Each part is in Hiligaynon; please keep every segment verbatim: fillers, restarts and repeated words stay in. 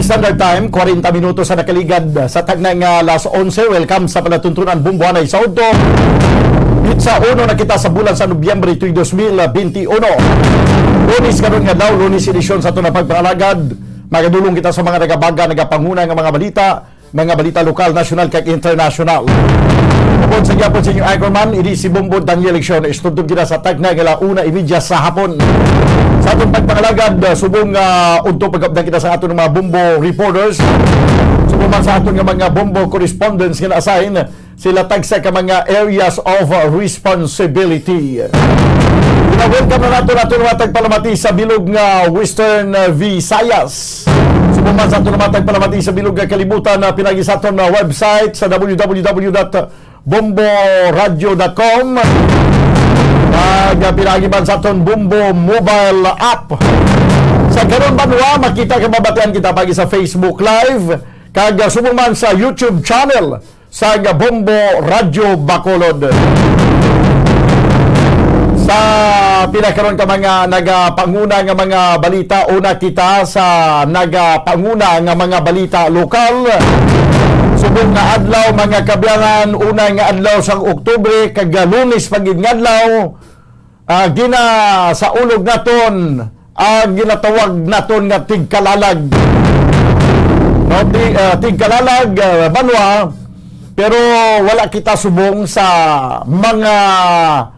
Standard Time, kwarenta minutos sa nakaligad sa tagna nga alas onse. Welcome sa palatuntunan Bombohanay sa Udto. Pitsa uno na kita sa bulan sa Nobyembre tuig dos mil benti uno. Lunes karon nga adlaw, Lunes edisyon sa aton nga pagpangalagad. Magadulong kita sa mga nagabaga, nagapanguna nga mga balita, mga balita lokal, nasyonal, kag internasyonal. Upod sa gyapon sa inyong anchorman, ini si Bombo Daniel Lecciones. Tubtob kita sa tagna nga alas una y media sa hapon. Sa aton pagpangalagad, uh, subong nga udto pagkabdan kita sa aton mga Bombo reporters. Subong man sa aton nga mga Bombo correspondents nga na-assign, sila tagsa ka mga areas of responsibility. Gina-welcome na nato nato mga tagpalamati sa bilog nga Western, uh, Visayas. Subong man sa aton mga tagpalamati sa bilog nga kalibutan, na pinagi sa aton nga website sa w w w dot bombo radio dot com. Kag, uh, pinagi man sa aton Bombo mobile app. Sa karon banwa, makita kag mabatian kita pagi sa Facebook Live, kag, uh, subong man sa YouTube channel sa nga Bombo Radyo Bacolod. Sa pinakaron ka mga nagapanguna nga mga balita, una kita sa nagapanguna nga mga balita lokal. Subong nga adlaw, mga kabyanan, una nga adlaw sang Oktubre, kag Lunes pa gid nga adlaw, ah, gina sa ulog naton, ah, ginatawag naton nga tigkalalag. No, ti-, ah, tigkalalag, ah, banwa, pero wala kita subong sa mga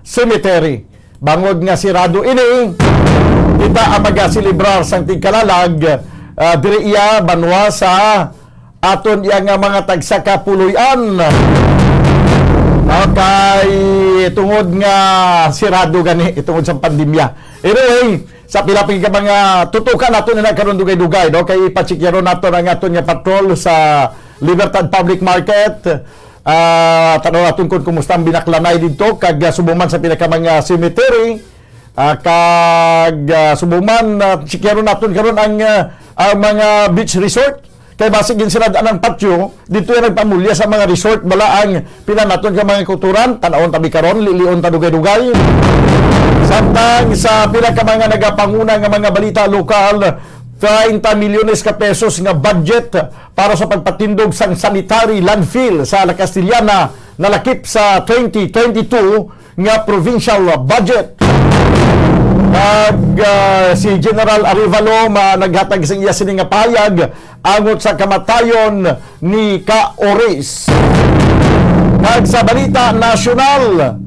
cemetery. Bangod nga sirado ini, kita ang magaselebrar sang tigkalalag, ah, diri iya banwa sa aton iya nga mga tagsa ka puloy-an. Okay, tungod nga sirado gani, tungod sa pandemya. Anyway, sa pila pa ka mga tutukan nato na karon dugay-dugay, no? Kay ipachikyaron nato ang aton nga patrol sa Libertad Public Market. Ah, tanaw naton kung kumusta ang binaklanay dito, kag, ah, subong man sa pila ka mga cemetery. Ah, kag, ah, subong man, ah, chikyaron naton karon ang, ah, ang mga beach resort. Kay basig ginsirad-an ang patio, dito yung nagpamulya sa mga resort, bala ang pila naton ka mga kulturan, tanawon tabi karon, lilion ta dugay-dugay. Samtang sa pila ka mga nagapanguna nga mga balita lokal, treinta milyones ka pesos nga budget para sa pagpatindog sang sanitary landfill sa La Castellana nalakip sa twenty twenty-two nga provincial budget. Kag, ah, si General Arevalo ma-, naghatag sa iya sini nga pahayag angot sa kamatayon ni Ka Oris. Kag sa balita nasyonal,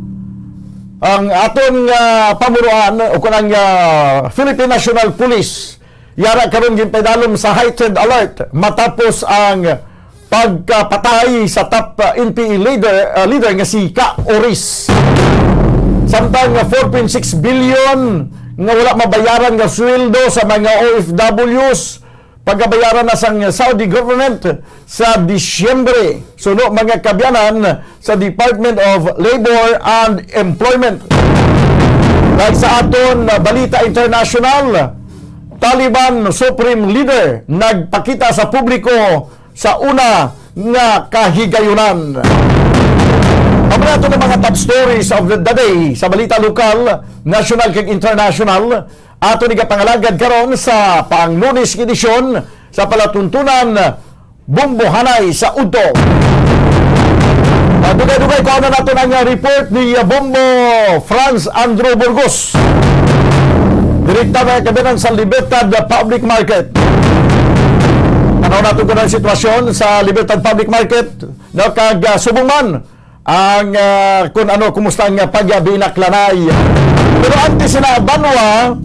ang aton nga pamuruan o kanang, ah, Philippine National Police yara karon ginpaidalom sa heightened alert matapos ang pagkapatay sa top, uh, N P A leader, uh, leader nga si Ka Oris. Samtang nga four point six billion nga wala mabayaran nga sweldo sa mga O F Ws, pagabayaran na sang Saudi government sa Disyembre, suno mga kabyanan sa Department of Labor and Employment. Kag sa aton balita international, Taliban Supreme Leader nagpakita sa publiko sa una nga kahigayunan. Amo na ato nga mga top stories of the, the day sa balita lokal, national kag international. Ato ni kapangalagad karon sa pang-Lunes nga edisyon sa palatuntunan Bombohanay sa Udto. Ah, dugay-dugay, kuha na nato ang, ah, report ni, ah, Bombo Franz Andrew Burgos. Direkta na kabinan sa Libertad Public Market. Tanaw nato kung ang sitwasyon sa Libertad Public Market. No, kag, ah, subong man ang, ah, kung ano, kumusta ang, ah, pagyabinaklanay. Pero antes na, banwa,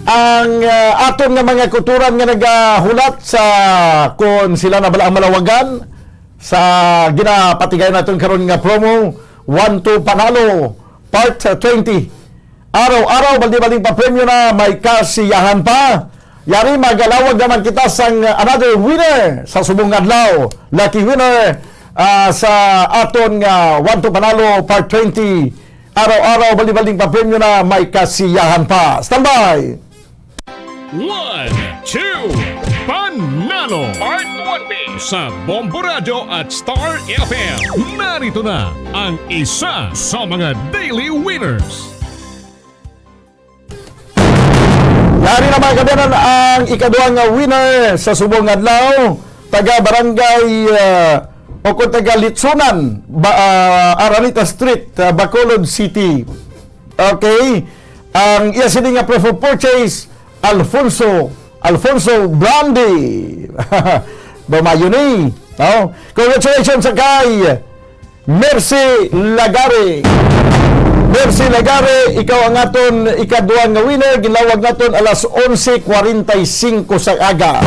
ang, ah, aton nga mga kulturan nga nagahulat sa kung sila na bala ang malawagan sa ginapatigayon naton karon nga promo, One to Panalo, Part twenty. Araw-araw, baldi-balding papremyo na may kasiyahan pa. Yari, magalawag naman kita sang another winner sa subong adlaw. Lucky winner, ah, sa aton nga One to Panalo Part twenty. Araw-araw, baldi-balding papremyo na may kasiyahan pa. Standby! One, two, Panalo! Part twenty. Sa Bombo Radyo at Star F M. Narito na ang isa sa mga daily winners. Ari na, mga kaabyanan, ang ikaduha nga winner sa subong adlaw, taga Barangay, ah, o kung taga Litsunan, ba, ah, Araneta Street, ah, Bacolod City. Okay? Ang iya sini nga proof of purchase, Alfonso, Alfonso Blandi. Bamayo ni. Oh, congratulations sa kay Mercy Lagare. Mercy Lagare, ikaw ang aton ikaduha nga winner. Ginlawag naton alas onse kwarenta y cinco sa aga.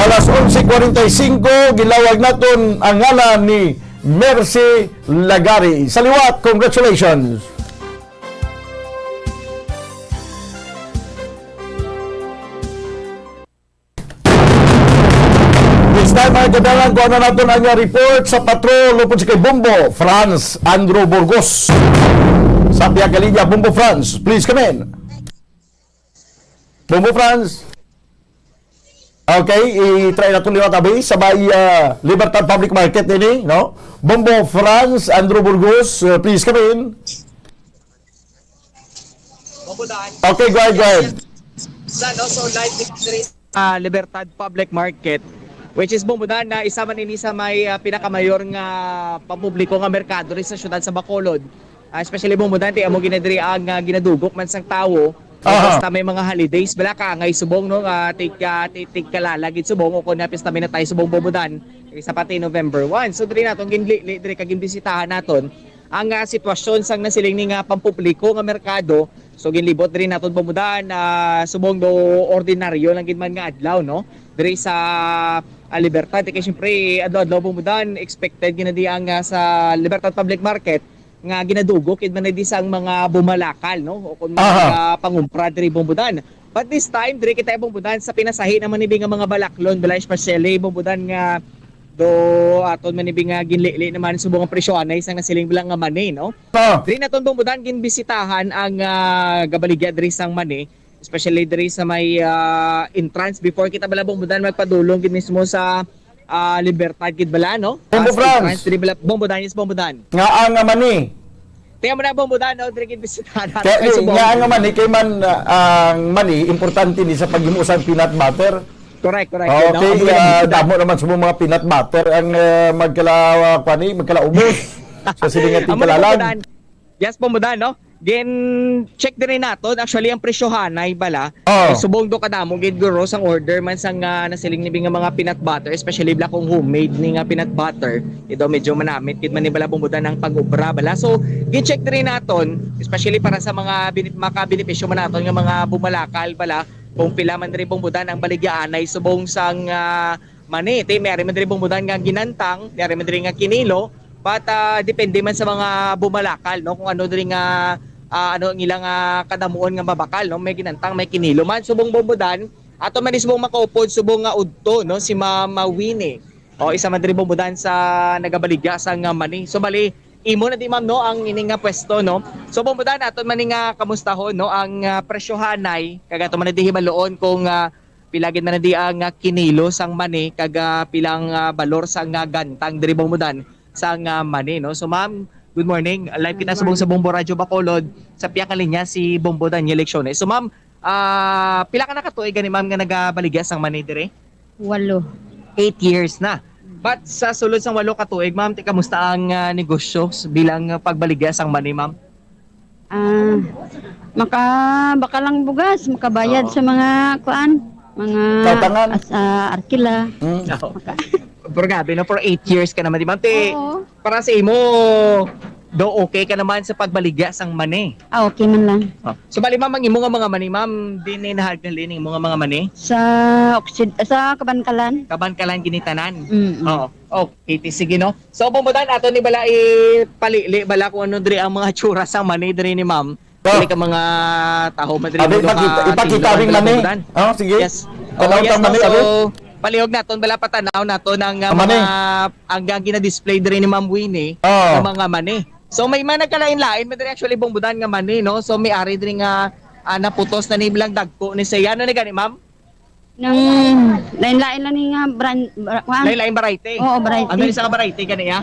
Alas onse kwarenta y cinco, ginlawag naton ang ngalan ni Mercy Lagare. Sa liwat, congratulations. This time, mga kaabyanan, kuha na naton ang report sa patrol upod sa kay Bombo Franz Andrew Burgos. Sa pihak nga linya, Bombo Franz, please come in. Bombo Franz. Okay, i-try naton liwat, abi, sa may, ah, Libertad Public Market nini, no? Bombo Franz Andrew Burgos, uh, please come in. Bombodan. Okay, go ahead, go ahead. Sa, no, so live diri sa, ah, Libertad Public Market, which is, Bombodan, na isa man ini sa may, ah, pinakamayor nga pampubliko nga merkado diri sa siyudad sa Bacolod. Ah, especially, Bombodan, ti amo gina diri ang, ah, ginadugok man sang tawo. Aha. Basta may mga holidays, bala ka, ngay subong, no, ah, tig, ah, ti-, tigkalala gid subong, o kung napis na minatay subong, Bombodan, isa pa ti November one. So, diri naton ginlili, diri ka ginbisitahan naton ang, ah, sitwasyon sang nasiling ni nga pampubliko nga merkado. So, ginlibot diri naton, Bombodan, ah, subong do ordinaryo lang gid man nga adlaw, no? Diri sa, ah, Libertad. Kay siyempre, adlaw-adlaw, Bombodan, expected gid na di ang, ah, sa Libertad Public Market nga ginadugok gid man na di sang mga bumalakal, no? O kung mga Aha. pangumpra diri, Bombodan. But this time, diri kita, Bombodan, sa pinasahi naman ni nga mga balaklon, bala especially, Bombodan, nga do aton man ni nga ginlili naman subong ang presyohanay sang nasiling bilang nga mani, no? Ah. Diri naton, Bombodan, ginbisitahan ang, ah, gabaligya diri sang mani, especially diri sa may, ah, entrance before kita bala, Bombodan, magpadulong gid mismo sa, ah, Libertad gid bala, no? Bombo Ah, sa Franz. entrance diri bala, Bombodan, yes, Bombodan. Nga ang mani. Tiyan mo na, Bombodan, no? Diri gid bisitahan natin Kaya, kay Subong. Nga ang mani, kay man, ah, ang mani, importante ni sa paghimo sa peanut butter. Correct, correct. Okay, Yun, no? Ang ah, damo naman sa mga peanut butter ang, ah, magkala-, ah, kuwan ni, magkalaubos sa siling nga Amo na, tigkalalag. Bombodan. Yes, Bombodan, no? Gin-check diri naton. Actually, ang presyohanay bala, Oh. eh, subong do kadamo gid guro sang order man sang, ah, nasiling ni nga mga peanut butter, especially bala kung homemade ni nga peanut butter. Ito, medyo manamit gid man ni bala, Bombodan, ang pag-obra bala. So, gin-check diri naton, especially para sa mga bini-, makabenepisyo man naton nga mga bumalakal bala, kung pila man diri, Bombodan, ang baligyaanay subong sang, ah, mani. Ti, may ari man diri, Bombodan, nga ginantang, may ari man diri nga kinilo, but, ah, depende man sa mga bumalakal, no, kung ano diri nga, ah, ano ang ilang, ah, kadamuon nga mabakal, no, may ginantang, may kinilo man. Subong, Bombodan, ato man subong makaupod, subong nga udto, no, si Mama Winnie. O, isa man diri, Bombodan, sa nagabaligya sang mani. So, bali, imo na di, ma'am, no, ang ini nga pwesto, no? So, Bombodan, aton man ni nga kamustahon, no, ang, ah, presyohanay, kag ato man na di hibaluon kung, ah, pila gid man na di ang, ah, kinilo sang mani, kag, ah, pila ang, ah, balor sang, ah, gantang diri, Bombodan, sang, ah, mani, no? So, ma'am, good morning. Live kita Good subong sa morning. Bombo Radyo Bacolod, sa pihak nga linya si Bombo Daniel Lecciones. So, ma'am, ah, pila ka na ka tuig gani, ma'am, nga nagabaligya sang mani diri? Walo. Eight years na. But sa sulod sang walo ka tuig, ma'am, ti kamusta ang, ah, negosyo s-, bilang, ah, pagbaligya sang mani, ma'am? Ah, maka-, baka lang bugas, makabayad Oo. sa mga, kuan, mga Kautangan. as-, ah, arkila. Mm. Oo. Maka- Pero grabe, no? For eight years ka naman, di ba? Te, Oo. para sa imo, do okay ka naman sa pagbaligya sang mani? Ah, okay man lang. Oh. So, bali, ma'am, ang imo nga mga mani, ma'am, din ni nahalgalin imo nga mga mani? Sa Oksid-, sa Kabankalan. Kabankalan ginitanan? Mm, mm. Oo. Okay, ti-, sige, no? So, Bombodan, ato ni bala ipalili bala kung ano diri ang mga tsura sang mani diri ni ma'am. Oh. Dili ka mga taho man diri Abi, mo ipakita, ipakita makakita rin diri, mani. Bombodan. Oh, sige. Yes. Tanaw Oh, yes, tang no? mani, So, abi. palihog naton bala, patanaw naton ang, uh, Ang mani. mga, ang, ang gina-display diri ni Ma'am Winnie Oh. nga mga mani. So, may mga nagkalain-lain man diri actually, Bombodan, nga mani, no? So, may ari diri nga, ah, naputos na ni bilang dagko ni siya. Ano ni gani, ma'am? Nang lain-lain lang ni nga brand, bra-, kuan? Lain-lain variety? Oo, variety. Ano ni sa variety kaniya?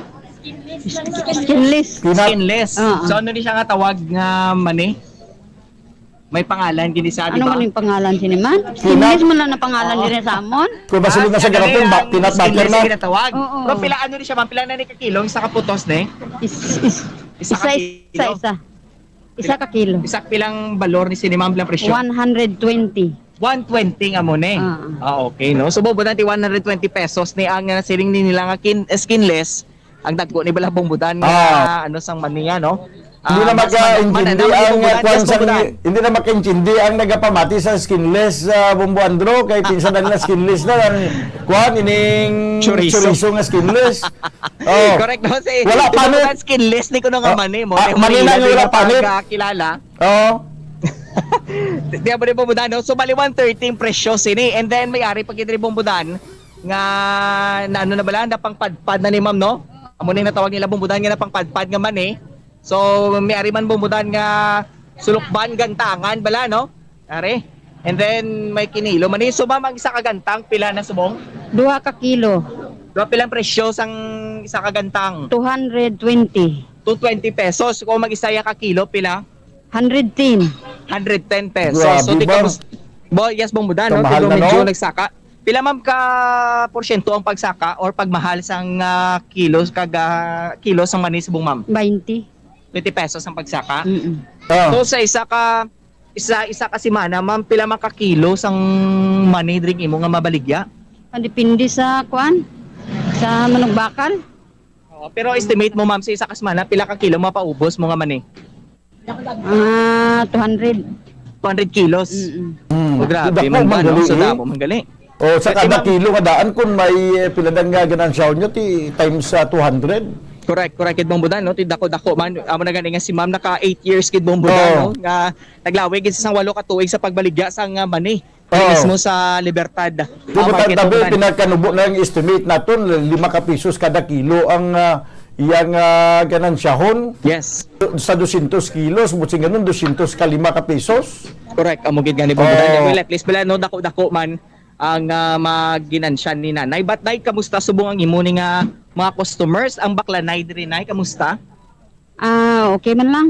Skinless. Peanut. Skinless. Oo. So, ano ni siya nga tawag nga mani? May pangalan gini sa, di Ano ba? man yung pangalan sini, man? Peanut? English man lang na pangalan Oo. diri sa amon. Kung basilin na sa garapon, ba, peanut butter na. Natawag. Oo. Pero pila ano ni siya, ma'am? Pila na ni ka kilo ang isa ka putos ni? Is, is, Isa isa, ka isa, kilo. isa. Isa ka kilo. Isa pilang balor ni sini, ma'am, pilang presyo? One hundred twenty. One twenty nga mo ni. Ah. Ah, okay, no? So, Bong Budan, ti one hundred twenty pesos ni ang, ah, siling ni nila nga kin, skinless. Ang dagko ni bala, Bong Budan, nga, Ah. ano, sang maniya, no? Hindi Ah, na mas makaintindi manamon, ang Bong Budan, uh, kwan yes, sang, Bong Budan. Hindi na makaintindi ang nagapamati sa skinless, uh, Bombo Andro, kay pinsan na nila skinless na ang kwan, ining Chorizo. Chorizo nga skinless. Oh. Correct, no? Si, Wala si panit. Bong Budan, skinless ni kuno nga Ah, mani mo. ah, Kaya mani mali na na nga din wala ang panit. pagkakilala. Oh. Di ba, Bong Budan, no? So, bali one thirty ang presyo sini. And then, may ari pa gid rin, Bong Budan, nga na ano na bala, napangpadpad na ni ma'am, no? Amo na yung natawag nila, Bong Budan, nga napangpadpad nga mani. So, may ari man, Bong Budan, nga sulukban, gantangan bala, no? Ari. And then, may kinilo. Mani, so, ma'am, ang isa ka gantang, pila na subong? Duha ka kilo. Duha, pilang presyo sang isa ka gantang? Two hundred twenty. Two twenty pesos. Kung mag-isa ka kilo, pila? Hundred ten. Hundred ten pesos. Grabe So, di ba? ka mus-, Bo-, yes, Bong Budan, no? Kamahal Di ba, na, medyo no? nagsaka. Pila, ma'am, ka porsyento ang pagsaka or pagmahal sang, ah, kilos kag, ah, kilo sang mani subong, ma'am? Twenty. Twenty pesos ang pagsaka. Mm-mm. Ah. So, sa isa ka isa isa ka semana, ma'am, pila man ka kilo sang mani dring imo nga mabaligya? Ang depende sa kuan, sa manugbakal. Oo, pero estimate mo, ma'am, sa isa ka semana, pila ka kilo mapaubos mo nga mani? Ah, two hundred. Two hundred kilos. Mm-mm. Hmm. O, grabe Dako man ba, man no? gali, So, eh. damo man gali. O, sa Pwede, kada ma'am. kilo nga daan, kung may eh, pila na nga ganansyahan nyo, ti times sa two hundred. Correct, correct, kid Bong Budan, no? Ti dako-dako man. Amo na gani nga si ma'am naka eight years, kid Bong Budan, Oo. no? Nga naglawig gid sa walo ka tuig sa pagbaligya sa nga mani. Oo. Mismo sa Libertad. Di ba, Ah, market, tanda mo, Bong Budan. pinagkanubo na ang estimate naton, lima ka pesos kada kilo ang ah, iyang ah, ganansyahon. Yes. Sa dosyentos kilos, buti nga nun, dosyentos ka lima ka pesos. Correct, amo gid gani, Bong Budan. Oo. Well, at least pala, no, dako-dako man ang ah, maginansyan ni Nanay. But, Nay, kamusta subong ang imo ni nga mga customers? Ang bakla, Nay, diri, Nay, kamusta? Ah, okay man lang.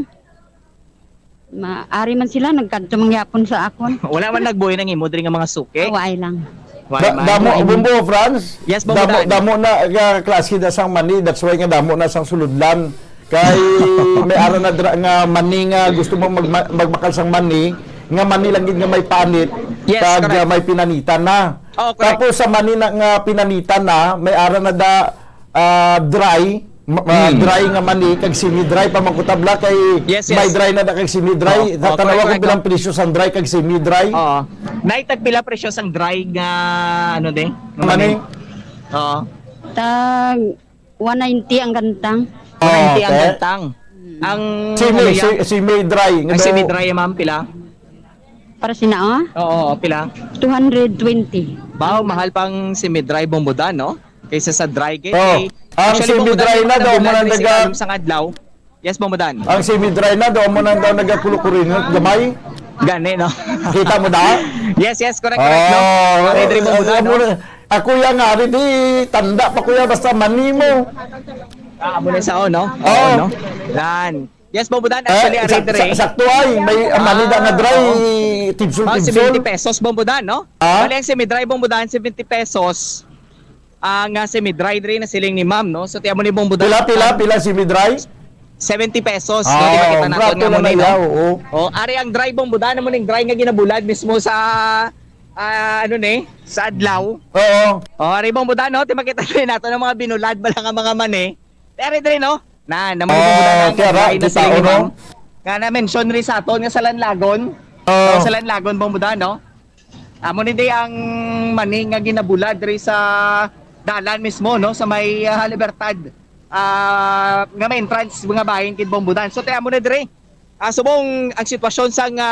Maari man sila, nagkadto man gyapon sa akon. Wala man nagbuhin ang imo diri nga mga suki? Awaay lang. Why Da- man? damo, Why man? Bumbo, Franz. Yes, Bong Damo, Budan. damo na nga klase na sang mani. That's why nga damo na sang suludlan. Kay may ara na dra nga mani nga gusto mo mag magbakal sang mani, nga mani lang gid nga may panit, Yes, kag correct. uh, may pinanitan na. Oh, correct. Tapos sa mani na nga pinanitan na, may ara na da ah, dry, ma- ah, Mm. dry nga mani kag semi-dry pa man kutabla kay Yes, yes. may dry na da kag semi-dry. Oh, oh, Tanawa correct, ko correct, bilang no? presyo sang dry kag semi-dry. Oo. Nay, tagpila presyo sang dry nga, ano, de? Nga Mani? Oo. Tag one ninety ang gantang. One ninety ang Okay. gantang. Ang, Semi, ano yan? si- semi-dry. Ang semi-dry, ma'am, pila? Para sina, oh? Oo, pila? Two hundred twenty. Bao, mahal pang semi-dry, Bong Budan, no? Kaysa sa dry. Kay, Oh, ang actually, Bong Budan, semi-dry yung na mga daw mo nabulag nang na daga- sila sa adlaw. Yes, Bong Budan. Ang semi-dry na daw mo nang daw nagakulukuringot gamay. Gani, no? Kita mo da? Yes, yes, correct, correct, no? Oh, Ari diri, Bong Budan, amo no? na. Ako yang ari di tanda pa kuya basta mani mo. Ah, amo na sa, oh, no? Oh. No? Yan. Yes, Bong Budan, Eh, actually, ari sak- diri. sak- sakto ay may amani da nga dry. Ah, oo. Tibsol, Oh, tibsol. seventy pesos, Bong Budan, no? Ah? Bali, ang semi-dry, Bong Budan, seventy pesos. Ang ah, semi-dry diri na siling ni ma'am, no? So, tiyan mo ni, Bong Budan. Pila, pila, pila semi-dry? Seventy pesos. No? Ah, Di ba kita naton barato nga na mo ni, na, no? oo. Oh, ari ang dry, Bong Budan, amo ning dry nga ginabulad mismo sa, ah, ano ni, sa adlaw. Oo. Oh, ari, Bong Budan, no? Ti makita diri nato ng mga binulad bala nga mga mani. Ari diri, no? Na, naman, Bong Budan, Ah, ang kaya ra, dry na kita, siling ni ano? ma'am. Nga na-mention rin sa aton nga sa Lanlagon. Oo. So, sa Lanlagon, Bong Budan, no? Amo ni di ang mani nga ginabulad diri sa dalan mismo, no, sa may ah, Libertad, ah, nga may entrance mga bahin kid Bong Budan. So, ti amo na diri. Ah, subong ang sitwasyon sa nga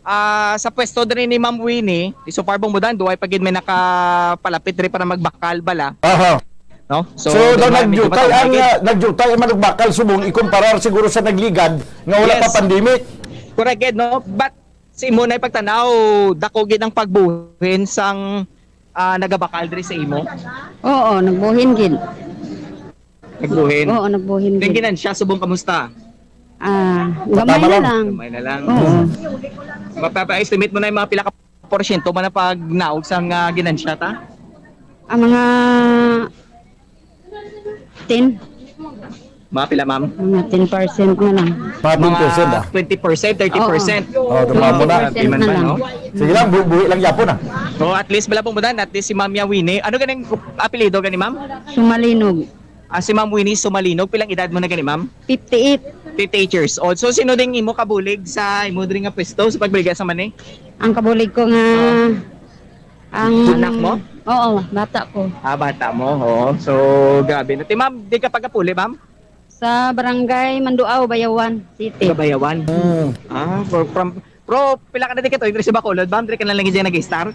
ah, sa pwesto diri ni Ma'am Winnie, di so far, Bong Budan, duway pa gid may nakapalapit diri para magbakal bala, Aha. no? So, daw duway, medyo nagjutay ang matawag gid. ah, nagjutay ang manugbakal subong ikumparar siguro sa nagligad nga wala Yes. pa pandemic. Correct gid, no? But sa imo na pagtanaw, dako gid ang pagbuhin sang ah, nagabakal diri sa imo? Oo, nagbuhin gid. Nagbuhin. Oo, nagbuhin Kay gid. Ginansya, subong, kamusta? Ah, gamay na lang. Gamay na lang. Oo. Mapapa-estimate mo na yung mga pila ka porsyento man ang pagnaog sa nga ginansya ta? Ang mga ten. Mga pila, ma'am? Mga ten percent na lang. Mga ten percent, ah. Mga twenty percent, thirty percent. Oo. Oh, dumamo na. Twenty percent na lang. Sige lang, bu-, buhi lang yapon, ah. So, at least, bala pong mudan, at least si Ma'am Yawini. Ano ganing apelyido gani, ma'am? Sumalinog. Ah, si Ma'am Winnie Sumalinog. Pilang edad mo na gani, ma'am? Fifty-eight. Fifty-eight years old. So, sino ding imo kabulig sa imo diri nga pwesto sa pagbaligya sa mani? Ang kabulig ko nga, ang anak mo? Oo, bata ko. Ah, bata mo. Oo. So, grabe. Ti, ma'am, di ka pagkapuli, ma'am? Sa barangay Manduaw, Bayawan City. Sa Bayawan? Mm. Ah, for, from, pero pila ka na di ka to? Diri sa Bacolod, ma'am? Diri ka na lang dyan nag-star?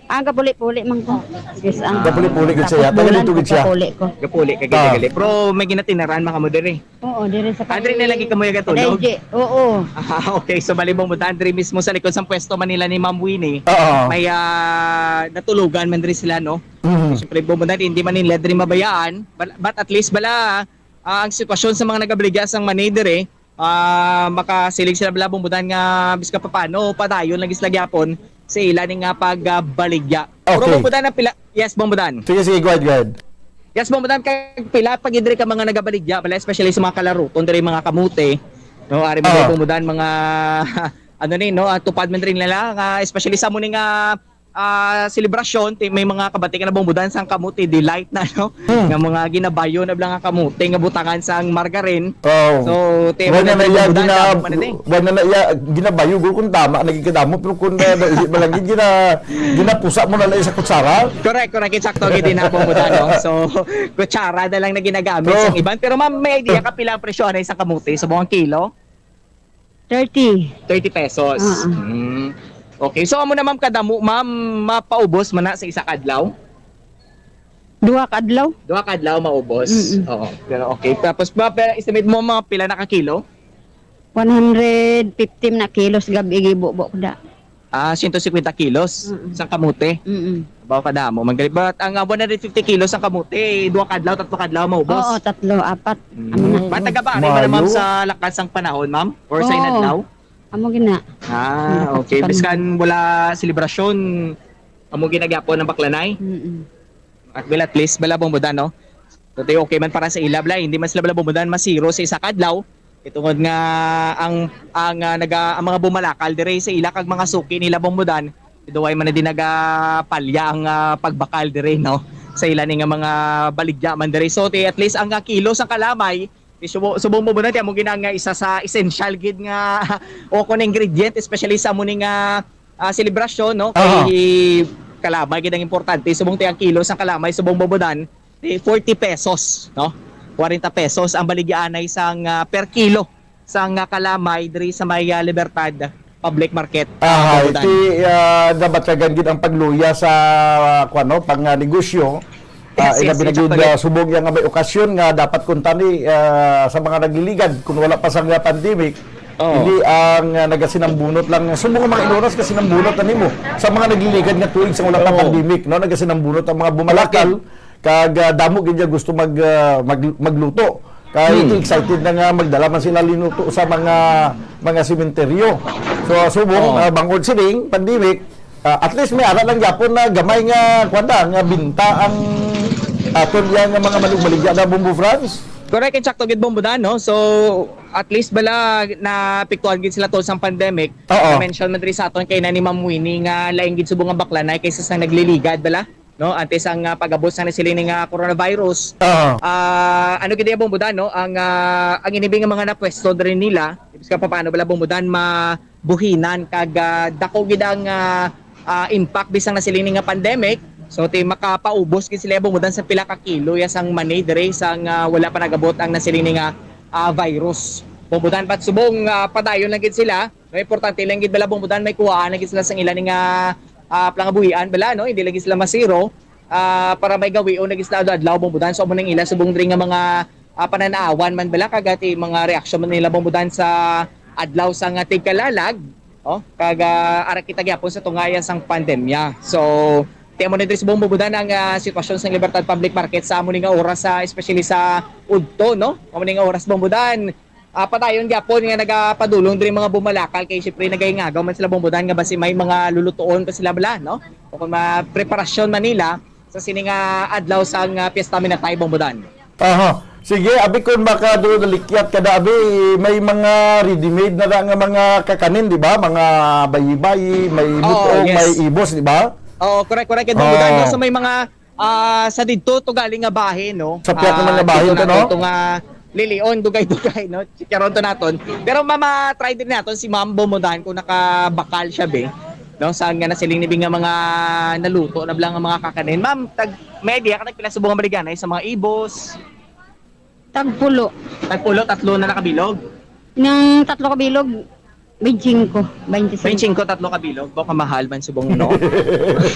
Ah, gapuli-puli man ko. Yes, ang Gapuli-puli gid siya. Taga dito gid siya. Gapuli ko. Gapuli ka gid, ah, gali. Pero may ginatinaran man kamo diri. Oo, diri sa Andre na lagi kamo yung gatulog? Daiji. Oo. Ah, okay. So, bali mo mo, Andre mismo sa likod sa pwesto man nila ni Ma'am Winnie. Oo. May, ah, natulugan man diri sila, no? Mhm. So, siyempre, mo na, hindi man nila diri mabayaan. But, but at least, bala, ah, ang sitwasyon sa mga nagabaligya sang mani diri, ah, makasiling sila bala, Bong Budan, nga bisan pa paano, padayon lagi sila gyapon sa ila ni nga pagbaligya. Pero, okay, Bong Budan, ang pila, yes, Bong Budan. Sige, sige, go ahead, go ahead. Yes, Bong Budan, kag pila pa gid diri ka mga nagabaligya, bala, especially sa mga kalaruton diri, mga kamote, no, ari man diri, ah, Bong Budan, mga, ano ni, no, ah, tupad man diri nila, nga, especially sa mo ni nga ah, selebrasyon, ti-, may mga kabati ka na, Bong Budan, sang kamote delight na, no? Hmm. Nga mga ginabayo na bala nga kamote nga butangan sang margarine. Oh. So, ti-, wala na iya gina-, wala na iya ginabayo, gul, kung tama, naging kadamo, pero kung, ah, naisip mo lang, gina-, ginapusa mo na lang sa kutsara. Correct, correct. Insakto, gid na, Bong Budan, no? So, kutsara na lang na ginagamit sang iban. Pero, ma'am, may idea ka pila ang presyo anay sa kamote, sa buong kilo? Thirty. Thirty pesos. Ah, ah. Mm. Okay. So, amo na, ma'am, kadamo, ma'am, mapaubos man na sa isa ka adlaw? Duha ka adlaw. Duha ka adlaw maubos? Mm-mm. Oo. Pero okay. Tapos, ma-, pero estimate mo, mga pila na ka kilo? One hundred fifty na kilos gabi, gibubo ko da. Ah, siyento singkwenta kilos, mm-mm, sang kamote. Mm-mm. Baw kadamo man gali. But ang, ah, one hundred fifty kilos sang kamote, duha ka adlaw, tatlo ka adlaw maubos. Oo, tatlo, apat. Mm. Amo na. Ba't taga-Bari man, ma'am, maayo, sa lakas sang panahon, ma'am? Or sa inadlaw? Oo. Amo gina. Ah, okay. Lakas sang panahon. Biskan wala selebrasyon, amo ginagyapon ang baklanay? Mm-mm. At, well, at least, bala, Bong Budan, no? So, ti, okay man para sa ila, bala, hindi man sila, bala, Bong Budan, masiro sa isa ka adlaw. Itungod nga ang, ang, ah, naga-, ang mga bumalakal dire sa ila kag mga suki nila, Bong Budan, duway man na din nagapalya ang, ah, pagbakal dire, no? Sa ila ni nga mga baligya man dire. So, ti, at least, ang, ah, kilo sang kalamay, ti, subo-, subong mo muna, ti, amo gina nga isa sa essential gid nga o kon ingredient, especially sa amo ni nga ah, selebrasyon, no? Aha. Kay kalamay gid ang importante. Subong ti ang kilo sang kalamay, subong Bong Budan, ti forty pesos, no? Kwarenta pesos ang baligyaanay sang, ah, per kilo sang, ah, kalamay diri sa may, ah, Libertad Public Market, ah, Bong Budan. Ti, ah, nabatyagan gid ang pagluya sa, ah, kuwan, no, pang, ah, negosyo. Ah, yes, yes, ilabi na gid, ah, subong iya nga may okasyon nga dapat kuntani, ah, sa mga nagliligad kun wala pa sang, ah, pandemic. Oo. Hindi ang, ah, nagasinambunot lang. Subong ang mga iloras, kasinambunot na nimo. Sa mga nagliligad nga tuig sa wala pa pandemic, no? Nagasinambunot ang mga bumalakal. Kag, ah, damo gid niya gusto mag, ah, mag-, magluto. Kay excited na nga magdala man sila linuto sa mga, mga sementeryo. So, subong, ah, bangod sining pandemic, ah, at least may ara lang gyapon na gamay nga, kuwan na, nga binta ang aton iya nga mga manugmaligya na, Bombo Franz. Correct, insakto gid, Bombo Dan, no? So, at least bala naapektuhan gid sila tol sang pandemic. Oo. Na-mention man diri sa aton kay na ni Ma'am Winnie nga lain gid subong ang baklanay kaysa sa nagliligad bala, no? Antes ang, ah, pag-abot sang nasiling nga coronavirus. Oo. Ah, ano gid iya, Bombo Dan, no? Ang, ah, ang inibi nga mga napwesto diri nila, ibig sabihin, paano bala, Bombo Dan, ma-, buhinan kag, ah, dako gid ang, ah, ah, impact bisan nasiling ni nga pandemic. So, ti makapaubos gid sila, Bombo Dan, sa pila ka kilo ya sang mani diri sang, ah, wala pa nagabot ang nasiling ni nga, ah, virus. Bombo Dan, but subong, ah, padayon lang gid sila. No, importante lang gid bala, Bombo Dan, may kuhaan lang gid sila sang ila ni nga, ah, pangabuhian bala, no? Hindi lang gid sila masiro. Ah, para may gawion na gid sila adlaw-adlaw, Bombo Dan. So, amo nang ila subong diri nga mga, ah, pananawan man bala, kag ati mga reaksyon man nila, Bombo Dan, sa adlaw sang tigkalalag, oh, kag, ah, ara kita gyapon sa tungayan sang pandemya. So, ti amo ni diri subong, Bombo Dan, ang, ah, sitwasyon sa Libertad Public Market sa amo ni nga oras, sa, especially sa udto, no? Amo ni nga oras, Bombo Dan. Ah, padayon gyapon nga nagapadulong diri mga bumalakal kay siyempre nagahingagaw man sila, Bombo Dan, nga basi may mga lulutuon pa sila bala, no? O kung ma-, preparasyon man nila sa sini nga adlaw sang, ah, Piyesta Minatay, Bombo Dan. Aha. Sige, abi, kung makadulog likyat ka na, abi, may mga ready-made na, na nga mga kakanin, di ba? Mga bayi-bayi, may Oo, butong, yes. May ibos, di ba? Oo, correct, correct. Kaya, Bombo Dan, no? Oo. So may mga, ah, sa didto to galing nga bahin, no? Sa piyak Ah, naman nga bahin dito to, na no? Dito nga lilion, dugay-dugay, no? Chikaron to naton. Pero mama-try din naton si Ma'am, Bombo Dan, kung nakabakal siya, be. No? Saan nga nasiling ni Bing nga mga naluto na bala nga mga kakanin. Ma'am, tag, may idea ka tagpila subong ang baligyanay sa mga ibos? Tagpulo. Tagpulo, tatlo na nakabilog? Nang tatlo kabilog, twenty-five, twenty-five. Twenty-five, tatlo kabilog. Baka mahal man subong, no?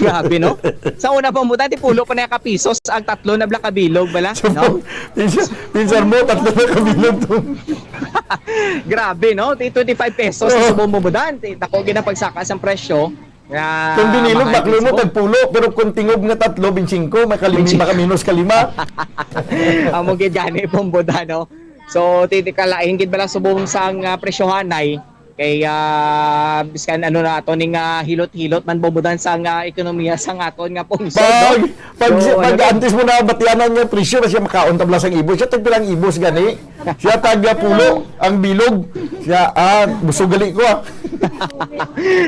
Grabe, no? Sa una pa mo, dati pulo pa na ka pisos, ang tatlo na bala kabilog bala, no? Pinsan, pinsan mo, tatlo na kabilog to. Grabe, no? Ti twenty-five pesos sa Oo. Subong mo, Dan. Ti, dako gid ang pagsaka sang presyo. Nga Kung binilog, mahal baklo mo, mismo. Tagpulo, pero kung tingob nga tatlo, twenty-five, may kalimi, Twenty. Makaminus ka lima. Amo gid gani, Bombo Dan, no? So, ti, ti, kalain gid bala subong sang, ah, presyohanay. Kay, ah, biskan ano na ato ning, ah, hilot-hilot man, Bombo Dan, sang, ah, ekonomiya sang aton nga pungsod, no? Pag, pag, So, pag ano to? Antes mo na batianan nga presyo, kasi makaon tabla sang ibos. Siya, tagpilang ibos gani? Siya, taga pulo, ang bilog. Siya, ah, busog gali ko, ah.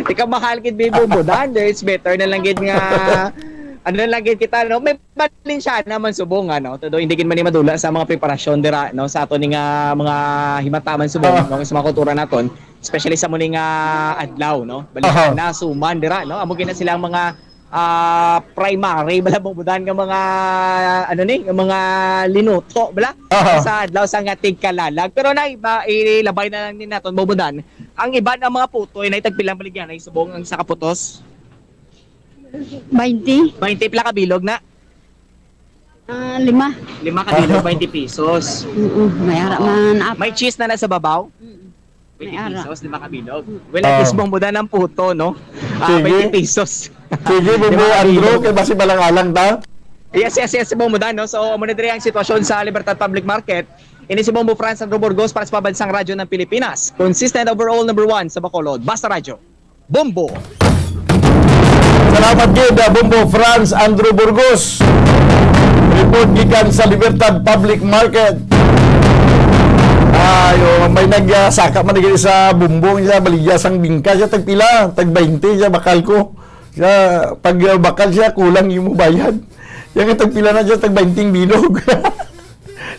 Tika, mahal gid, Bibo, Bombo Dan. There is better na lang gid nga, ano na lang gid kita, no? May Balenciana man subong, ano? Todo, hindi gid man ni madula sa mga preparasyon dira, no? Sa ato ni nga mga himataman subong, Ah. no? Sa mga kultura naton, especially sa muli nga adlaw, no? Aha. Balenciana, suman dira, no? Amo gid na sila ang mga, ah, primary, bala, Bombo Dan, nga mga, ano ni, nga mga linuto, bala? Aha. Sa adlaw sa nga tigkalalag. Pero na iba, ilabay na lang din naton, Bombo Dan. Ang iba nga mga putoy, na itagpilang baligyan, ay subong ang sa kaputos? Twenty. Twenty, pila ka bilog na? Ah, lima. Lima ka bilog, twenty pesos. Oo, may ara Oo. man, ap- May cheese na na sa babaw? Mm. May ara. Twenty pesos, lima ka bilog. Mm. Well, at Ah. least, Bombo Dan, ang puto, no? Ah, Sige. Twenty pesos. Sige, Bombo Lima ka Andrew, bilog. Kay basi balang-alang ta. Yes, yes, yes, Bombo Dan, no? So, amo na diri ang sitwasyon sa Libertad Public Market. Ini si Bombo Franz Andrew Burgos para sa Pambansang Radyo ng Pilipinas. Consistent overall number one sa Bacolod. Basta Radyo. Bombo. Salamat gid, ah, Bombo Franz Andrew Burgos. Report gikan sa Libertad Public Market. Ay, oh, may nagsaka man gid sa Bombo, sa baligya sang bingka, siya tagpila, tag twenty, siya bakal ko. Siya, pag, ah, bakal siya, kulang yung bayad. Yan ang tagpila na siya, tag twenty bilog.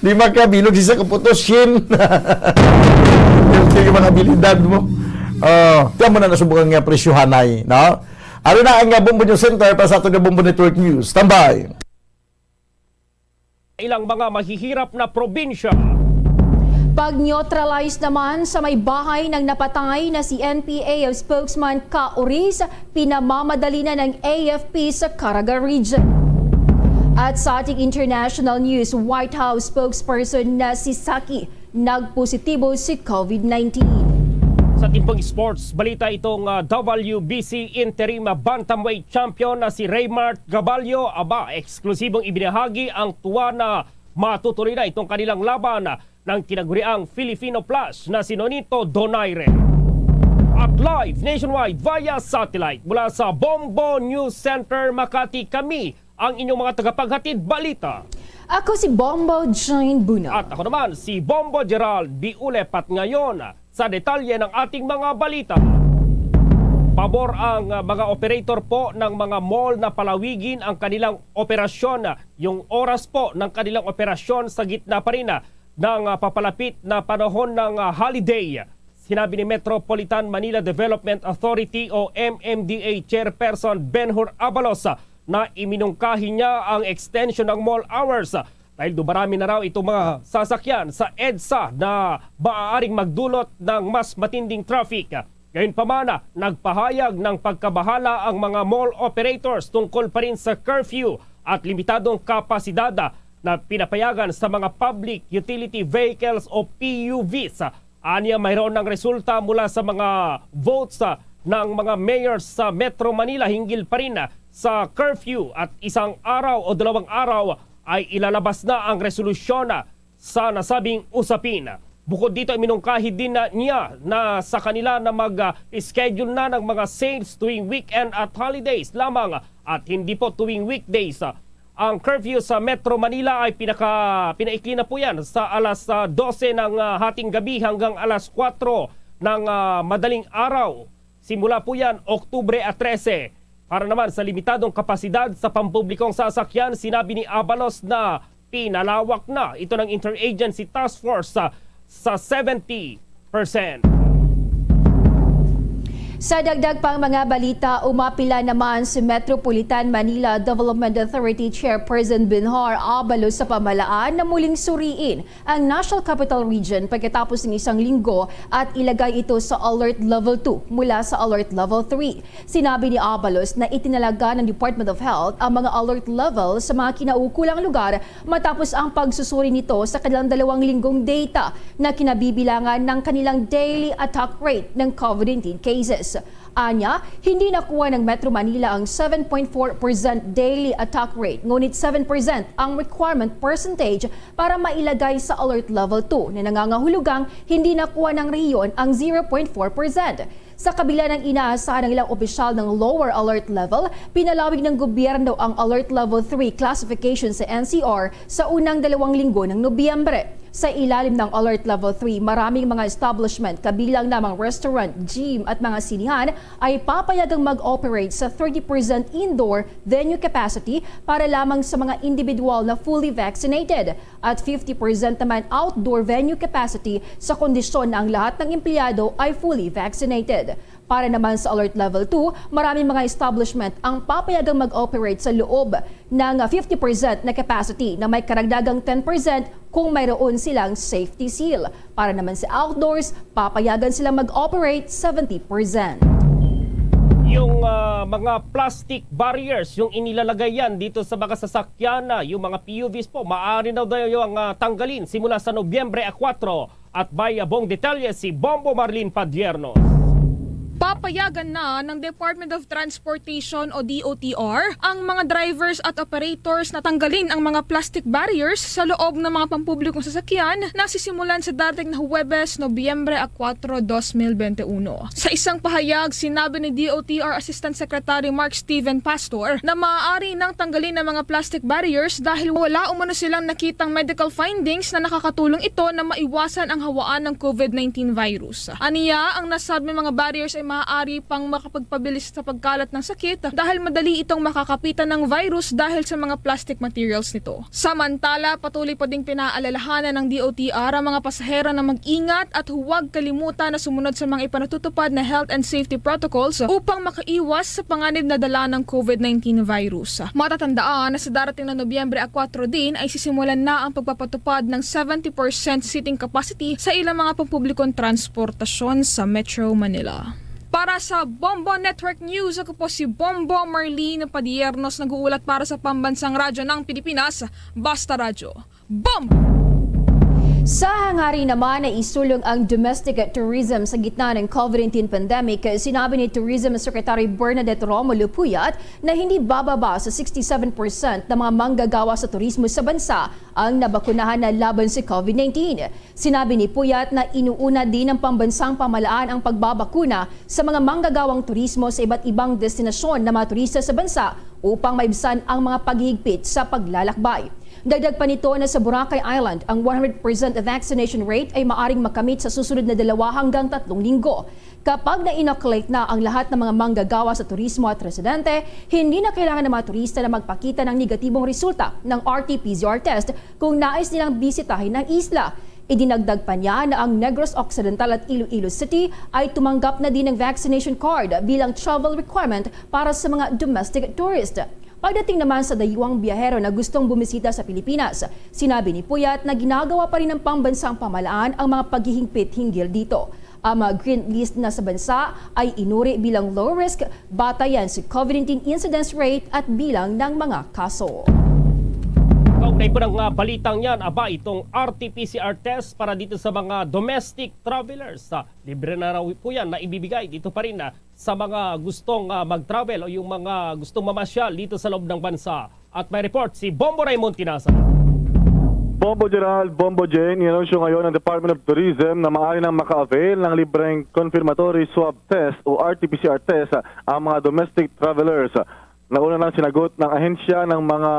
Di makabilog siya sa kaputos, Shin. Yung, yung mga abilidad mo. Oh, tiyan mo na nasubukan nga presyohanay, no? Ari na ang, uh, Bombo News Center para sa ato nga Bombo Network News. Tambay. Ilang mga mahihirap na probinsya. Pag-neutralize naman sa may bahay ng napatay na si N P A spokesman Ka Oris, pinamamadali na ng A F P sa Caraga Region. At sa ating international news, White House spokesperson na si Psaki nagpositibo si COVID nineteen. Sa timpang sports balita, itong, ah, W B C interim bantamweight champion na si Raymart Gabalio, aba, eksklusibong ibinahagi ang tuwa na matutuloy na itong kanilang laban ng tinaguriang Filifino Plus na si Nonito Donaire. At live nationwide via satellite mula sa Bombo News Center Makati, kami ang inyong mga tagapaghatid balita. Ako si Bombo Jane Buno. At ako naman si Bombo Gerald Biulep. At ngayon, sa detalye ng ating mga balita. Pabor ang, ah, mga operator po ng mga mall na palawigin ang kanilang operasyon, yung oras po ng kanilang operasyon sa gitna pa rin, ah, ng, ah, papalapit na panahon ng, ah, holiday. Sinabi ni Metropolitan Manila Development Authority o M M D A Chairperson Benhur Abalos, ah, na iminungkahi niya ang extension ng mall hours, ah, dahil dumarami na raw itong mga sasakyan sa EDSA na maaaring magdulot ng mas matinding traffic. Gayunpaman, nagpahayag ng pagkabahala ang mga mall operators tungkol pa rin sa curfew at limitadong kapasidad na pinapayagan sa mga public utility vehicles o P U Vs. Anya, mayroon ng resulta mula sa mga votes, ah, ng mga mayors sa Metro Manila hinggil pa rin, ah, sa curfew, at isang araw o dalawang araw ay ilalabas na ang resolusyon, ah, sa nasabing usapin. Bukod dito, iminungkahi din na niya na sa kanila na mag-schedule na ng mga sales tuwing weekend at holidays lamang at hindi po tuwing weekdays. Ang curfew sa Metro Manila ay pinaka, pinaikli na po yan sa alas ah, dose ng ah, hating gabi hanggang alas kwatro ng ah, madaling araw. Simula po yan, Oktubre a trese. Para naman sa limitadong kapasidad sa pampublikong sasakyan, sinabi ni Abalos na pinalawak na ito ng Interagency Task Force sa, sa seventy percent. Sa dagdag pang mga balita, umapila naman si Metropolitan Manila Development Authority Chairperson Benhar Abalos sa pamahalaan na muling suriin ang National Capital Region pagkatapos ng isang linggo at ilagay ito sa Alert Level two mula sa Alert Level three. Sinabi ni Abalos na itinalaga ng Department of Health ang mga alert level sa mga kinaukulang lugar matapos ang pagsusuri nito sa kanilang dalawang linggong data na kinabibilangan ng kanilang daily attack rate ng COVID nineteen cases. Anya, hindi nakuha ng Metro Manila ang seven point four percent daily attack rate, ngunit seven percent ang requirement percentage para mailagay sa Alert Level two na nangangahulugang hindi nakuha ng rehiyon ang zero point four percent. Sa kabila ng inaasahan ng ilang opisyal ng lower alert level, pinalawig ng gobyerno ang Alert Level three classification sa N C R sa unang dalawang linggo ng Nobyembre. Sa ilalim ng Alert Level three, maraming mga establishment, kabilang na mga restaurant, gym at mga sinihan, ay papayagang mag-operate sa thirty percent indoor venue capacity para lamang sa mga individual na fully vaccinated at fifty percent naman outdoor venue capacity sa kondisyon na ang lahat ng empleyado ay fully vaccinated. Para naman sa Alert Level two, maraming mga establishment ang papayagang mag-operate sa loob ng fifty percent na capacity na may karagdagang ten percent kung mayroon silang safety seal. Para naman sa outdoors, papayagan silang mag-operate seventy percent. Yung ah, mga plastic barriers, yung inilalagay yan dito sa mga sasakyan, ah, yung mga P U Vs po, maaari na daw yung ah, tanggalin simula sa Nobyembre a kwatro. At may ah, buong detalye si Bombo Marlene Padierno. Papayagan na ng Department of Transportation o D O T R ang mga drivers at operators na tanggalin ang mga plastic barriers sa loob ng mga pampublikong sasakyan na sisimulan sa darating na Huwebes, Nobyembre a kwatro, dos mil bente uno. Sa isang pahayag, sinabi ni D O T R Assistant Secretary Mark Steven Pastor na maaari nang tanggalin ang mga plastic barriers dahil wala umano silang nakitang medical findings na nakakatulong ito na maiwasan ang hawaan ng COVID nineteen virus. Aniya, ang nasabing mga barriers ay maaari pang makapagpabilis sa pagkalat ng sakit dahil madali itong makakapitan ng virus dahil sa mga plastic materials nito. Samantala, patuloy pa ding pinaalalahanan ng D O T R ang mga pasahero na mag-ingat at huwag kalimutan na sumunod sa mga ipanatutupad na health and safety protocols upang makaiwas sa panganib na dala ng COVID nineteen virus. Matatandaan na sa darating na Nobyembre a kwatro din ay sisimulan na ang pagpapatupad ng seventy percent seating capacity sa ilang mga pampublikong transportasyon sa Metro Manila. Para sa Bombo Network News, ako po si Bombo Marlene Padiernos, nag-uulat para sa Pambansang Radyo ng Pilipinas, Basta Radyo. Bombo! Sa hangarin naman na isulong ang domestic tourism sa gitna ng COVID nineteen pandemic, sinabi ni Tourism Secretary Bernadette Romulo Puyat na hindi bababa sa sixty-seven percent ng mga manggagawa sa turismo sa bansa ang nabakunahan na laban sa COVID nineteen. Sinabi ni Puyat na inuuna din ng pambansang pamahalaan ang pagbabakuna sa mga manggagawang turismo sa iba't ibang destinasyon ng mga turista sa bansa upang maibsan ang mga paghihigpit sa paglalakbay. Dagdag pa nito na sa Boracay Island, ang one hundred percent vaccination rate ay maaring makamit sa susunod na dalawa hanggang tatlong linggo. Kapag na-inoculate na ang lahat ng mga manggagawa sa turismo at residente, hindi na kailangan ng mga turista na magpakita ng negatibong resulta ng R T P C R test kung nais nilang bisitahin ang isla. Idinagdag pa niya na ang Negros Occidental at Iloilo City ay tumanggap na din ng vaccination card bilang travel requirement para sa mga domestic tourist. Pagdating naman sa dayuhang biyahero na gustong bumisita sa Pilipinas, sinabi ni Puyat na ginagawa pa rin ng pambansang pamahalaan ang mga paghihigpit hinggil dito. Ang mga green list na sa bansa ay inuri bilang low risk batayan sa COVID nineteen incidence rate at bilang ng mga kaso. Kaugnay po ng ah, balitang yan, aba, itong R T P C R test para dito sa mga domestic travelers. Ah, libre na raw po yan na ibibigay dito pa rin ah, sa mga gustong ah, mag-travel o yung mga gustong mamasyal dito sa loob ng bansa. At may report si Bombo Raymond Tinasan. Bombo Gerald, Bombo Jane, inanunsyo ngayon ng Department of Tourism na maaari nang maka-avail ng libreng confirmatory swab test o R T P C R test ang mga domestic travelers. Nauna nang sinagot ng ahensya ng mga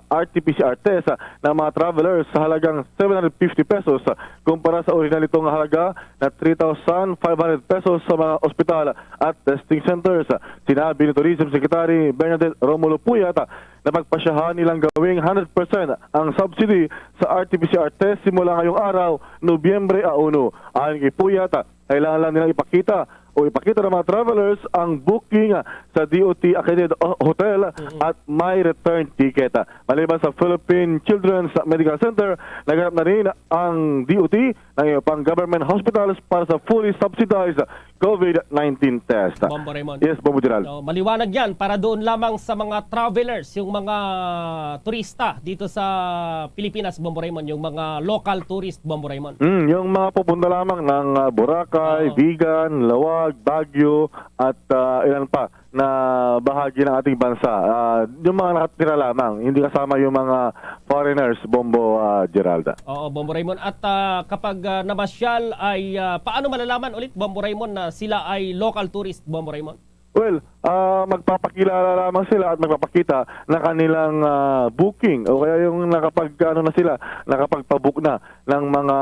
R T P C R test ng mga travelers sa halagang seven hundred fifty pesos kumpara sa original nitong halaga na three thousand five hundred pesos sa mga ospital at testing centers. Sinabi ni Tourism Secretary Bernadette Romulo Puyat na pagpasyahan nilang gawing hundred percent ang subsidy sa R T P C R test simula ngayong araw, Nobyembre a uno. Ayon kay Puyat, kailangan lang nilang ipakita o ipakita ng mga travelers ang booking sa D O T accredited ho- hotel at may return ticket. Maliban sa Philippine Children's Medical Center, naghanap na rin ang D O T ng iba pang government hospitals para sa fully subsidized COVID nineteen test. Bombo Raymond. Yes, Bombo Gerald. So, maliwanag yan para doon lamang sa mga travelers, yung mga turista dito sa Pilipinas, Bombo Raymond, yung mga local tourist, Bombo Raymond. Mm, yung mga pupunta lamang ng ah, Boracay, Oo. Vigan, Laoag, Baguio, at ah, ilan pa na bahagi ng ating bansa. Ah, yung mga nakatira lamang, hindi kasama yung mga foreigners, Bombo ah, Gerald. Oo, Bombo Raymond. At ah, kapag ah, namasyal ay ah, paano malalaman ulit, Bombo Raymond, na sila ay local tourist, Bombo Raymond? Well, ah, magpapakilala lamang sila at magpapakita na kanilang ah, booking o kaya yung nakapag ano na sila, nakapagpabook na ng mga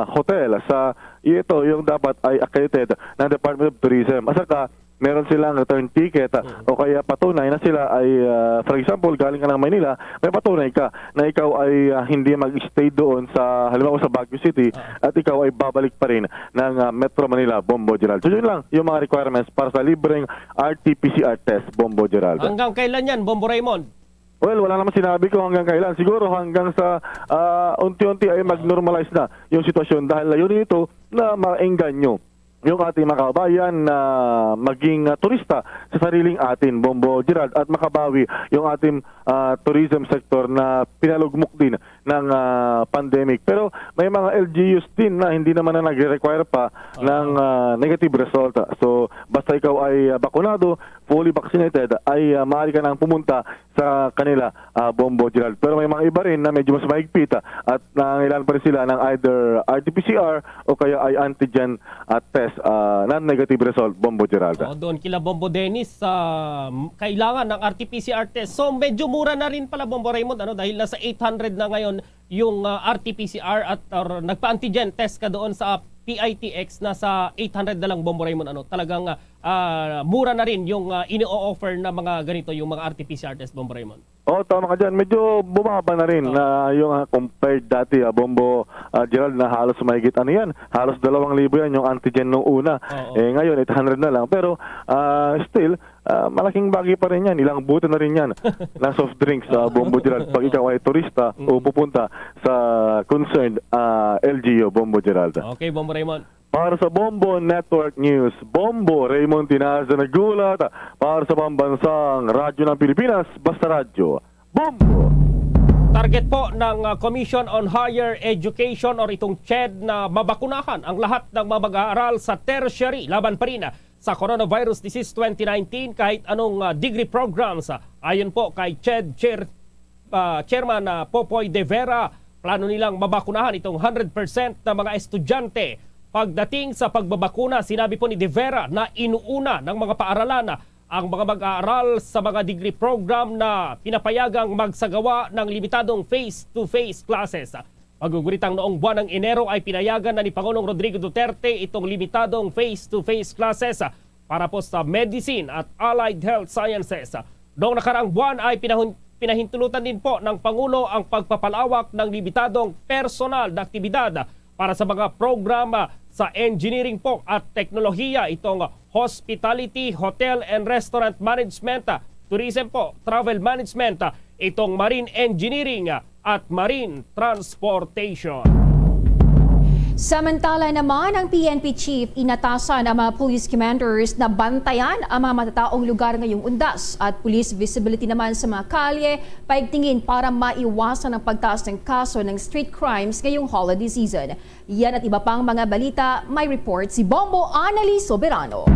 hotel sa ito yung dapat ay accredited ng Department of Tourism. Asa ka meron silang return ticket ah, o kaya patunay na sila ay ah, for example, galing ka ng Maynila, may patunay ka na ikaw ay ah, hindi mag-stay doon sa halimbawa sa Baguio City at ikaw ay babalik pa rin ng ah, Metro Manila, Bombo Gerald. So yun lang yung mga requirements para sa libreng R T P C R test, Bombo Gerald. Hanggang kailan yan, Bombo Raymond? Well, wala naman sinabi kung hanggang kailan. Siguro hanggang sa ah, unti-unti ay mag-normalize na yung sitwasyon dahil layunin ito na maengganyo yung ating mga kababayan na maging ah, turista sa sariling atin, Bombo Gerald, at makabawi yung ating ah, tourism sector na pinalugmok din ng ah, pandemic. Pero may mga L G Us din na hindi naman na nagre-require pa ng ah, negative result. So, basta ikaw ay ah, bakunado, fully vaccinated, ay ah, maaari ka nang pumunta sa kanila, ah, Bombo Gerald. Pero may mga iba rin na medyo mas mahigpit ah, at nangangailangan pa rin sila ng either R T P C R o kaya ay antigen ah, test, ah, na negative result, Bombo Gerald. Oo, doon kila Bombo Dennis, ah, m- kailangan ng R T P C R test. So medyo mura na rin pala, Bombo Raymond, ano, dahil nasa eight hundred na ngayon yung ah, R T P C R at or, nagpa-antigen test ka doon sa P I T X, nasa eight hundred na lang, Bombo Raymond, ano. Talagang ah, ah, mura na rin yung ah, ini-offer na mga ganito, yung mga R T P C R test, Bombo Raymond. Oh, tama ka dyan. Medyo bumaba na rin na yung ah, compared dati, ah, Bombo ah, Gerald, na halos mahigit ano yan, halos dalawang libo yan yung antigen nung una. Oo. Eh, ngayon, eight hundred na lang. Pero ah, still, ah, malaking bagay pa rin yan. Ilang bote na rin yan na soft drinks, ah, Bombo Gerald, pag ikaw ay turista o pupunta sa concerned ah, L G U, Bombo Gerald. Okay, Bombo Raymond. Para sa Bombo Network News, Bombo Raymond Tinaza naghulat para sa Pambansang Radyo ng Pilipinas, Basta Radyo. Bombo! Target po ng ah, Commission on Higher Education or itong ched na mabakunahan ang lahat ng mga mag-aaral sa tertiary laban pa rin sa coronavirus disease twenty nineteen kahit anong ah, degree programs. Ayon po kay ched chair ah, Chairman ah, Popoy De Vera, plano nilang mabakunahan itong hundred percent na mga estudyante. Pagdating sa pagbabakuna, sinabi po ni De Vera na inuuna ng mga paaralan ang mga mag-aaral sa mga degree program na pinapayagang magsagawa ng limitadong face-to-face classes. Maguguritang noong buwan ng Enero ay pinayagan na ni Pangulong Rodrigo Duterte itong limitadong face-to-face classes para po sa medicine at allied health sciences. Noong nakaraang buwan ay pinahun- pinahintulutan din po ng Pangulo ang pagpapalawak ng limitadong personal na aktibidad para sa mga programa sa engineering po at teknolohiya, itong hospitality, hotel and restaurant management, tourism po, travel management, itong marine engineering at marine transportation. Samantala naman, ang P N P chief inatasan ang mga police commanders na bantayan ang mga matataong lugar ngayong undas at police visibility naman sa mga kalye, paigtingin para maiwasan ang pagtaas ng kaso ng street crimes ngayong holiday season. Yan at iba pang mga balita, may report si Bombo Annalise Soberano.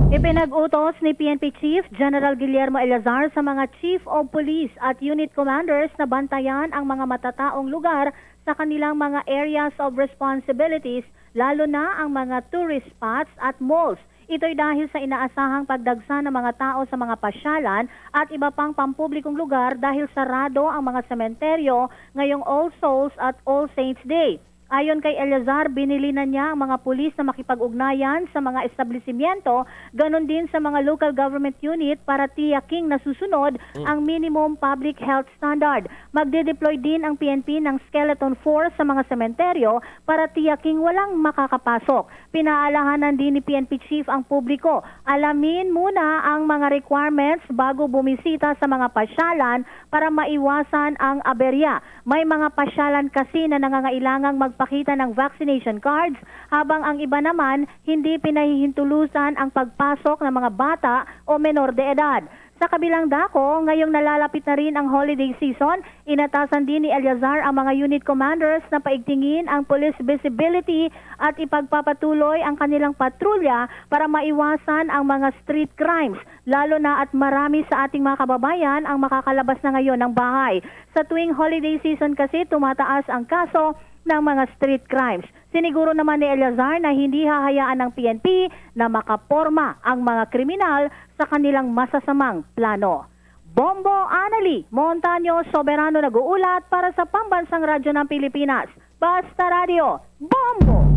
Ipinag-utos ni P N P Chief General Guillermo Eleazar sa mga Chief of Police at Unit Commanders na bantayan ang mga matataong lugar sa kanilang mga areas of responsibilities, lalo na ang mga tourist spots at malls. Ito'y dahil sa inaasahang pagdagsa ng mga tao sa mga pasyalan at iba pang pampublikong lugar dahil sarado ang mga sementeryo ngayong All Souls at All Saints Day. Ayon kay Eleazar, binili na niya ang mga pulis na makipag-ugnayan sa mga establisimyento, ganon din sa mga local government unit para tiyaking nasusunod ang minimum public health standard. Magde-deploy din ang P N P ng skeleton force sa mga sementeryo para tiyaking walang makakapasok. Pinaalahanan din ni P N P Chief ang publiko, alamin muna ang mga requirements bago bumisita sa mga pasyalan para maiwasan ang aberya. May mga pasyalan kasi na nangangailangang magpakita ng vaccination cards, habang ang iba naman hindi pinahihintulusan ang pagpasok ng mga bata o menor de edad. Sa kabilang dako, ngayong nalalapit na rin ang holiday season, inatasan din ni Eleazar ang mga unit commanders na paigtingin ang police visibility at ipagpapatuloy ang kanilang patrulya para maiwasan ang mga street crimes, lalo na at marami sa ating mga kababayan ang makakalabas na ngayon ng bahay. Sa tuwing holiday season kasi, tumataas ang kaso ng mga street crimes. Siniguro naman ni Eleazar na hindi hahayaan ng P N P na makaporma ang mga kriminal sa kanilang masasamang plano. Bombo Anali Montaño Soberano nag-uulat para sa Pambansang Radyo ng Pilipinas, Basta Radio, Bombo!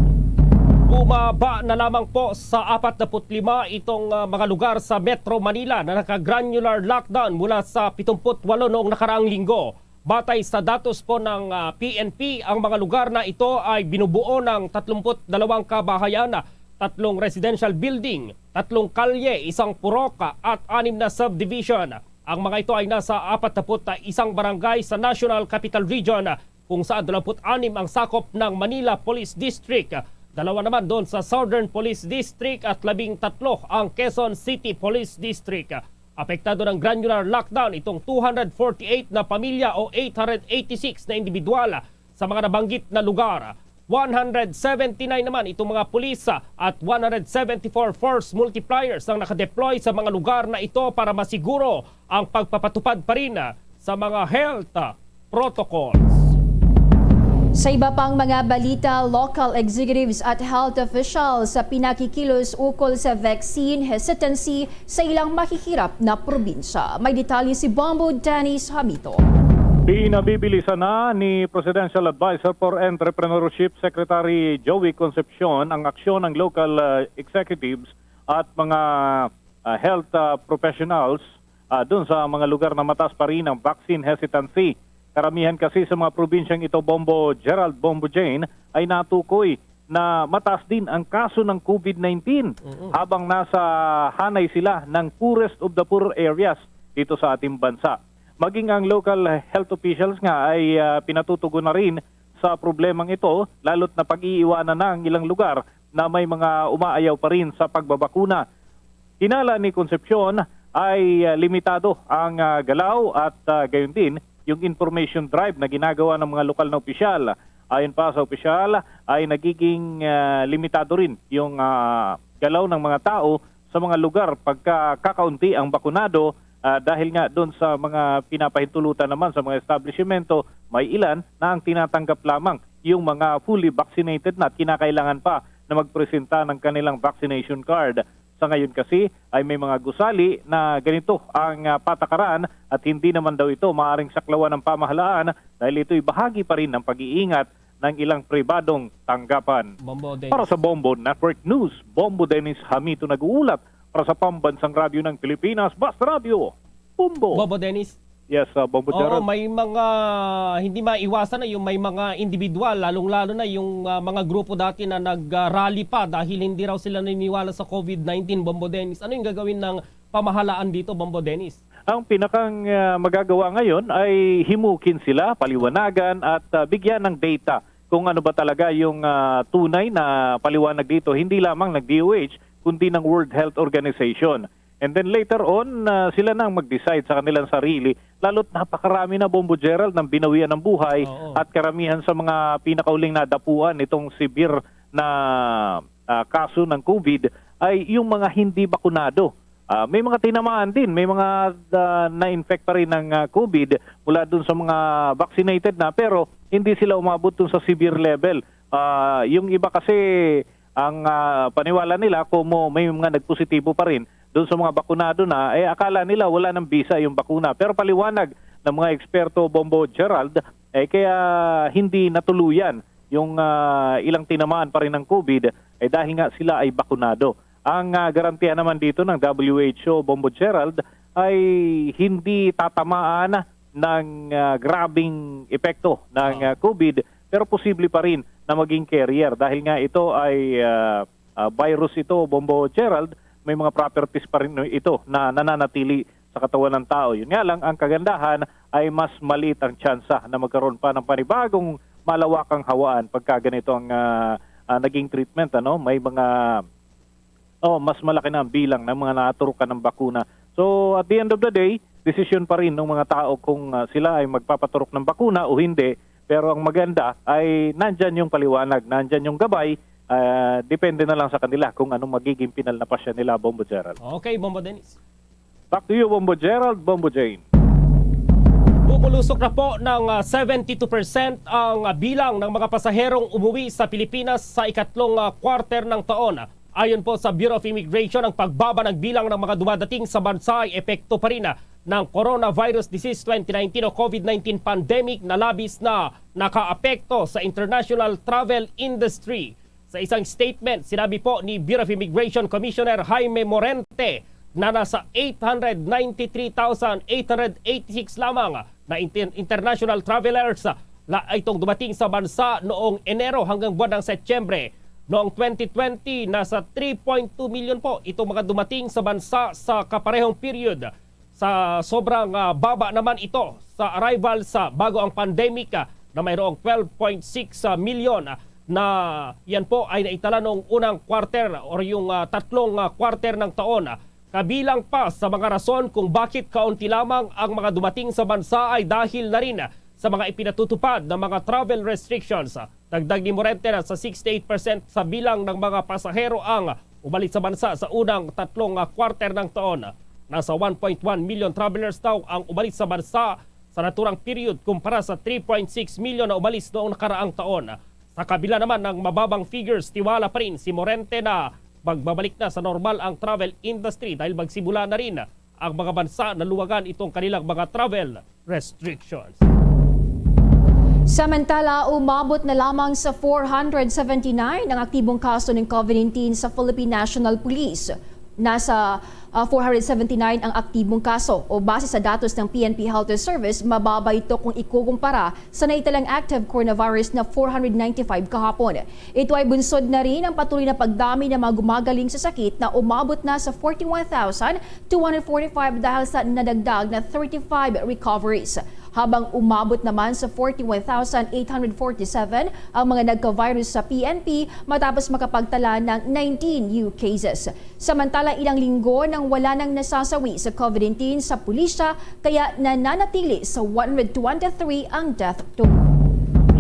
Bumaba na lamang po sa apat na put lima itong, ah, mga lugar sa Metro Manila na naka-granular lockdown mula sa pitumpu't walo noong nakaraang linggo. Batay sa datos po ng, ah, P N P, ang mga lugar na ito ay binubuo ng tatlumpu't dalawang kabahayan, tatlong residential building, tatlong kalye, isang purok, at anim na subdivision. Ang mga ito ay nasa apat na put isang barangay sa National Capital Region, kung saan dalawampu't anim ang sakop ng Manila Police District, dalawa naman doon sa Southern Police District at labing tatlo ang Quezon City Police District. Apektado ng granular lockdown itong two hundred forty-eight na pamilya o eight hundred eighty-six na individual sa mga nabanggit na lugar. One hundred seventy-nine naman itong mga pulis at one hundred seventy-four force multipliers ang nakadeploy sa mga lugar na ito para masiguro ang pagpapatupad pa rin sa mga health protocols. Sa iba pang mga balita, local executives at health officials sa pinakikilos ukol sa vaccine hesitancy sa ilang mahihirap na probinsya. May detalye si Bombo Dennis Hamito. Pinabibilisan na ni Presidential Advisor for Entrepreneurship Secretary Joey Concepcion ang aksyon ng local, uh, executives at mga, uh, health, uh, professionals, uh, dun sa mga lugar na mataas pa rin ang vaccine hesitancy. Karamihan kasi sa mga probinsyang ito, Bombo Gerald, Bombo Jane, ay natukoy na mataas din ang kaso ng COVID nineteen, mm-mm, habang nasa hanay sila ng poorest of the poor areas dito sa ating bansa. Maging ang local health officials nga ay, ah, pinatutugon na rin sa problemang ito, lalo't na pag-iiwanan na ang ilang lugar na may mga umaayaw pa rin sa pagbabakuna. Hinala ni Concepcion ay, ah, limitado ang, ah, galaw at, ah, gayon din yung information drive na ginagawa ng mga lokal na opisyal. Ayon pa sa opisyal, ay nagiging, ah, limitado rin yung, ah, galaw ng mga tao sa mga lugar pagka kakaunti ang bakunado, ah, dahil nga doon sa mga pinapahintulutan naman sa mga establishmento, may ilan na ang tinatanggap lamang yung mga fully vaccinated na at kinakailangan pa na magpresenta ng kanilang vaccination card. Sa ngayon kasi ay may mga gusali na ganito ang, ah, patakaran at hindi naman daw ito maaring saklawan ng pamahalaan dahil ito'y bahagi pa rin ng pag-iingat ng ilang pribadong tanggapan. Bombo Dennis. Para sa Bombo Network News, Bombo Dennis Hamito nag-uulat para sa Pambansang Radyo ng Pilipinas, Basta Radyo, Bombo. Bombo Dennis. Yes, uh, Bombo Gerald. Oo, may mga hindi maiwasan na yung may mga individual, lalong-lalo na yung, ah, mga grupo dati na nag-rally pa dahil hindi raw sila naniniwala sa COVID nineteen, Bombo Dennis. Ano yung gagawin ng pamahalaan dito, Bombo Dennis? Ang pinakang, ah, magagawa ngayon ay himukin sila, paliwanagan at, ah, bigyan ng data kung ano ba talaga yung, ah, tunay na paliwanag dito, hindi lamang ng D O H, kundi ng World Health Organization. And then later on, ah, sila na ang mag-decide sa kanilang sarili, lalo't napakarami na, Bombo Gerald, ng binawian ng buhay. Oo. At karamihan sa mga pinakauling nadapuan itong severe na, ah, kaso ng COVID ay yung mga hindi bakunado. Ah, may mga tinamaan din, may mga, ah, na-infect pa rin ng, ah, COVID mula dun sa mga vaccinated na, pero hindi sila umabot dun sa severe level. Ah, yung iba kasi, ang, ah, paniwala nila, kung mo-, may mga nagpositibo pa rin dun sa mga bakunado na, eh, akala nila wala nang bisa yung bakuna. Pero paliwanag ng mga eksperto, Bombo Gerald, eh, kaya hindi natuluyan yung, ah, ilang tinamaan pa rin ng COVID, eh, dahil nga sila ay bakunado. Ang, ah, garantiya naman dito ng W H O, Bombo Gerald, ay hindi tatamaan ng, ah, grabing epekto ng, Oo. ah, COVID, pero posible pa rin na maging carrier dahil nga ito ay, ah, ah, virus ito, Bombo Gerald, may mga properties pa rin ito na nananatili sa katawan ng tao. Yun nga lang, ang kagandahan ay mas maliit ang tsansa na magkaroon pa ng panibagong malawakang hawaan pagka ganito ang, ah, ah, naging treatment, ano? May mga, oh, mas malaki na ang bilang ng mga naturukan ng bakuna. So, at the end of the day, desisyon pa rin ng mga tao kung, ah, sila ay magpapaturok ng bakuna o hindi. Pero ang maganda ay nandyan yung paliwanag, nandyan yung gabay. Ah, depende na lang sa kanila kung anong magiging pinal na pasya nila, Bombo Gerald. Okay, Bombo Dennis. Back to you, Bombo Gerald, Bombo Jane. Bumulusok na po ng, ah, seventy-two percent ang, ah, bilang ng mga pasaherong umuwi sa Pilipinas sa ikatlong, ah, quarter ng taon. Ayon po sa Bureau of Immigration, ang pagbaba ng bilang ng mga dumadating sa bansa ay epekto pa rin, ah, ng coronavirus disease twenty nineteen o COVID nineteen pandemic na labis na nakaapekto sa international travel industry. Sa isang statement, sinabi po ni Bureau of Immigration Commissioner Jaime Morente na nasa eight hundred ninety-three thousand eight hundred eighty-six lamang na inter-, international travelers la itong dumating sa bansa noong Enero hanggang buwan ng Setyembre. Noong twenty twenty, nasa three point two million po itong mga dumating sa bansa sa kaparehong period. Sa sobrang, ah, baba naman ito sa arrival sa bago ang pandemic, ah, na mayroong twelve point six, ah, milyon, ah, na yan po ay naitala noong unang quarter or yung, ah, tatlong, ah, quarter ng taon, ah. Kabilang pa sa mga rason kung bakit kaunti lamang ang mga dumating sa bansa ay dahil na rin, ah, sa mga ipinatutupad na mga travel restrictions, ah. Dagdag ni Morente na sa sixty-eight percent sa bilang ng mga pasahero ang umalis sa bansa sa unang tatlong, ah, quarter ng taon. Nasa one point one million travelers daw ang umalis sa bansa sa naturang period kumpara sa three point six million na umalis noong nakaraang taon. Sa kabila naman ng mababang figures, tiwala pa rin si Morente na magbabalik na sa normal ang travel industry dahil magsimula na rin ang mga bansa na luwagan itong kanilang mga travel restrictions. Samantala, umabot na lamang sa four hundred seventy-nine ang aktibong kaso ng COVID nineteen sa Philippine National Police. Nasa, ah, four hundred seventy-nine ang aktibong kaso, o base sa datos ng P N P Health Service, mababa ito kung ikukumpara sa naitalang active coronavirus na four hundred ninety-five kahapon. Ito ay bunsod na rin ang patuloy na pagdami ng mga gumagaling sa sakit na umabot na sa forty-one thousand two hundred forty-five dahil sa nadagdag na thirty-five recoveries, habang umabot naman sa forty-one thousand eight hundred forty-seven ang mga nagka-virus sa P N P matapos makapagtala ng nineteen new cases. Samantala, ilang linggo nang wala nang nasasawi sa COVID nineteen sa pulisya, kaya nananatili sa one hundred twenty-three ang death toll.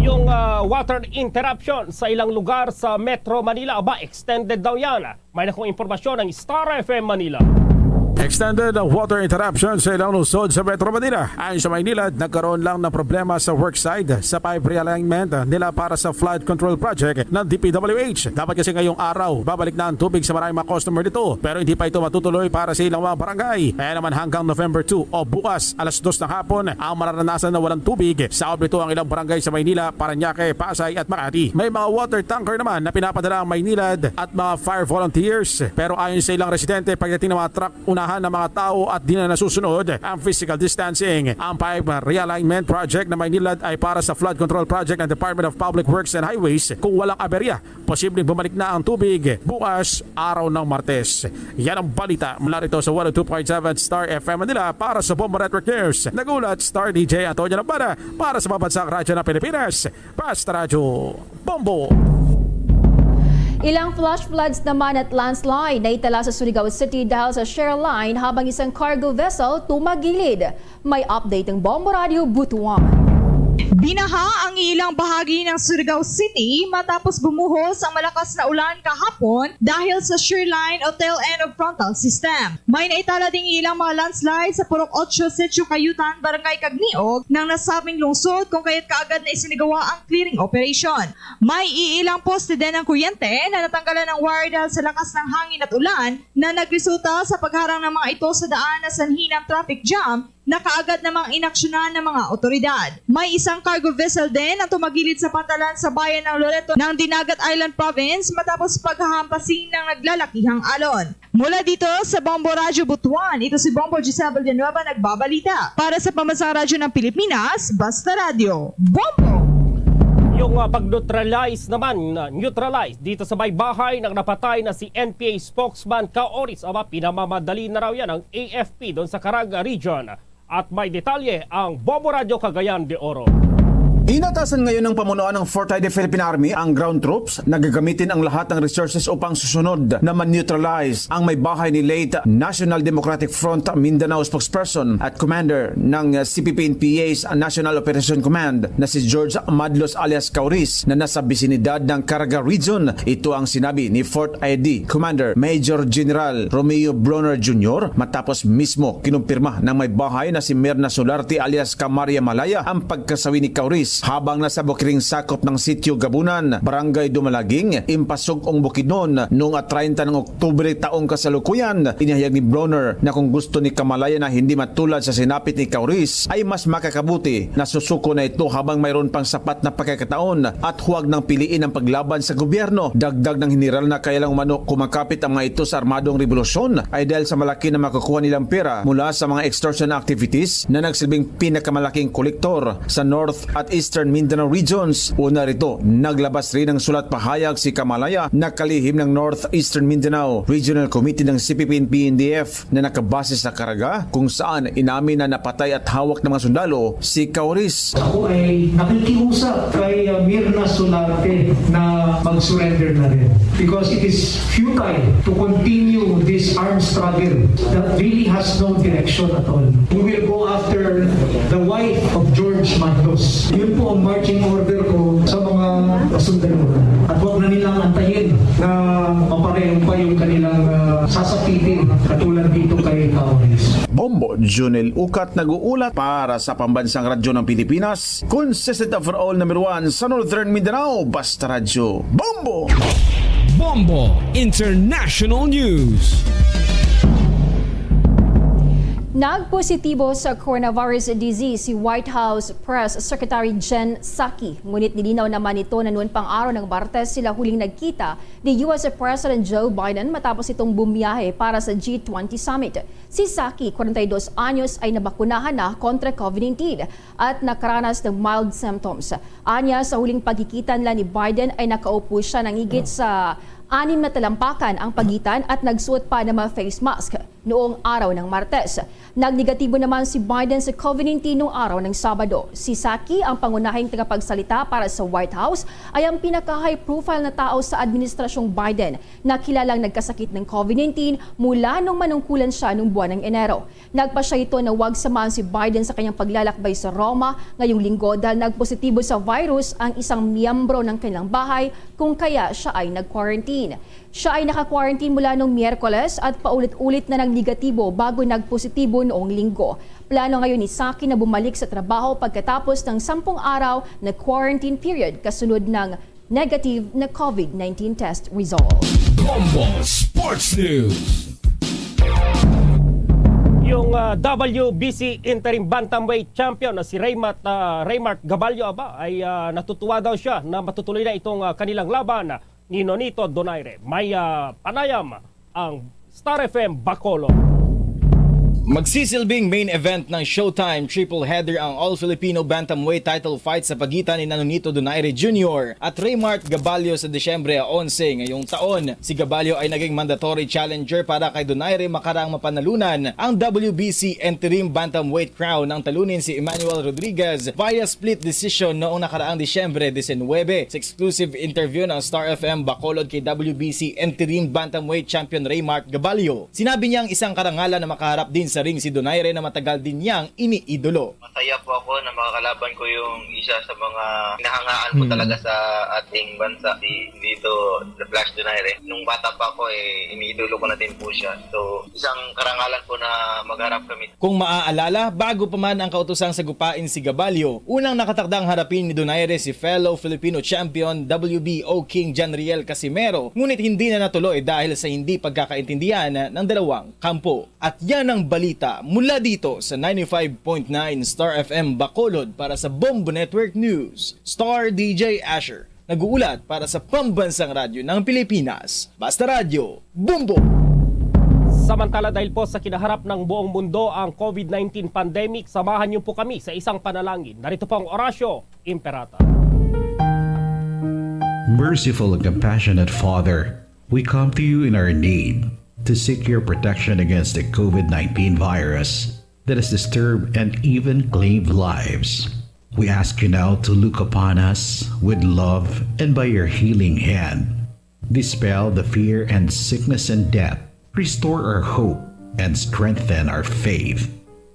Yung, ah, water interruption sa ilang lugar sa Metro Manila, aba, extended daw yan. May na kong impormasyon ang Star F M Manila. Extended ang water interruption sa ilang lungsod sa Metro Manila. Ayon sa Maynilad, nagkaroon lang ng problema sa worksite sa pipe realignment nila para sa flood control project ng D P W H. Dapat kasi ngayong araw, babalik na ang tubig sa maraming mga customer nito. Pero hindi pa ito matutuloy para sa ilang mga barangay. Kaya naman hanggang November two o bukas, alas dos ng hapon, ang mararanasan na walang tubig. Sa nito ang ilang barangay sa Maynila, Parañaque, Pasay at Makati. May mga water tanker naman na pinapadala ang Maynilad at mga fire volunteers. Pero ayon sa ilang residente, pagdating ng mga truck, unahan ng mga tao at di na nasusunod ang physical distancing. Ang pipe realignment project na Maynilad ay para sa flood control project ng Department of Public Works and Highways. Kung walang aberya, posibleng bumalik na ang tubig bukas, araw ng Martes. Yan ang balita mula rito sa one oh two point seven Star F M Manila para sa Bombo Network News. Nagulat, Star D J Antonio Lambada para sa Pambansang Radyo ng Pilipinas. Basta Radyo, Bombo! Ilang flash floods naman at landslide na itala sa Surigao City dahil sa share line, habang isang cargo vessel tumagilid. May update ang Bombo Radio Butuan. Binaha ang ilang bahagi ng Surigao City matapos bumuhos ang malakas na ulan kahapon dahil sa shear line o tail end of frontal system. May naitala ding ilang mga landslide sa Purok Ocho, Sitio Kayutan, Barangay Cagniog ng nasabing lungsod, kung kaya't kaagad na isinagawa ang clearing operation. May iilang poste din ng kuryente na natanggalan ng wire dahil sa lakas ng hangin at ulan na nagresulta sa pagharang ng mga ito sa daan na sanhi ng traffic jam na kaagad namang inaksyonan ng mga otoridad. May isang cargo vessel din ang tumagilid sa pantalan sa bayan ng Loreto ng Dinagat Island Province matapos paghahampasin ng naglalakihang alon. Mula dito sa Bombo Radyo Butuan, ito si Bombo Giselle Villanueva nagbabalita. Para sa Pambansang Radyo ng Pilipinas, Basta Radyo, Bombo! Yung uh, pag-neutralize naman, uh, neutralize dito sa may bahay ng napatay na si N P A spokesman Caoris, aba, pinamamadali na raw yan ng A F P doon sa Caraga region. At may detalye ang Bombo Radyo Cagayan de Oro. Inatasan ngayon ng pamunuan ng Fourth I D Philippine Army ang ground troops na gagamitin ang lahat ng resources upang susunod na man-neutralize ang may bahay ni late National Democratic Front Mindanao spokesperson at commander ng C P P N P A's National Operation Command na si George Madlos alias Cauris na nasa bisinidad ng Caraga Region. Ito ang sinabi ni Fourth I D Commander Major General Romeo Bronner Junior matapos mismo kinumpirma ng may bahay na si Mirna Solarte alias Kamaria Malaya ang pagkasawi ni Cauris habang nasa bukiring sakop ng Sitio Gabunan, Barangay Dumalaging, Impasug-ong Bukidnon noong treinta ng Oktubre taong kasalukuyan. Inihayag ni Bronner na kung gusto ni Kamalaya na hindi matulad sa sinapit ni Cauris, ay mas makakabuti na susuko na ito habang mayroon pang sapat na pagkakataon at huwag nang piliin ang paglaban sa gobyerno. Dagdag ng General na kaya lang umano kumakapit ang mga ito sa armadong rebolusyon ay dahil sa malaki na makukuha nilang pera mula sa mga extortion activities na nagsilbing pinakamalaking kolektor sa North at Eastern Mindanao regions. Una rito, naglabas rin ng sulat pahayag si Kamalaya na kalihim ng North Eastern Mindanao Regional Committee ng C P P N P N D F na nakabase sa Caraga, kung saan inamin na napatay at hawak ng mga sundalo si Cauris. Ako ay nakikiusap kay uh, Mirna Solarte na mag-surrender na rin because it is futile to continue this armed struggle that really has no direction at all. We will go after the wife of George Matos. Yun po ang marching order ko sa mga sundalo. At huwag na nilang antayin na mapareho pa yung kanilang uh, sasakitin katulad dito kay Cauris. Bombo Junel Ukat nag-uulat para sa Pambansang Radyo ng Pilipinas, consistent overall number one sa Northern Mindanao, Basta Radyo. Bombo! Bombo International News. Nagpositibo sa coronavirus disease si White House Press Secretary Jen Psaki. Ngunit nilinaw naman nito na noon pang araw ng Martes sila huling nagkita ni U S President Joe Biden matapos itong bumiyahe para sa G twenty Summit. Si Psaki, kwarenta y dos anyos, ay nabakunahan na kontra COVID nineteen at nakaranas ng mild symptoms. Anya, sa huling pagkikita nila ni Biden ay nakaupo siya ng higit sa anim na talampakan ang pagitan at nagsuot pa ng mga face mask noong araw ng Martes. Nagnegatibo naman si Biden sa COVID nineteen noong araw ng Sabado. Si Psaki, ang pangunahing tagapagsalita para sa White House, ay ang pinaka-high-profile na tao sa administrasyong Biden na kilalang nagkasakit ng COVID nineteen mula nung manungkulan siya nung buwan ng Enero. Nagpasya ito na wag samahan si Biden sa kanyang paglalakbay sa Roma ngayong linggo dahil nagpositibo sa virus ang isang miyembro ng kanilang bahay, kung kaya siya ay nag-quarantine. Siya ay naka-quarantine mula nung Miyerkules at paulit-ulit na nagnegatibo bago nagpositibo noong Linggo. Plano ngayon ni Psaki na bumalik sa trabaho pagkatapos ng sampung araw na quarantine period kasunod ng negative na COVID nineteen test result. Bombo Sports News. Yung uh, W B C Interim Bantamweight Champion na si Raymat, uh, Raymark Gabalio, aba, ay uh, natutuwa daw siya na matutuloy na itong uh, kanilang laban ni Nonito Donaire. May uh, panayam ang Star F M Bacolod. Magsisilbing main event ng Showtime triple header ang All Filipino Bantamweight title fight sa pagitan ni Nonito Donaire Junior at Raymark Gabalio sa Disyembre onse ngayong taon. Si Gabalio ay naging mandatory challenger para kay Donaire makaraang mapanalunan ang W B C Interim Bantamweight crown ng talunin si Emmanuel Rodriguez via split decision noong nakaraang Disyembre disenwebe. Sa exclusive interview ng Star F M Bacolod kay W B C Interim Bantamweight Champion Raymark Gabalio, sinabi niya ang isang karangalan na makaharap din sa ring si Donaire na matagal din niyang iniidolo. Masaya po ako na makakalaban ko yung isa sa mga hinahangaan ko Hmm. talaga sa ating bansa, si Dito The Flash Donaire. Nung bata pa ako, eh, iniidolo ko na din po siya. So, isang karangalan po na magharap kami. Kung maaalala, bago pa man ang kautosang sagupain si Gabalio, unang nakatakdang harapin ni Donaire si fellow Filipino champion W B O King Janriel Casimero, ngunit hindi na natuloy dahil sa hindi pagkakaintindihan ng dalawang kampo. At yan ang balita mula dito sa ninety-five point nine Star F M Bacolod. Para sa Bombo Network News, Star D J Asher, nag-uulat para sa Pambansang Radyo ng Pilipinas. Basta Radyo, Bombo! Samantala, dahil po sa kinaharap ng buong mundo ang covid nineteen pandemic, samahan niyo po kami sa isang panalangin. Narito po ang Oratio Imperata. Merciful and compassionate Father, we come to you in our need to seek your protection against the covid nineteen virus that has disturbed and even claimed lives. We ask you now to look upon us with love and by your healing hand, dispel the fear and sickness and death, restore our hope, and strengthen our faith.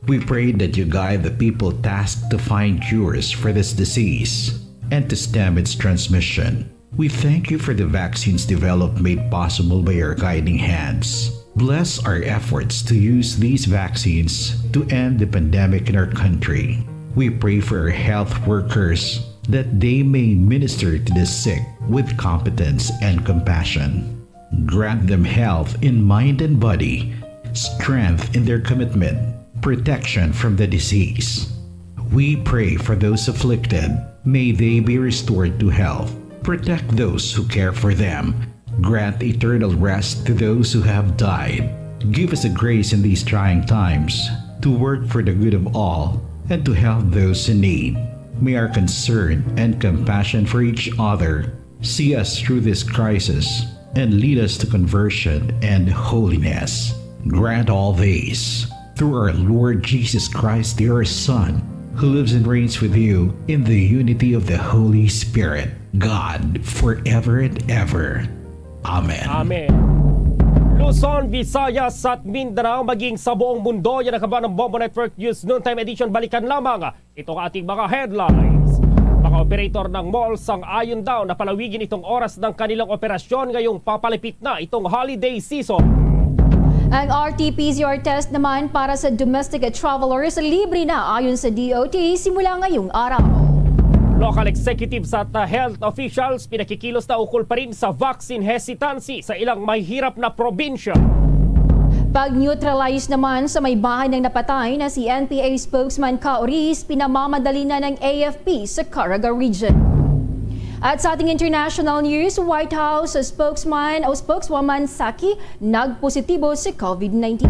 We pray that you guide the people tasked to find cures for this disease and to stem its transmission. We thank you for the vaccines developed made possible by your guiding hands. Bless our efforts to use these vaccines to end the pandemic in our country. We pray for our health workers that they may minister to the sick with competence and compassion. Grant them health in mind and body, strength in their commitment, protection from the disease. We pray for those afflicted. May they be restored to health. Protect those who care for them. Grant eternal rest to those who have died. Give us the grace in these trying times to work for the good of all and to help those in need. May our concern and compassion for each other see us through this crisis and lead us to conversion and holiness. Grant all these through our Lord Jesus Christ, your Son, who lives and reigns with you in the unity of the Holy Spirit, God, forever and ever. Amen. Amen. Luzon, Visayas, at Mindanao, maging sa buong mundo, yan ang kabuuan ng Bombo Network News Noontime Edition. Balikan lamang itong ating mga headlines. Mga operator ng mall sang-ayon daw na palawigin itong oras ng kanilang operasyon ngayong papalapit na itong holiday season. Ang R T P C R test naman para sa domestic travelers libre na ayon sa D O T simula ngayong araw. Local executives at, uh, health officials pinakikilos na ukol pa rin sa vaccine hesitancy sa ilang mahihirap na probinsya. Pag-neutralize naman sa may bahay ng napatay na si N P A spokesman Ka Oris, pinamamadali na ng A F P sa Caraga Region. At sa ating international news, White House spokesman o spokeswoman Psaki nagpositibo sa covid nineteen.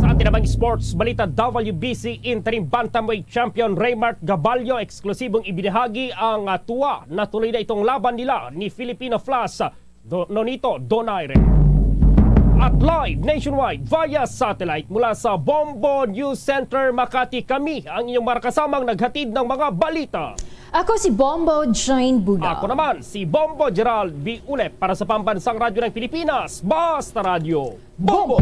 Sa ating namang sports balita, W B C interim bantamweight champion Raymart Gabalio, eksklusibong ibinahagi ang, ah, tuwa na tuloy na itong laban nila ni Filipino Flash Do-, Nonito Donaire. At live nationwide via satellite mula sa Bombo News Center, Makati, kami ang inyong makasamang naghatid ng mga balita. Ako si Bombo Jane Bugaw. Ako naman si Bombo Gerald B. Ulep para sa Pambansang Radyo ng Pilipinas, Basta Radyo Bombo!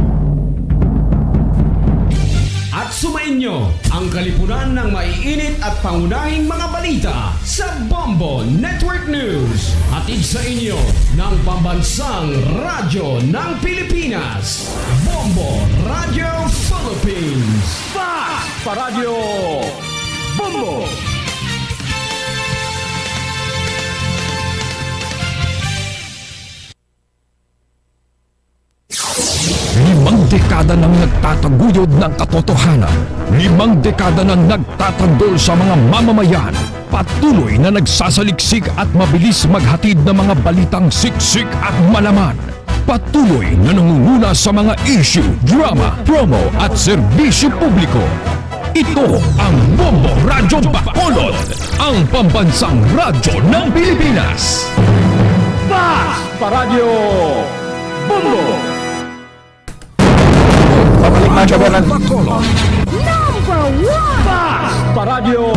At sumainyo ang kalipunan ng maiinit at pangunahing mga balita sa Bombo Network News. Hatid sa inyo ng Pambansang Radyo ng Pilipinas, Bombo Radyo Philippines. Fast Paradyo Bombo! Limang dekada nang nagtataguyod ng katotohanan. Limang dekada nang nagtatanggol sa mga mamamayan. Patuloy na nagsasaliksik at mabilis maghatid ng mga balitang siksik at malaman. Patuloy na nangunguna sa mga issue, drama, promo, at serbisyo publiko. Ito ang Bombo Radyo Bacolod, ang pambansang radyo ng Pilipinas. Fast Paradyo Bombo! Pabalik, mga kabanan. Bacolod. Number one! Fast Paradyo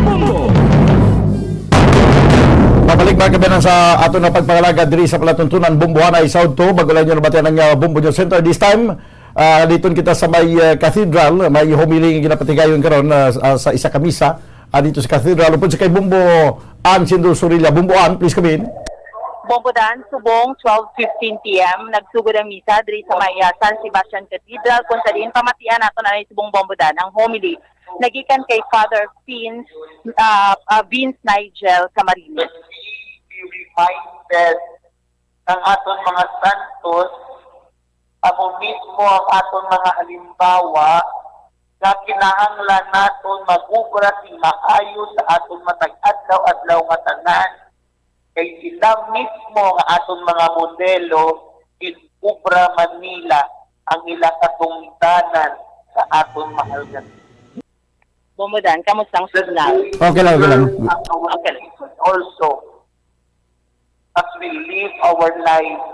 Bombo! Pabalik, mga kabanan, sa ato na pagpangalaga diri sa palatuntunan, Bombohanay South two. Bago lang nyo nabatian ang, uh, Bombo News Center. This time, Ah, didto kita sa may, ah, cathedral, may homily nga ginapatigayon karon, ah, sa, sa isa ka misa, ah, didto sa cathedral. Upod sa kay Bombo Ann Sindol Sorilla. Bombo Ann, please come in. Bombo Dan, subong twelve fifteen P M, nagsugod ang misa diri sa may, ah, San Sebastian Cathedral, kung sa diin pamatian nato na subong Bombo Dan ang homily nagikan kay Father Vince, ah, ah, Vince Nigel Camarines. Be reminded ang aton mga santos, amo mismo ang aton mga halimbawa nga kinahanglan naton mag-obra sing maayo sa aton matag adlaw-adlaw nga tanan, kay sila mismo nga aton mga modelo, gin-obra man nila ang ila katungdanan sa aton mahal nga Bombo Dan, kamusta ang signal? Okay lang, okay lang. Okay lang. Also, as we live our life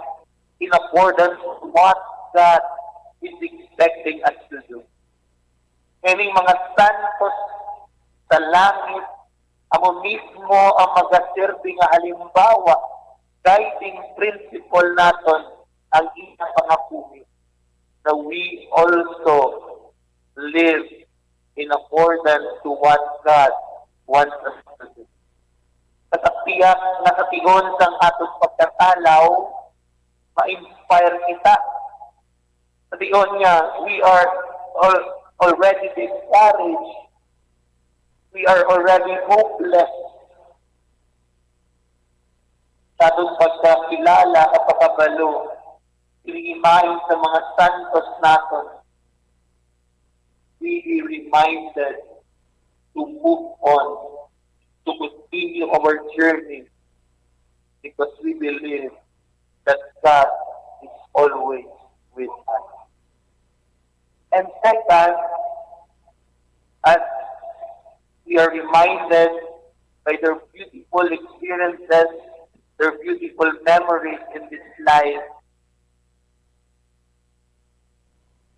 in accordance to what God is expecting us to do. Ining mga santos sa langit, amo mismo ang magaserbi nga halimbawa, guiding principle naton ang ilang pangabuhi, na we also live in accordance to what God wants us to do. Sa kapiyak nga sa tion sang aton pagkatalaw, ma-inspire kita. Sa tion nga, we are al-, already discouraged. We are already hopeless sa aton pagkakilala at pagkabalo, iliimahin sa mga santos naton. We be reminded to move on, to continue our journey, because we believe that God is always with us. And second, as we are reminded by their beautiful experiences, their beautiful memories in this life,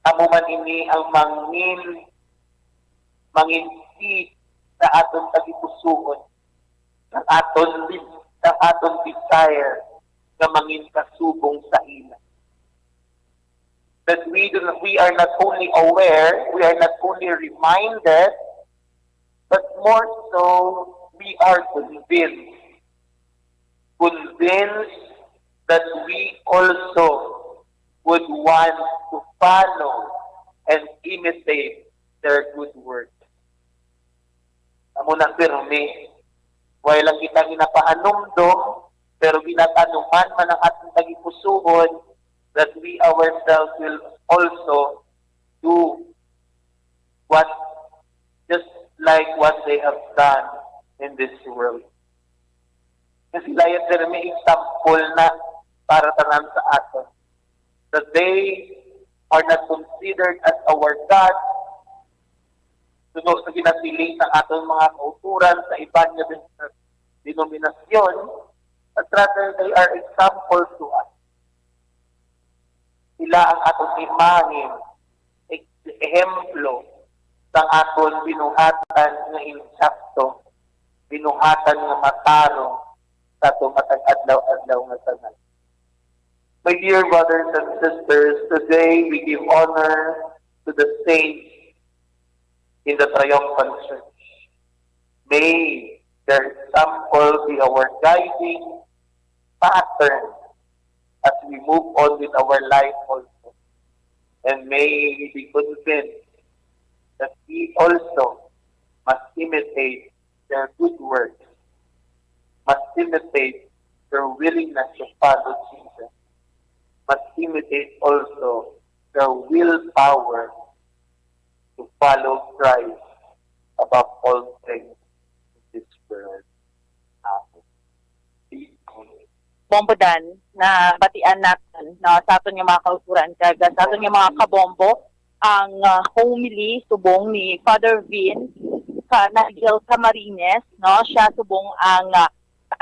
amo man ini ang mangin-, mangin-, seed sa aton tagipusoon, ang aton, ang aton desire nga mangin kasubong sa ila. That we do not, we are not only aware, we are not only reminded, but more so, we are convinced. Convinced that we also would want to follow and imitate their good works. Amo na pirmi. Way lang kita ginapahanumdom, pero ginatanuman man ang aton tagipusoon that we ourselves will also do what, just like what they have done in this world. Nga sila ya pirmi example na para tanan sa aton. That they are not considered as our God, suno sa ginasiling sa aton mga kauturan sa iban nga den-, denominasyon, but rather they are example to us. Sila ang aton imahen, ek-, ehemplo sang aton binuhatan nga insakto, binuhatan nga matarong sa aton matag adlaw-adlaw nga tanan. My dear brothers and sisters, today we give honor to the saints in the triumphant church. May their example be our guiding pattern as we move on with our life also. And may we be convinced that we also must imitate their good works, must imitate their willingness to follow Jesus, must imitate also their willpower to follow Christ above all things in this world. Amen. Bombo Dan, nabatian naton, no, sa aton nga mga kauturan kag sa aton nga mga kabombo ang, ah, homily subong ni Father Vin ka Nigel Camarines, no, siya subong ang, ah,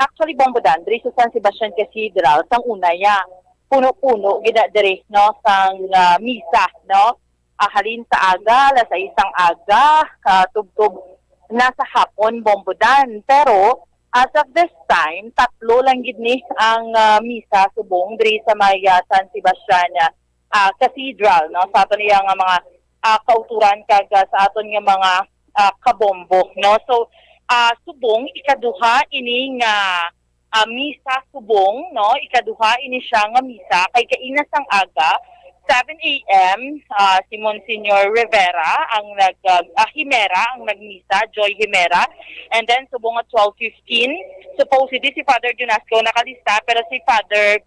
actually, Bombo Dan, diri sa San Sebastian Cathedral sang una ya, puno-puno gid na diri, no, sang, ah, misa, no, ah, halin sa aga, alas sais sang aga, katubtob na sa hapon, Bombo Dan. Pero as of this time, tatlo lang gid ni ang, ah, misa subong diri sa may, ah, San Sebastian, ah, ah, cathedral, no, sa aton iya nga mga, ah, kauturan kag, ah, sa aton nga mga, ah, kabombo, no. So, ah, subong ikaduha ini nga, ah, misa subong, no, ikaduha ini siya nga misa kay kaina sang aga, seven a m, ah, si Monsignor Rivera ang nag, ah, ah, Himera ang nagmisa, Joy Himera, and then subong at twelve fifteen, supposedly si Father Junasco nakalista, pero si Father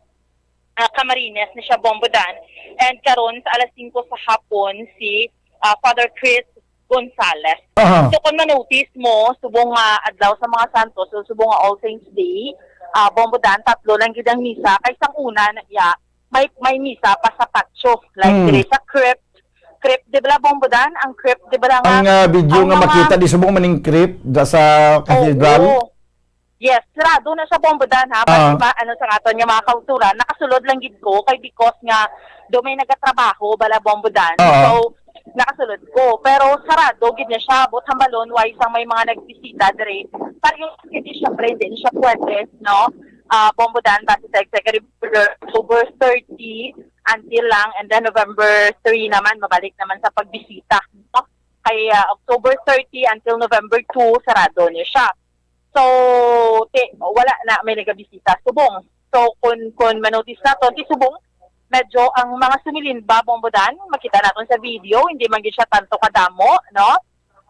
ah, Camarines ni siya Bombodan. And karon sa alas singko sa hapon si, ah, Father Chris Gonzales. Aha. So kung ma-notice mo, subong nga adlaw sa mga santos, so subong nga All Saints Day, ah, Bombodan, tatlo lang gid ang misa. Kay sang una na iya, may, may misa pa sa patio. Like Hmm. diri sa crypt. Crypt, di ba, Bombodan? Ang crypt, di ba, nga Ang, ah, video ang nga mga makita di subong maning crypt da sa cathedral? Oo. Yes, sarado na siya, Bombodan, ha? Ah. Basta ba, ano, sa aton nga mga kauturan, nakasulod lang gid ko kay because nga do may nagatrabaho bala, Bombodan. Ah. So, nakasulod ko. Pero sarado gid na siya, but hambalon, way sang may mga nagbisita diri. Pareho gid siya, friend, din siya pwede, no? Ah, Bombodan, base sa executive order, October thirty until lang, and then November three naman, mabalik naman sa pagbisita, no? Kay, ah, October thirty until November two, sarado niya siya. So, ti, wala na may nagabisita subong. So, kun, kun ma-notice naton, ti subong, medyo ang mga sumilimba, Bombodan, makita naton sa video, hindi man gid siya tanto kadamo, no?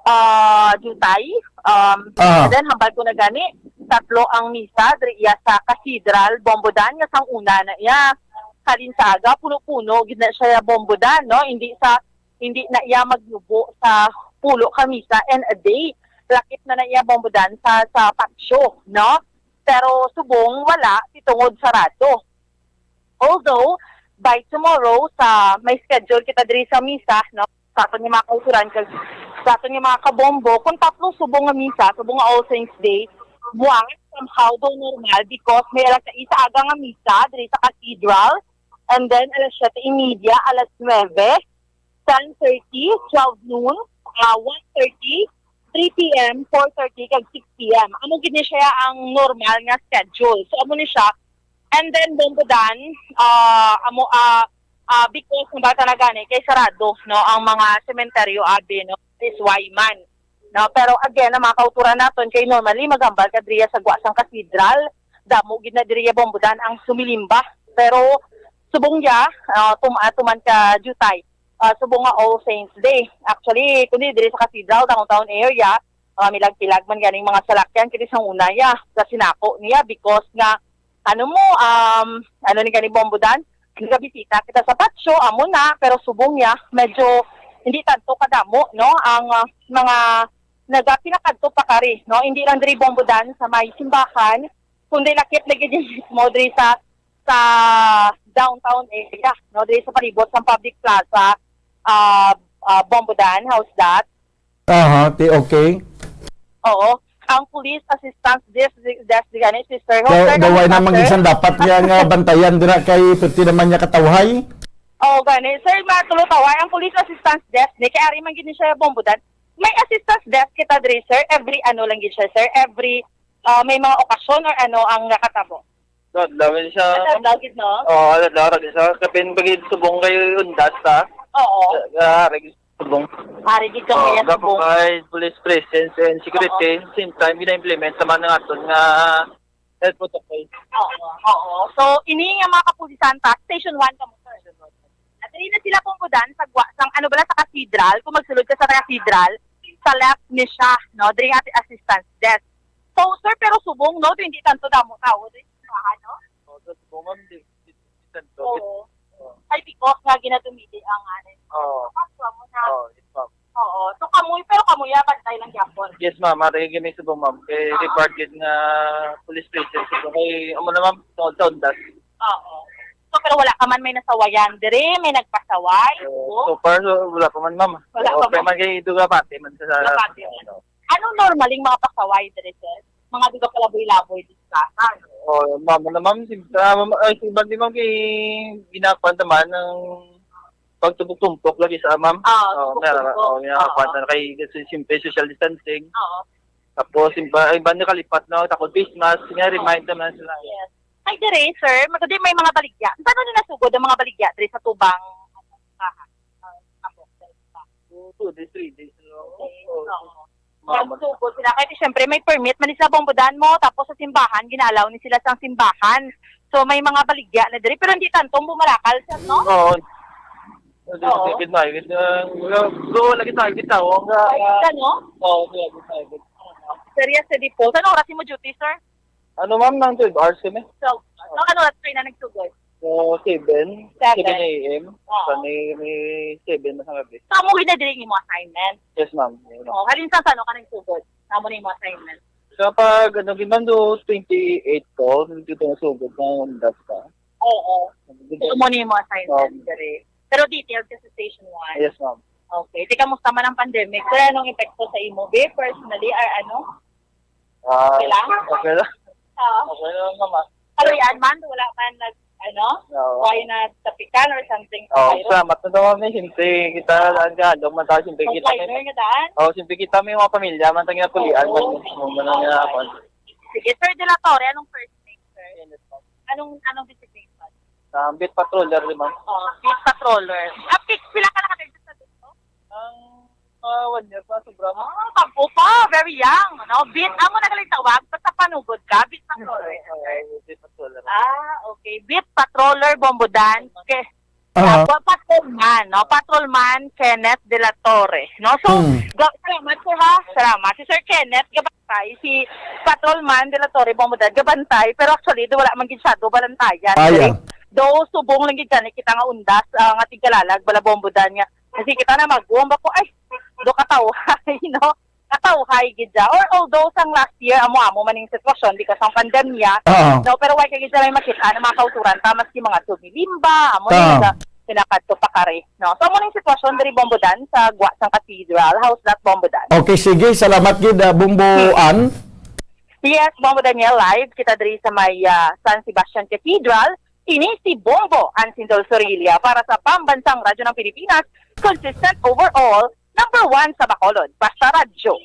Ah, diutay. Um, Ah. And then, hambal ko na gani, tatlo ang misa, diri iya sa cathedral, Bombodan, nga sang una na iya. Halin sa aga, puno-puno, gid na siya, Bombodan, no? Hindi sa, hindi na iya magnubo sa pulo ka misa and a day. Lakip na na iya, Bombodan, sa, sa patio, no? Pero subong wala, ti tungod sarado. Although, by tomorrow, sa may schedule kita diri sa misa, no? Sa aton nga mga kauturan, kag sa aton nga mga kabombo, kung tatlo subong nga misa, subong nga All Saints Day, buang somehow do normal because may alas sais sa aga nga misa diri sa cathedral, and then alas siyete y media, alas nuebe, ten thirty, twelve noon, ah, one thirty, three p m, four thirty, kag six p m. Amo gid ni siya ang normal nga schedule. So, amo ni siya. And then, Bombodan, ah, amo, ah, ah, because ng bata na gani, kay sarado, no, ang mga sementeryo, abi, no, is why man. No, pero again, ang mga kauturan naton kay normally magambal ka diriya sa gwa sang cathedral, damo gid na diriya, Bombodan, ang sumilimba. Pero subong ya, ah, tum-, ah, tuman ka diutay, ah, subong nga All Saints Day. Actually, kundi diri sa cathedral, downtown area, ah, milag-pilag man ganing mga salakyan kini sang una ya sa sinako niya because nga, ano mo, um, ano ni gani, Bombodan? Nagabisita kita sa patio, amo na, pero subong niya, medyo hindi tanto kadamo, no? Ang, ah, mga nagapinakadto pa kari, no? Hindi lang diri, Bombodan, sa may simbahan, kundi lakip na gid mismo diri sa, sa downtown area, no? Diri sa palibot sa public plaza, ah, ah, Bombodan, how's that? Aha, ti okay. Oo. Ang police assistance desk, desk gani, sister. Daw, Sir, daw wala naman sir? Isang dapat niya nga bantayan dira kay pwede naman niya katawhay. Oo, gani. Sir, matulo tawhay ang police assistance desk ni kay ari man gid ni siya, Bombodan. May assistance desk kita diri, sir. Every ano lang gid siya, sir. Every, ah, may mga okasyon or ano ang nakatabo. Adlaw siya. Adlaw gid, no? Oo, adlaw ra gid siya. Kapin pag subong kay undas ta. Oo. Ah, subong. Ari gid kami Oh, sa gapo subong. Kay police presence and security, Oo. Same time, gina-implement naman ng aton nga health protocol. Oo, oo. So, ini nga mga kapulisan ta, Station one kamo, sir. At diri na sila pungkudan sa gwa-, sang, ano bala, sa cathedral. Kung magsulod ka sa cathedral, sa left ni siya, no? Diri ang assistance desk. So, sir, pero subong, no? Hindi tanto damo tao diri sa simbahan, no? Oh, sa subong, ma'am, di, di, di tanto. Oo. Oo. Ay, because nga ginadumili ang, ano, Oo. Paswa mo na. Oo, yes, ma'am. Oo. So, kamuy, pero kamuy, ah, bantay lang gyapon. Yes, ma'am. Mari kami subong, ma'am. Kay Ah. required gid nga police presence. So, kay, amo na, ma'am, sa, sa undas. Oo. So, pero wala ka man may nasawayan diri, may nagpasaway? Oo. So far, so, wala pa man, ma'am. Wala pa Okay man. man kay Duga Pati man sa Duga Pati man. Ano normaling mga pasaway diri, sir? Mga Duga Palaboy-laboy, distasan. Oh, ma'am, ano, ma'am, sim-, ah, ma'am, ay, si Bandi, ma'am, kay ginakuan naman ng pagtumpok-tumpok lagi sa, ma'am. Ah, Oh, tumpok-tumpok. meron, oh, ginakuan Oo. na kay, kasi siyempre social distancing. Oo. Tapos, iba, iba na kalipat, no? Takod face mask, nga Oo. remind naman sila. Yes. Ay, dire, sir, magkadi may mga baligya. Paano na nasugod ang mga baligya dire sa tubang Aha. Ah, ako, sa isa. Two, two days, three days, no? Okay. Oo. Oo. Mama. Nagsugod sila. Kaya siyempre, may permit man sila, Bombo Dan mo. Tapos sa simbahan, gina-allow ni sila sa simbahan. So, may mga baligya na diri. Pero hindi tanto, bumalakal siya, no? Oo. Hindi, Oo. Hindi, hindi, hindi. Ah, go, lagi tayo, bitaw. Ang, ah, Ay, isa, no? Oo, sige, lagi tayo. Serious sa default. Ano oras mo duty, sir? Ano, ma'am, nang twelve hours kami? So, so ano oras kayo na nagsugod? So, seven. Seven. Seven a m. Oo. Sa may, may seven na sa gabi. So, amo na diri ang imo assignment? Yes, ma'am. Yun, ma'am. Oh, halin sa ano ka nagsugod? Amo na imo assignment? Sa pag, ano, gid, ma'am, do twenty-eight ko, nandito na sugod, kung undas ka. Oo. Nandito. So, amo na imo assignment, Um, diri. Pero detailed ka sa station one? Yes, ma'am. Okay. Di, kamusta man ang pandemic? Sir, anong epekto sa imo, be, personally, or ano? Ah, Okay lang? Okay lang. Oo. Okay lang naman. Kaluy-an man, wala man nag, ano? Oo. Why na tapikan or something sa Oo, virus? Salamat na daw kami. Siyempre, kita lang ka. Daw man tayo, siyempre, kita Complainer kami. Nga daan? Oo, siyempre, kita may mga pamilya. Man tayo nga pulian. Oo. Man, man, man, man, man. Sige, Sir De La Torre, anong first name, sir? Kenneth, ma'am. Anong, anong designation? Ah, beat patroller, di ba? Oh, beat patroller. Ah, pi-, pila ka nakadagdag sa gusto? Ang, ah, one year pa, sobra. Ah, bag-o pa, very young, no? Beat, amo na galing tawag, basta panugod ka, beat patroller. Ay, beat patroller. Ah, okay. Beat patroller, Bombo Dan. Ke-, Ah. ah, pa-, patrolman, no? Patrolman Kenneth De La Torre, no? So, Hmm. ga-, salamat, sir, ha? Salamat. Si Sir Kenneth, gabantay. Si Patrolman De La Torre, Bombo Dan, gabantay. Pero actually, di, wala man gid siya, do balantayan. Ah, yeah. Though, subong lang gid gani kita nga undas, ah, nga tigkalalag, bala, Bombo Dan, nga. Kasi kita na mag-uwang ba ko, ay, do katawhay, no? Katawhay gid siya. Or although sang last year, amo-amo man yung sitwasyon because ng pandemya, Ah. no? Pero wala ka gid siya may makita ng mga kauturan, ta, maski mga sumilimba, amo Ah. na yung pinakadto pa kari, no? So, amo na yung sitwasyon diri, Bombo Dan, sa gwa sang cathedral. How's that, Bombo Dan? Okay, sige. Salamat gid, ah, Bombo Ann. Yes, Bombo Daniel, live kita diri sa may, ah, San Sebastian Cathedral. Ini si Bombo Ann Sindol Sorilla para sa Pambansang Radyo ng Pilipinas, consistent overall, number one sa Bacolod. Basta Radyo,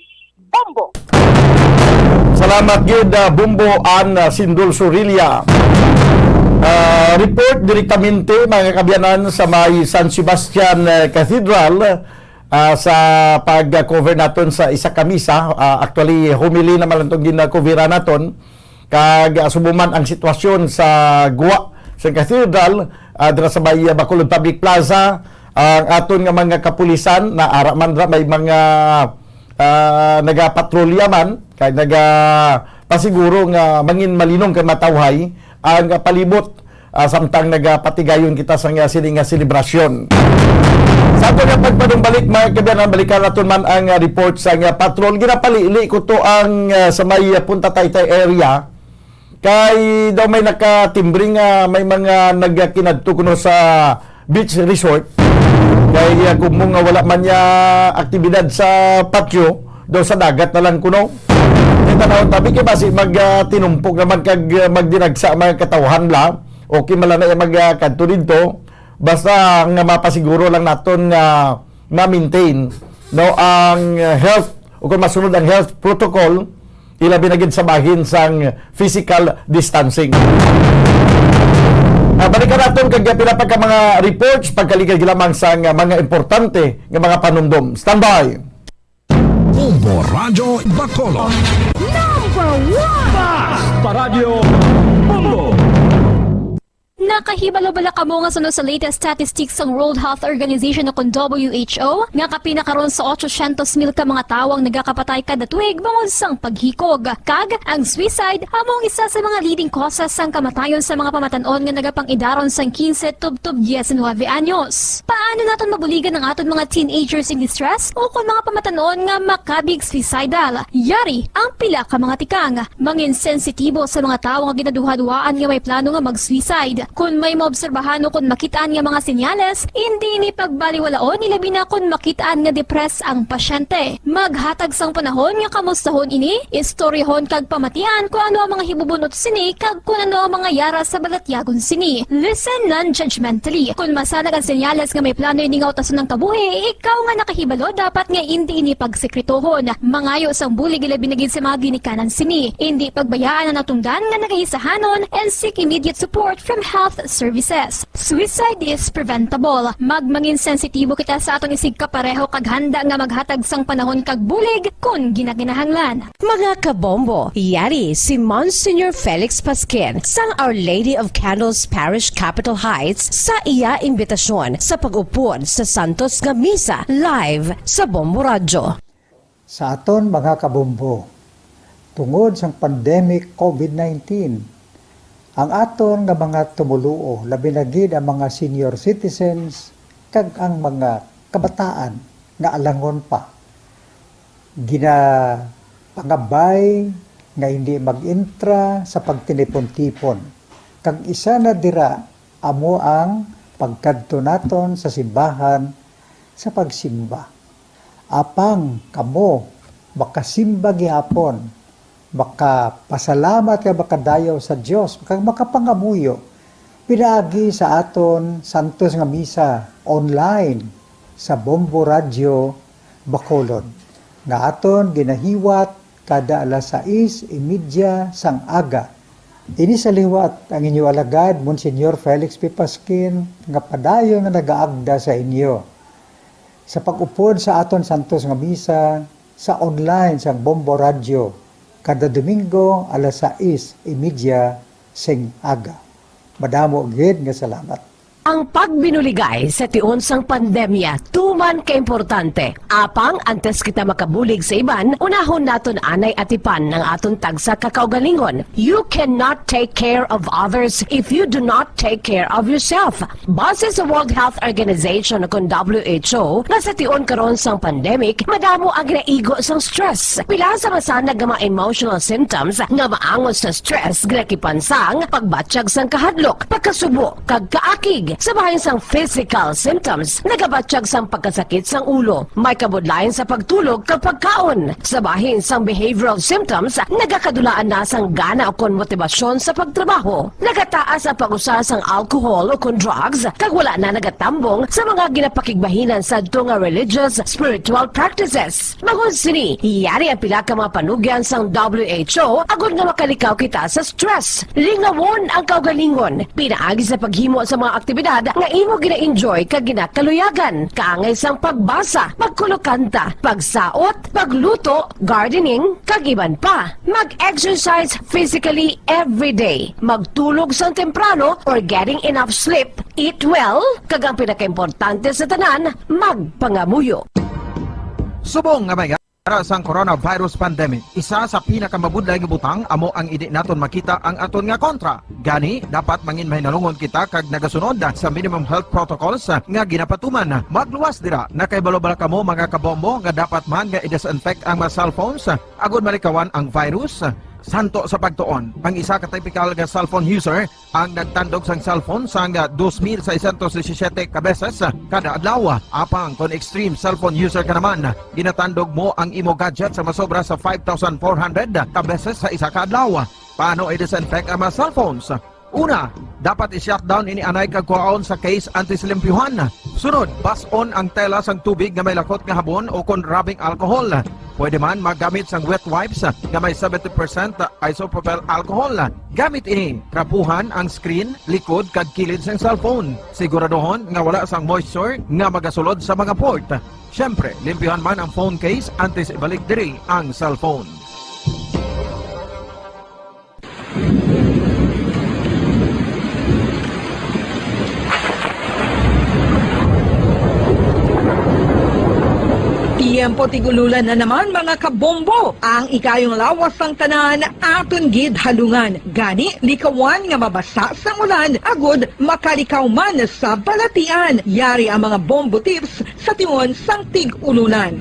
Bombo! Salamat gid, ah, Bombo Ann, ah, Sindol Sorilla. Ah, report direktamente, mga kaabyanan, sa may San Sebastian, eh, Cathedral, ah, sa pag-cover naton sa isa ka misa. Ah, actually, homily naman lang itong gina-covera naton. Kag, ah, subong man ang sitwasyon sa guwa sa cathedral, ah, dira sa may, ah, Bacolod Public Plaza, ang aton nga mga kapulisan, naara man ra may mga, ah, nagapatrolya man, kay nagapasiguro nga mangin malinom kag matawhay ang, ah, palibot, ah, samtang nagapatigayon kita sa nga sini nga selebrasyon. Sa ato nga pagpanumbalik, mga kaabyanan, balikan naton man ang, ah, report sa nga patrol. Ginapalili ko to ang, ah, sa may, ah, Punta Taytay area. Kay daw may nakatimbre nga may mga nagkinadto kuno sa beach resort. Kay, ah, kumo nga wala man niya aktibidad sa patio, daw sa dagat na lang kuno. Kita na tabi kay basi mag, ah, tinumpok naman kag, ah, magdinagsa mga katawhan la. Okay man lang na iya mag, ah, kadto didto. Basta nga mapasiguro lang naton nga ma-maintain, no, ang, ah, health, o kung masunod ang health protocol, ilabi na gid sa bahin sang physical distancing. Ah, balikan naton kag pila pa ka mga reports pagkaligay lamang sang mga importante nga mga panumdom. Standby. Bombo Radyo Bacolod. Number one! Basta Radyo Bombo! Nakahibalo bala kamo nga suno sa latest statistics sang World Health Organization o kon W H O nga kapin na karon sa otso syentos mil ka mga tawo ang nagakapatay kada tuig bangod sang paghikog? Kag ang suicide amo ang isa sa mga leading causes sang kamatayon sa mga pamatan-on nga nagapang-idaron sang quince tubtob diecinuebe anyos. Paano naton mabuligan ang aton mga teenagers in distress o kon mga pamatan-on nga makabig suicidal? Yari ang pila ka mga tikang. Mangin sensitibo sa mga tawo nga ginaduhaduhaan nga may plano nga mag-suicide. Kon may maobserbahan o kon makit-an nga mga senyales, indi ini pagbaliwalaon, ilabi na kon makit-an nga depressed ang pasyente. Maghatag sang panahon nga kamustahon ini, istoryahon kag pamatian kon ano ang mga hibubunot sini kag kon ano ang mga yara sa balatyagon sini. Listen non-judgmentally. Kon masanag ang senyales nga may plano ini nga utason ang kabuhi, ikaw nga nakahibalo dapat nga indi ini pagsekretohon. Mangayo sang bulig ilabi na gid sa mga ginikanan sini. Indi pagbayaan ang natungdan nga nagaisahanon and seek immediate support from Health Services. Suicide is preventable. Magmangin sensitibo kita sa aton isigkapareho kag handa nga maghatag sang panahon kag bulig kon ginakinahanglan. Mga kabombo, yari si Monsignor Felix Pasquin sang Our Lady of Candles Parish, Capitol Heights, sa iya imbitasyon sa pag-upod sa santos nga misa live sa Bombo Radyo. Sa aton mga kabombo, tungod sang pandemic COVID nineteen, ang aton nga mga tumoluo, labi na gid ang mga senior citizens kag ang mga kabataan nga alangon pa, ginapangabay nga hindi mag-entra sa pagtinipon-tipon, kag isa na dira amo ang pagkadto naton sa simbahan sa pagsimba. Apang kamo makasimba gihapon, makapasalamat kag makadayaw sa Dios, kag makapangamuyo pinaagi sa aton santos nga misa online sa Bombo Radyo Bacolod, nga aton ginahiwat kada alas sais y media sang aga. Ini sa liwat ang inyo alagad, Monsignor Felix P. Pasquin, nga padayon nga nagaagda sa inyo sa pag-upod sa aton santos nga misa sa online sang Bombo Radyo kada Domingo alas sais y media sing aga. Madamo gid nga salamat. Ang pagbinuligay sa tion sang pandemya tuman ka importante. Apang antes kita makabulig sa iban, unahon naton anay atipan ang aton tagsa ka kaugalingon. You cannot take care of others if you do not take care of yourself. Base sa World Health Organization, kon W H O, nga sa tion karon sang pandemic, madamo ang ginaigo sang stress. Pila sa masanag nga mga emotional symptoms nga maangot sa stress ginakipan sang pagbatyag sang kahadlok, pagkasubo, kag kaakig. Sa bahin sang physical symptoms, nagabatyag sang pagkasakit sang ulo, may kabudlayan sa pagtulog kag pagkaon. Sa bahin sang behavioral symptoms, nagakadulaan na sang gana ukon motibasyon sa pagtrabaho. Nagataas ang pag-usa sang alcohol ukon drugs, kag wala na nagatambong sa mga ginapakigbahinan sadto nga religious, spiritual practices. Bangod sini, yari ang pila ka mga panugyan sang W H O agod nga makalikaw kita sa stress. Lingawon ang kaugalingon. Pinaagi sa paghimo sa mga aktibidad nga imo gina-enjoy kag ginakaluyagan, kaangay sang pagbasa, pagkulokanta, pagsaot, pagluto, gardening, kag iban pa. Mag-exercise physically every day. Magtulog sang temprano or getting enough sleep. Eat well, kag ang pinakaimportante sa tanan, magpangamuyo. Subong nga may ara sang coronavirus pandemic, isa sa pinakamabudlay nga butang amo ang hindi naton makita ang aton nga kontra. Gani, dapat mangin mahinalungon kita kag nagasunod sa minimum health protocols nga ginapatuman. Magluwas dira. Nakahibalo bala kamo, mga kabombo, nga dapat man nga i-disinfect ang mga cellphones agud malikawan ang virus? Santo sa pagtuon, ang isa ka typical nga cellphone user ang nagtandog sang cellphone sang dos mil seiscientos disisiete ka beses kada adlaw. Apang kon extreme cellphone user ka naman, ginatandog mo ang imo gadget sa masobra sa five thousand four hundred ka beses sa isa ka adlaw. Paano i-disinfect ang mga cellphones? Una, dapat i-shutdown ini anay kag kuhaon sa case antes limpyuhan. Sunod, bas-on ang tela sang tubig nga may lakot nga habon o kon rubbing alcohol. Pwede man maggamit sang wet wipes nga may seventy percent isopropyl alcohol. Gamit ini, trapuhan ang screen, likod, kag kilid sang cellphone. Siguraduhon nga wala sang moisture nga magasulod sa mga port. Siyempre, limpyuhan man ang phone case antes ibalik diri ang cellphone. Tiyempo tig-ululan na naman, mga kabombo. Ang ikayong lawas sang tanan aton gid halungan. Gani, likawan nga mabasa sang ulan agud makalikaw man sa balatian. Yari ang mga bombo tips sa tion sang tig-ululan.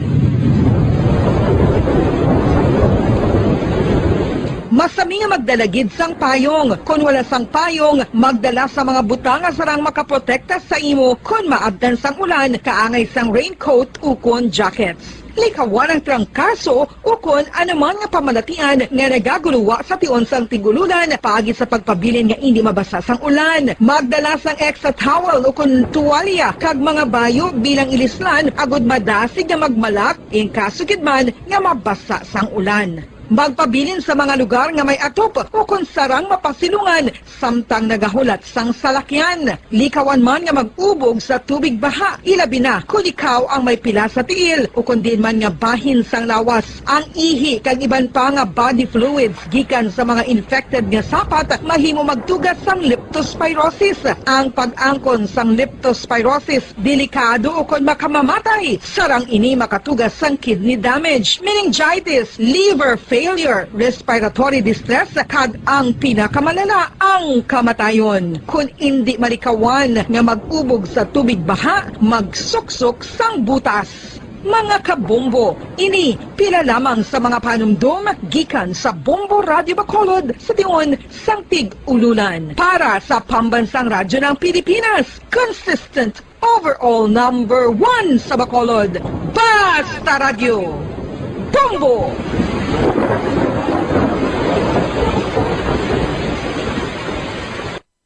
Masami nga magdala gid sang payong. Kon wala sang payong, magdala sa mga butang nga sarang makaprotekta sa imo kon maabtan sang ulan, kaangay sang raincoat ukon jackets. Likawan ang trangkaso ukon anuman nga pamalatian nga nagaguluwa sa tion sang tig-ululan paagi sa pagpabilin nga indi mabasa sang ulan. Magdala sang extra towel ukon tuwalya kag mga bayo bilang ilislan agud madasig nga magmalak in kaso gid man nga mabasa sang ulan. Magpabilin sa mga lugar nga may atop ukon sarang mapasilungan samtang nagahulat sang salakyan. Likawan man nga mag-ubog sa tubig baha, ilabi na kon ikaw ang may pila sa tiil ukon diin man nga bahin sang lawas. Ang ihi kag iban pa nga body fluids gikan sa mga infected nga sapat mahimo magtuga sang leptospirosis. Ang pag-angkon sang leptospirosis delikado ukon makamamatay. Sarang ini makatuga sang kidney damage, meningitis, liver failure, respiratory distress, kag ang pinakamalala, ang kamatayon. Kon indi malikawan nga mag-ubog sa tubig baha, magsuksok sang butas. Mga kabombo, ini pila lamang sa mga panumdom gikan sa Bombo Radio Bacolod sa tion sang Tig-Ululan. Para sa Pambansang Radyo ng Pilipinas, consistent overall number one sa Bacolod. Basta Radyo, Bombo!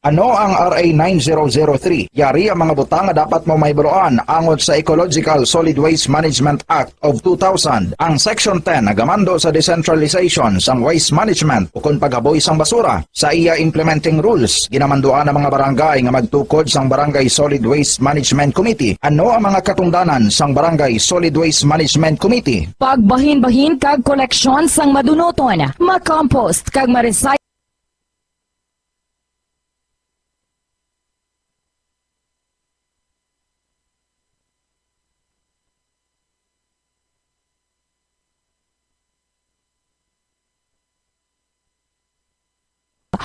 Ano ang R A nine zero zero three? Yari ang mga butang nga dapat mo mahibaluan angot sa Ecological Solid Waste Management Act of two thousand. Ang Section ten nagamando sa decentralization sang waste management ukon paghaboy sang basura. Sa iya implementing rules, ginamanduan ang mga barangay nga magtukod sang Barangay Solid Waste Management Committee. Ano ang mga katungdanan sang Barangay Solid Waste Management Committee? Pagbahinbahin kag koleksyon sang madunuton, ma-compost kag ma-recycle.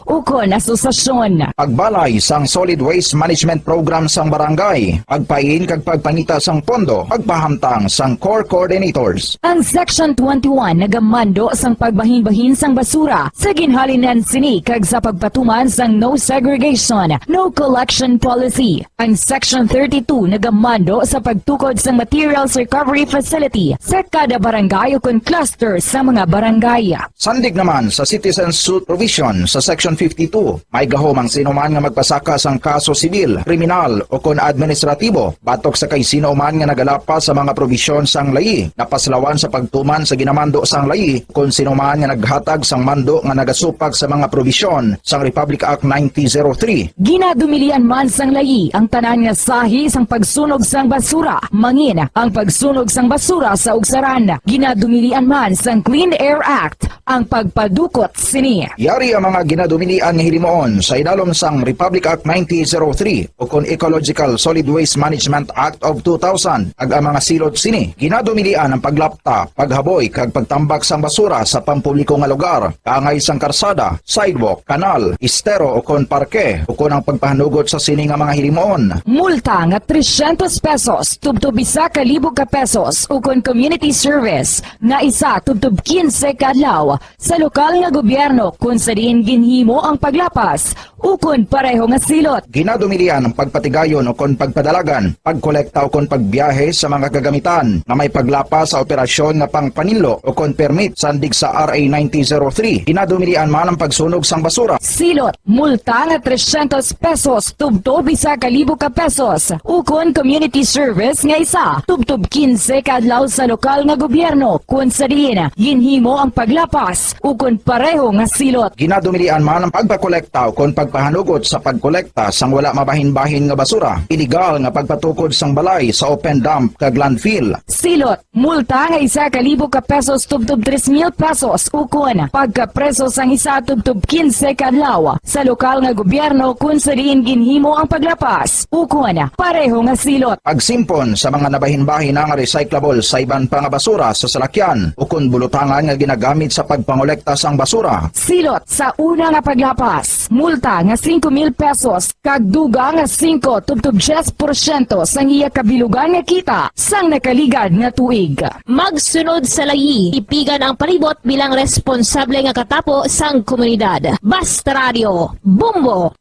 Ukon asosasyon. Pagbalay sang Solid Waste Management Program sang barangay, pagpain kag pagpangita sang pondo, pagpahamtang sang core coordinators. Ang Section twenty-one nagamando sang pagbahinbahin sang basura sa ginhalinan sini kag sa pagpatuman sang no segregation, no collection policy. Ang Section thirty-two nagamando sa pagtukod sang materials recovery facility sa kada barangay ukon cluster sa mga barangay. Sandig naman sa citizen suit provision sa Section fifty-two, may gahom ang sino man nga magpasaka sang kaso sibil, kriminal, ukon administratibo batok sa kay sino man nga nagalapas sa mga probisyon sang layi, napaslawan sa pagtuman sa ginamando sang layi, kon sino man nga naghatag sang mando nga nagasupag sa mga probisyon sang Republic Act nineteen zero three. Ginadumilian man sang layi ang tanan nga sahi sang pagsunog sang basura, mangin ang pagsunog sang basura sa ugsaran. Ginadumilian man sang Clean Air Act ang pagpadukot sini. Yari ang mga ginadumilian nga hilimuon sa idalom sang Republic Act nineteen zero three ukon Ecological Solid Waste Management Act of two thousand, kag ang mga silot sini. Ginadumilian ang paglapta, paghaboy, kag pagtambak sang basura sa pampubliko nga lugar, kaangay sang karsada, sidewalk, kanal, estero, ukon parke, ukon ang pagpahanugot sa sini nga mga hilimuon. Multa nga trescientos pesos tubtob isa ka libo ka pesos, ukon community service nga isa tubtob quince ka adlaw sa lokal nga gobyerno kon sa diin ginhimo ang paglapas, ukon pareho nga silot. Ginadumilian ang pagpatigayon ukon pagpadalagan, pagkolekta ukon pagbiyahe sa mga kagamitan nga may paglapas sa operasyon nga pangpaninlo ukon permit sandig sa R A nineteen zero three. Ginadumilian man ang pagsunog sang basura. Silot, multa nga trescientos pesos tubtob isa ka libo ka pesos, ukon community service nga isa tubtob quince ka adlaw sa lokal nga gobyerno kon sa diin ginhimo ang paglapas, ukon pareho nga silot. Ginadumilian man ang pagpakolekta ukon pagpahanugot sa pagkolekta sang wala mabahinbahin nga basura, iligal nga pagpatukod sang balay sa open dump kag landfill. Silot, multa nga isa ka libo ka pesos tubtob tres mil pesos, ukon pagkapreso sang isa tubtob quince ka adlaw sa lokal nga gobyerno kon sa diin ginhimo ang paglapas, ukon pareho nga silot. Pagsimpon sa mga nabahinbahin nga recyclable sa iban pa nga basura sa salakyan ukon bulutangan nga ginagamit sa pagpangolekta sang basura. Silot sa una nga paglapas, multa nga singko mil pesos kag dugang nga singko tubtob diyes porsyento sang iya kabilugan nga kita sang nakaligad nga tuig. Magsunod sa layi, tipigan ang palibot bilang responsable nga katapo sang komunidad. Basta Radio, Bombo!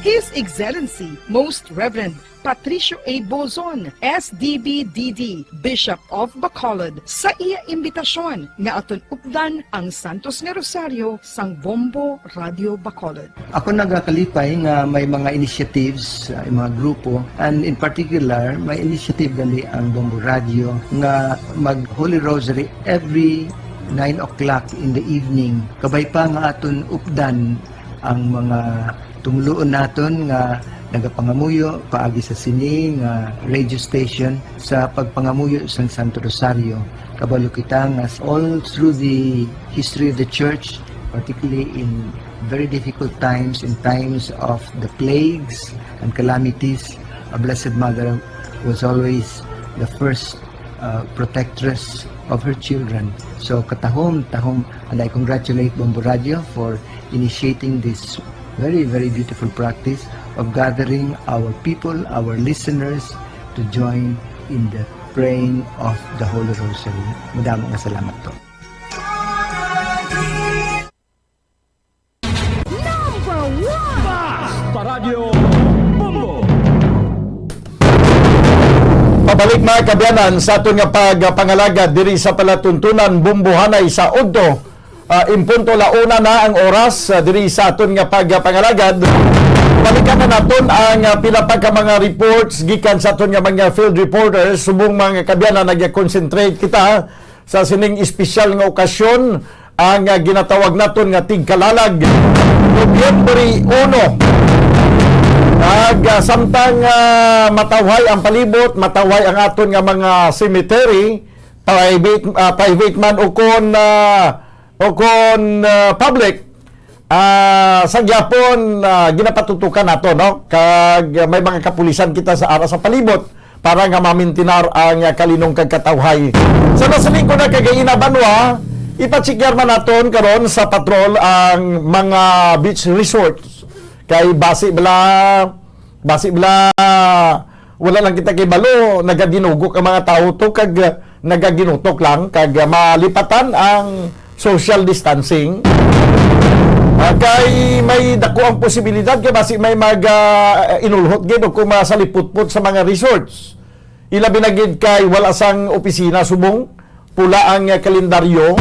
His Excellency Most Reverend Patricio A. Bozon, S D B D D, Bishop of Bacolod, sa iya imbitasyon nga aton updan ang Santos nga Rosaryo sang Bombo Radio Bacolod. Ako nagakalipay nga may mga initiatives, uh, mga grupo, and in particular, may initiative gali ang Bombo Radio nga mag Holy Rosary every nine o'clock in the evening. Kabay pa nga aton updan ang mga tumuluon naton nga nagapangamuyo paagi sa sini nga radio station sa pagpangamuyo sang Santo Rosario. Kabalo kita nga all through the history of the church, particularly in very difficult times, in times of the plagues and calamities, a Blessed Mother was always the first uh, protectress of her children. So katahom, tahom, and I congratulate Bombo Radio for initiating this very, very beautiful practice of gathering our people, our listeners, to join in the praying of the Holy Rosary. Madamo nga salamat po. Number one! Basta Radyo Bombo! Pabalik, mga kaabyanan, sa aton nga pagpangalagad diri sa palatuntunan Bombohanay sa udto. Ah, in punto la una na ang oras, ah, diri sa aton nga pagpangalagad. Balikan na naton ang, ah, pila pa ka mga reports gikan sa aton nga mga field reporters. Subong, mga kaabyanan, nag-concentrate kita sa sining espesyal nga okasyon, ang, ah, ginatawag naton nga Tigkalalag, Nobyembre uno. Ag, ah, samtang, ah, matawhay ang palibot, matawhay ang aton nga mga cemetery, private, ah, private man o kon, ah, o kon, ah, public, ah, sa gyapon, ah, ginapatutukan nato, no? Kag may mga kapulisan kita sa ara sa palibot para nga mamintinar ang, ah, kalinong kag katawhay. Sa nasiling ko na kagaina, Banwa, ipacheckar man naton karon sa patrol ang mga beach resorts. Kay basi bala, basi bala, wala lang kita kay balo, nagaginugok ang mga tawo to, kag, ah, nagaginutok lang, kag, ah, malipatan ang social distancing. Ah, kay may dako ang posibilidad kay basi may mag, ah, inulhot gid o kung masaliputpot sa mga resorts. Ilabi na gid kay wala sang opisina subong pula ang, ah, kalendaryo.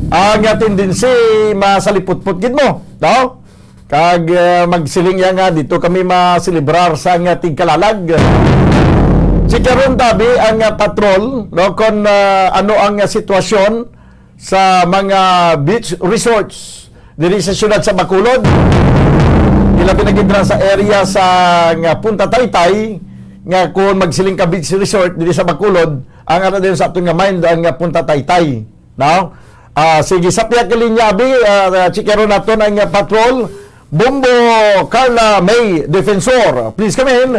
Ang, ah, tendency masaliputpot gid mo, no? Kag, ah, magsiling ya nga dito kami maselebrar sa nga Tigkalalag. Checkaron tabi ang, ah, patrol, no, kon, ah, ano ang, ah, sitwasyon sa mga beach resorts diri sa siyudad sa Bacolod. Ilabi na gid ra sa area sa nga Punta Taytay, nga kung magsiling ka beach resort diri sa Bacolod, ang ano din sa aton nga mind ang, ah, Punta Taytay, no? Ah, sige, sa pihak nga linya, abi, ah, checkaron naton ang, ah, patrol. Bombo Carla May Defensor, please come in.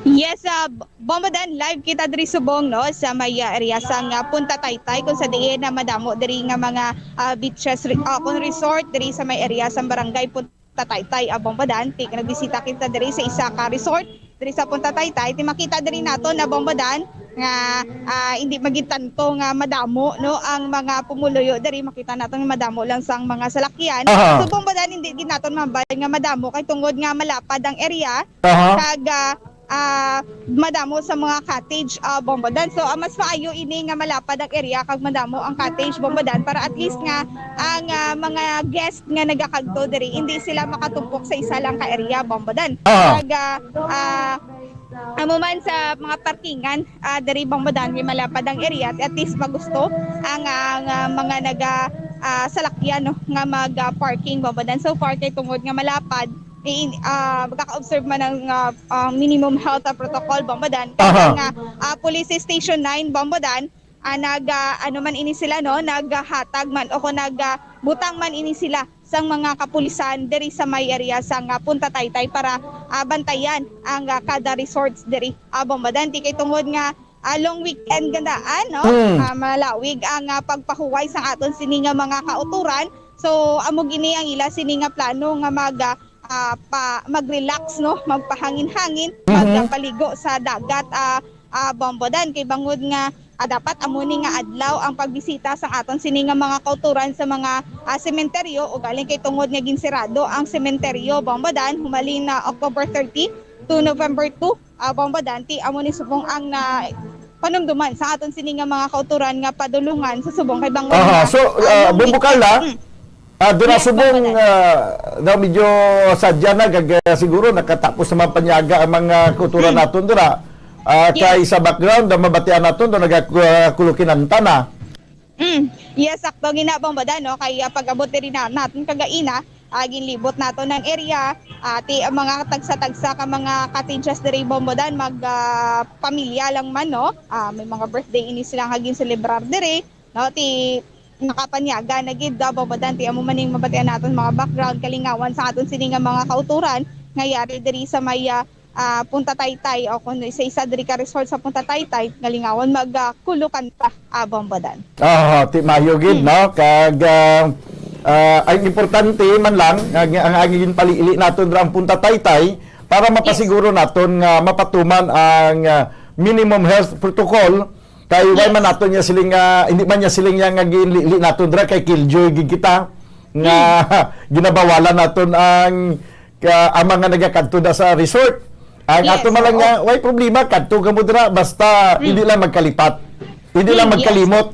Yes, ah, Bombo Dan, live kita diri subong, no, sa may, ah, area sang, ah, Punta Taytay, kung sa diin na madamo diri nga mga, ah, beaches, re- ah, kung resort diri sa may area sang barangay Punta Taytay, ah, Bombo Dan. Ti, nagbisita kita diri sa isa ka resort diri sa Punta Taytay. Ti makita diri nato na, Bombo Dan, nga, ah, hindi magid tanto nga madamo, no, ang mga pumuluyo diri. Makita nato nga madamo lang sang mga salakyan. Aha. So, Bombo Dan, hindi gid naton mambal nga madamo kay tungod nga malapad ang area. Aha. Kag, ah, ah, madamo sa mga cottage, ah, Bombo Dan. So, ah, mas maayo ini nga malapad ang area kag madamo ang cottage, Bombo Dan, para at least nga ang, ah, mga guest nga nagakadto diri, hindi sila makatumpok sa isa lang ka area, Bombo Dan. Ah. Kag, ah, ah, amo man sa mga parkingan, ah, diri, Bombo Dan, kay malapad ang area, at least magusto ang, ah, nga mga naga, ah, salakyan, no, nga mag, ah, parking, Bombo Dan. So far, kay tungod nga malapad, in, ah, makaka-observe man ang, ah, ah, minimum health, ah, protocol, Bombo Dan. Kaya Aha. nga, ah, Police Station nine, Bombo Dan, ah, nag, ah, ano man ini sila, no, naghatag man o kung nag, ah, butang man ini sila sang mga kapulisan diri sa may area sang, ah, Punta Taytay para, ah, bantayan ang, ah, kada resorts diri, ah, Bombo Dan. Ti kay tungod nga, ah, long weekend gandaan, no? Mm. Ah, malawig ang, ah, pagpahuway sang aton sini nga mga kauturan. So, amo gini ang ila sini nga plano nga mag, ah, ah, pa, mag-relax, no? Magpahangin-hangin, Mhm. magpaligo sa dagat, ah, ah, Bombo Dan. Kay bangod nga, dapat amo ni nga adlaw ang pagbisita sa aton sini nga mga kauturan sa mga, ah, sementeryo, ugaling kay tungod nga ginsirado ang sementeryo, Bombo Dan, humalin na October thirty to November two, ah, Bombo Dan, ti amo ni subong ang na panumduman sa aton sini nga mga kauturan nga padulungan sa subong kay bangod Aha, nga so, ang ah, Bumbo Carla, mm. Ah, dira Yes, subong, Papa Dan. ah, daw medyo sadya na, gag-, ah, siguro nakatapos naman panyaga ang mga kultura Hmm. naton dira. Ah, Yes. kay sa background, ang mabatian naton, daw nagakulukinanta na. Mm. Yes, sakto, ginabang ba, no? Kay, ah, pag-abot diri na naton kagaina, ah, ginlibot nato ng area, ah, ti ang mga tagsa-tagsa ka mga cottages diri, Bombodan, mag, ah, pamilya lang man, no? Ah, may mga birthday ini sila nga ginselebrar diri, no? Ti nakapanyaga na gid, ah, Bombodan, ti amo man ning mabatian naton mga background, kalingawan sa aton sini nga mga kauturan nga yari diri sa may, ah, ah, Punta Taytay o kung isa-isa diri ka resort sa Punta Taytay, kalingawan mag, ah, kulukanta, ah, Bombodan. Ah, ti maayo gid, Hmm. no? Kag, ah, ah, ang importante man lang, ang, ang, ang ginpalili naton ra ang Punta Taytay para Yes. mapasiguro naton nga mapatuman ang, ah, minimum health protocol. Kay why Yes. man naton niya siling, ah, hindi man niya siling niya nga ginlili naton ra kay killjoy gid kita nga Hmm. ginabawalan naton ang ka, ang mga nagakadto na sa resort. Ang Yes, ato man lang oo. nga, way problema, kadto ka mo dira, basta Mm. hindi lang magkalipat. Hindi lang Mm, yes. magkalimot.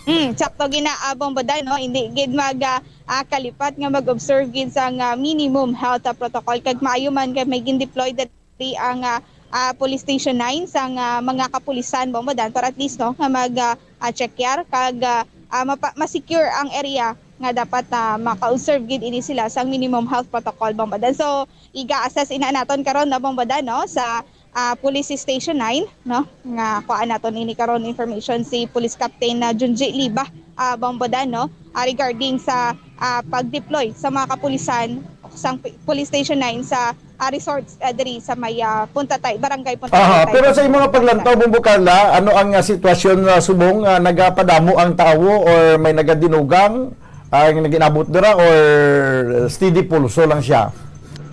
Mm, sakto gina, ah, Bombodan, no? Hindi gid mag, ah, ah, kalipat nga mag-observe gid sa nga minimum health, ah, protocol. Kag maayo man kay may gin-deploy diri ang, ah, ah, Police Station nine sa nga mga kapulisan, Bombodan, para at least, no, nga mag, ah, ah, check yar kag, ah, ah, mapa-, ma-secure ang area nga dapat, ah, maka-observe gid ini sila sa minimum health protocol, Bombodan. So, iga-assess ina naton karon na, Bombodan, no, sa, ah, Police Station nine, no, nga kuan naton ini karon information si Police Captain na Junji Liba, ah, Bombodan, no, ah, regarding sa, ah, pag-deploy sa mga kapulisan sang P-, Police Station nine sa, ah, resort, ah, diri sa may, ah, Punta Tay-, Barangay Punta Aha, Taytay, pero sa imong Bombodan. paglantaw, Bombo Carla, ano ang, ah, sitwasyon nga subong, ah, nagapadamo ang tawo or may nagadinugang? Ang nag-inabot dira or steady pulso lang siya?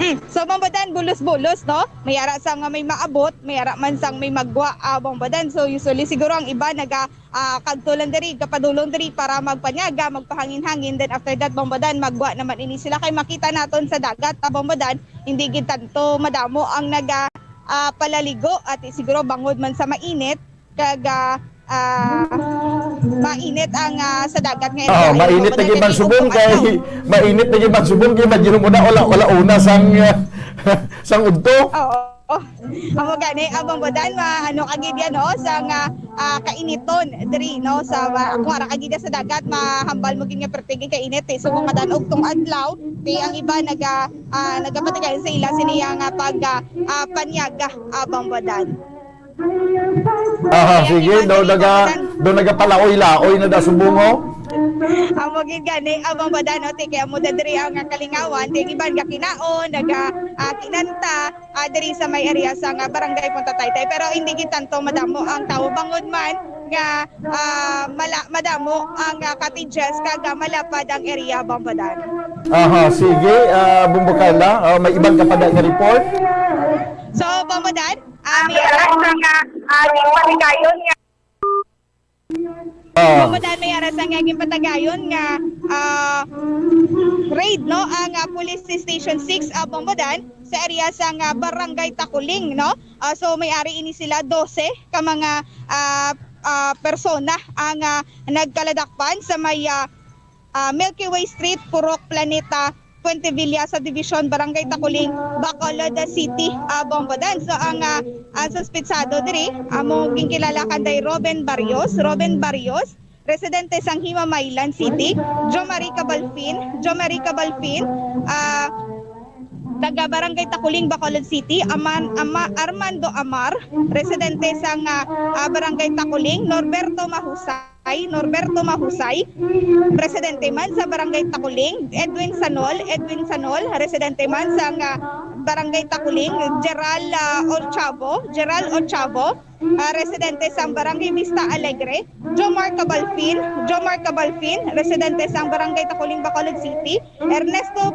Mm. So, Bombodan, bulos-bulos, no? May ara sang may maabot, may ara man sang may magwa, ah, Bombodan. So, usually, siguro ang iba naga, ah, kadto lang diri, gapadulong diri para magpanyaga, magpahangin-hangin. Then, after that, Bombodan, magwa naman ini sila. Kay makita naton sa dagat, ah, Bombodan, hindi gid tanto madamo ang naga, ah, palaligo. At siguro, bangod man sa mainit, kag, ah, ah, mainit ang, ah, sa dagat nga Oo, area, mainit na Bombodan, gid man kay subong kung kay, adlaw. mainit na gid man subong kay imagine mo na, wala, wala una sang, ah, sang udto. Oo. Amo gani, ah, Bombodan, ma-, ano ka gid yan, no? Sang, ah, ah, kainiton diri, no? Sa, ah, kung ara ka gid sa dagat, mahambal mo gid nga perti gid kainit, eh. So, kung madan-og tong adlaw, ti ang iba naga, ah, nagapatigayon sa ila sini nga pag, ah, ah, panyaga, ah, Bombodan. Aha, Kaya sige, iba daw diri, naga-, Bombodan. daw nagapalaoy-laoy na da subong, oh. Amo gid gani, ah, Bombodan, no? Ti kaya mo da diri ang kalingawan, ti ang iban gakinaon, naga, ah, kinanta, ah, diri sa may area sa nga Barangay Punta Taytay. Pero hindi gid tanto madamo ang tawo bangod man nga, ah, mala-, madamo ang, ah, cottages kag, ah, malapad ang area, Bombodan. Aha, sige, ah, Bombo Carla, ah, may iban ka pa da nga report? So, Bombodan, ah, may ara sa nga, ah, ginpatigayon nga. Ah. Bombodan, may ara sa nga ginpatigayon nga, ah, raid, no, ang, ah, Police Station six, ah, Bombodan, sa area sa nga Barangay Takuling, no? Ah, so, may ari ini sila, dose ka mga, ah, ah, persona ang, ah, nagkaladakpan sa may, ah, ah, Milky Way Street, Purok Planeta, Puente Villa sa Division, Barangay Takuling, Bacolod City, ah, Bombodan. So, ang, ah, ang suspitsado diri, amo ginkilala kanday Robin Barrios. Robin Barrios, residente sang Himamaylan City. Jo Marie Cabalfin, Jo Marie Cabalfin, ah, taga Barangay Takuling, Bacolod City. Aman-, Ama-, Armando Amar, residente sang, ah, ah, Barangay Takuling. Norberto Mahusay, Norberto Mahusay, residente man sa Barangay Takuling. Edwin Sanol, Edwin Sanol, residente man sa nga Barangay Takuling. Geral, ah, Ochavo, Geral Ochavo, ah, residente sa Barangay Vista Alegre. Jomar Cabalfin, Jomar Cabalfin, residente sa Barangay Takuling, Bacolod City. Ernesto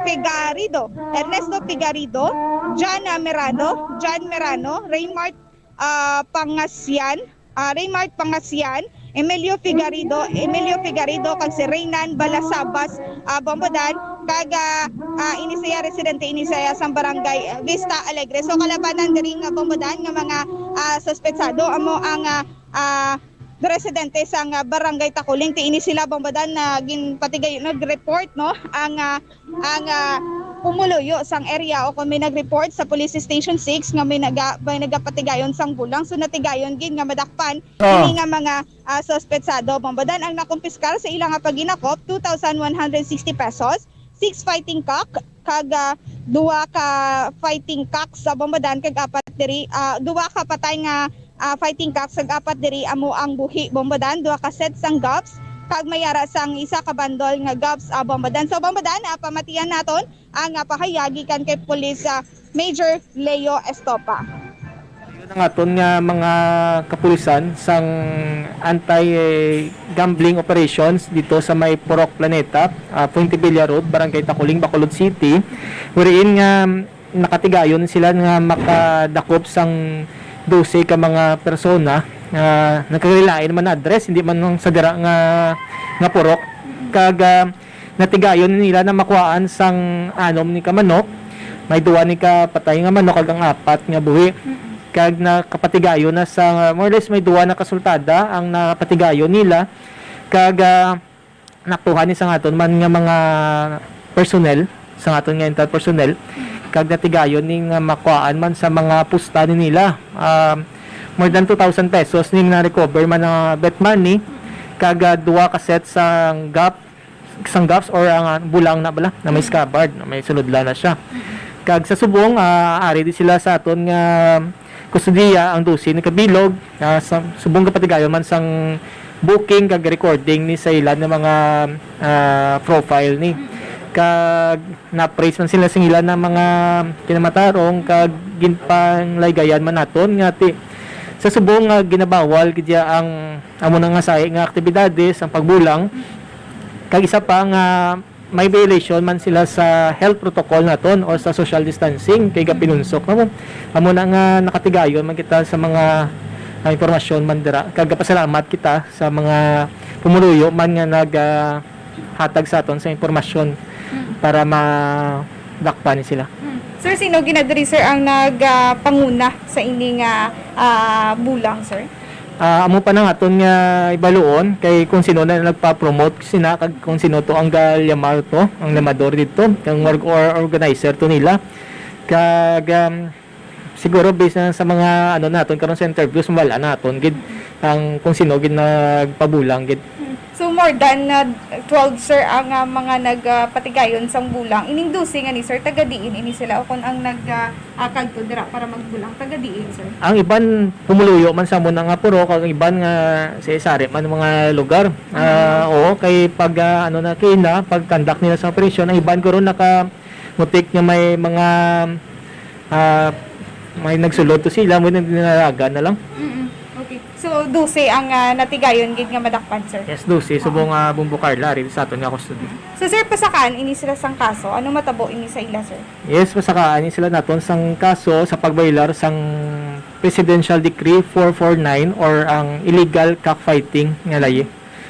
Pigarido, Ernesto Pigarido, Jana Merano, Jan Merano, Raymart, ah, Pangasian, ah, Raymart Pangasian, Emilio Figarido, Emilio Figarido, kag si Reynan Balasabas, ah, Bombodan, kag, ah, ah, ini siya residente ini siya sa barangay, ah, Vista Alegre. So, kalabanan diri nga Bombodan nga mga, ah, suspetsado amo ang, ah, ah, residente sa nga barangay Takuling. Ti ini sila Bombodan na ginpatigayon, nag-report, no, ang, ah, ang, ah, pumuluyo sang area o kung may nag-report sa Police Station six nga may naga-, may nagapatigayon sang bulang. So, natigayon gid nga madakpan Ah. ini nga mga, ah, suspetsado. Bombodan ang nakumpiskar sa ila nga paginakop, two thousand one hundred sixty pesos, six fighting cock, kag, ah, duha ka fighting cock sa Bombodan, kag apat diri, ah, duha ka patay nga, ah, fighting cock, kag apat diri amo ang buhi. Bombodan, duha ka set sang gloves, kag may ara sang isa ka bandol nga gloves, ah, Bombodan. So, Bombodan, ah, pamatian naton ang, ah, pahayag gikan kay Police, ah, Major Leo Estopa. Yun ang aton nga mga kapulisan sang anti-gambling operations dito sa may Purok Planeta, ah, Fuentebella Road, Barangay Takuling, Bacolod City, wherein nga nakatigayon sila nga makadakop sang dose ka mga persona nga nagkalain man address, hindi man lang sa dira nga, nga purok. Kag, ah, natigayon nila na makuhaan sang anom ni ka manok, may duwa ni ka patay nga manok, kag ang apat nga buhi. Mm-mm. Kag nakapatigayon na sa, more or less, may duwa na kasultada ang napatigayon nila. Kag, ah, nakuha ni sa aton man nga mga personnel, sa aton nga intel personnel, kag natigayon ni nga makuhaan man sa mga pusta ni nila. Ah, more than two thousand pesos ni na-recover man nga bet money, kag, ah, duha ka set sang gap, sang gaps or ang, ah, bulang na bala, na may scabbard, na may sulod lang na siya. Kag sa subong, ah, ari di sila sa aton nga kustodiya ang dose ni ka bilog, ah, sa subong kapatigayon man sang booking kag recording ni sa ilan nga mga, ah, profile ni. Kag na-appraise man sila sa ilan nga mga kinamatarong kag ginpanglaygayan man naton nga ti-, sa subong nga ginabawal gid ya ang amo na nga sahi nga aktibidades, ang pagbulang. Kag isa pa nga may violation man sila sa health protocol naton or sa social distancing kay gapinunsok na mo. Amo na nga nakatigayon man kita sa mga, ah, impormasyon man dira. Kag gapasalamat kita sa mga pumuluyo man nga nag, ah, hatag sa aton sa impormasyon Mm. para madakpan ni sila. Mm. Sir, sino gina diri, sir, ang nag, ah, panguna sa ini nga, ah, bulang, sir? Ah, amo pa nang aton nga ibaluon kay kung sino na nagpa-promote sina kag kung sino to ang galyamar to, ang lemador dito, ang org-, or organizer to nila. Kag, um, siguro based na sa mga ano naton karon sa interviews, mawala naton gid ang kung sino gid nagpabulang gid. So, more than, uh, twelve, sir, ang, uh, mga nagpatigayon sang bulang. Ining dose nga ni, sir, taga diin ini sila o kung ang nag, uh, uh, kagto dira para magbulang, taga diin, sir? Ang iban pumuluyo man sa amo na nga purok, ang iban nga sa sari man mga lugar. Ah, oo, kay pag, uh, ano na kina, pag conduct nila sa operasyon, ang iban guro nakamutik nga may mga, ah, may nagsulod to sila, may nagdinalagan na lang. Mm-mm. Okay. So, dose ang, ah, natigayon gid nga madakpan, sir? Yes, dose. Subong, ah, Bumbo Carla, ari sa aton nga custody. So, sir, pasakaan ini sila sang kaso. Ano matabo ini sa ila, sir? Yes, pasakaan ini sila naton sang kaso sa pagbaylar sang Presidential Decree four four nine or ang illegal cockfighting nga layi.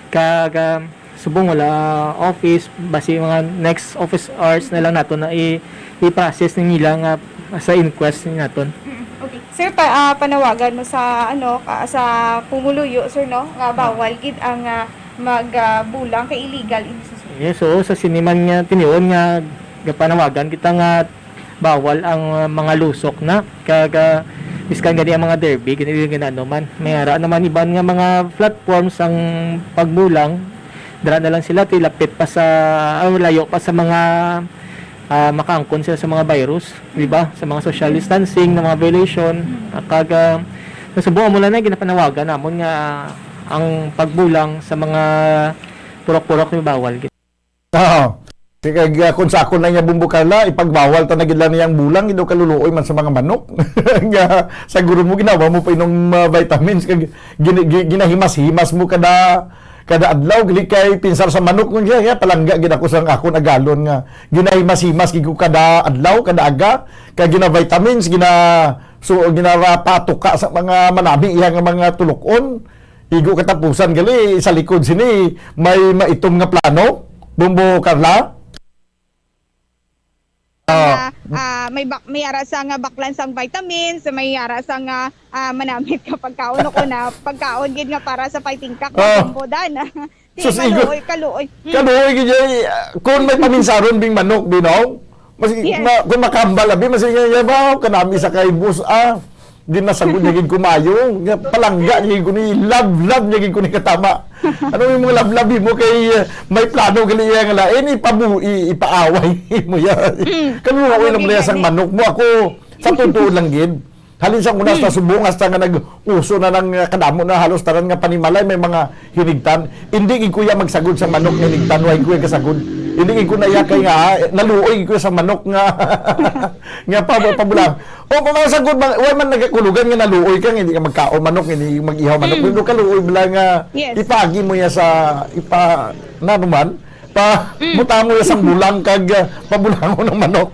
Kag, ah, subong wala office, basi mga next office hours na lang naton na i-, i-process ni nila nga sa inquest ni naton. Mm, okay. Sir, pa, ah, panawagan mo sa, ano, ka, sa pumuluyo, sir, no, nga bawal gid ang, ah, mag, ah, bulang kay illegal ini sa, sir. Yes, oo, sa sini man nga tinion nga gapanawagan kita nga bawal ang, ah, mga lusok na. Kag, ah, biskan gani ang mga derby, gani, gani ano man. May ara naman iban nga mga platforms ang pagbulang. Dira na lang sila, ti lapit pa sa, ah, layo pa sa mga, ah, makaangkon sila sa mga virus, di ba? Sa mga social distancing, na mga violation. Ah, kag, ah, nasubukan mo lang na ginapanawagan namon nga ang pagbulang sa mga purok-purok ni bawal. Oo. Kay, ah, kung sa akon na niya, Bumbo Carla, ipagbawal ta na gid lang niyang bulang, gid daw kaluluoy man sa mga manok. Nga, siguro mo ginawa mo pa inom, ah, vitamins, kag gin-, gi-, ginahimas-himas mo kada, kada adlaw, gali kay pinsar sa manok, kung siya, siya, palangga gid ako sa akon agalon nga ginahimas-himas gid ko kada adlaw, kada aga, kag gina-vitamins, gina-, So, ginarapatuka sa mga manami iya nga mga tulok-on. Igo katapusan gali, sa likod sini, may maitom nga plano. Bombo Carla? Ah, Nga, ah, may bak-, may ara sa nga baklan sang vitamins, may ara sa nga, ah, manamit nga pagkaon o kuna, pagkaon gid nga para sa fighting cock, ah, Bombo Dan. Di, sus, igo. Kaluoy, kaluoy. Mm. Kaluoy gid, eh, kung may paminsaron bing manok, binaw, mas, Yes. ma-, kung makambal, abi, mas, iya, iya ba, kanami sa kay boss, ah, di nasagod niya gid kumayo, nga palangga niya gid ko ni, love, love niya gid ko ni katama. Ano yung mga love, love mo kay, eh, may plano gali iya nga lain, ipabu-, i-, ipaaway mo ya. Mm. Kaluoy Ano lang gid niya sang gani? Manok mo. Ako, sa totoo lang gid, halin sa una, Hmm. sa subong, hasta nga nag-uso na ng, uh, kadamo na halos tanan nga panimalay, may mga hinigtan. Hindi gid kuya magsagod sa manok nga hinigtan, way kuya kasagod. Hindi gid ko naiya kay nga, eh, naluoy gid kuya sa manok nga, nga pa, pabulang. O kung ang sagod, man, way man nagakulugan nga naluoy ka, nga hindi ka magkaon manok, hindi mag-ihaw manok. Hmm. Pero kaluoy bala nga Yes. ipagi mo ya sa, ipa, na naman, pa, Hmm. butang mo ya sang bulang kag, uh, pabulangon ng manok.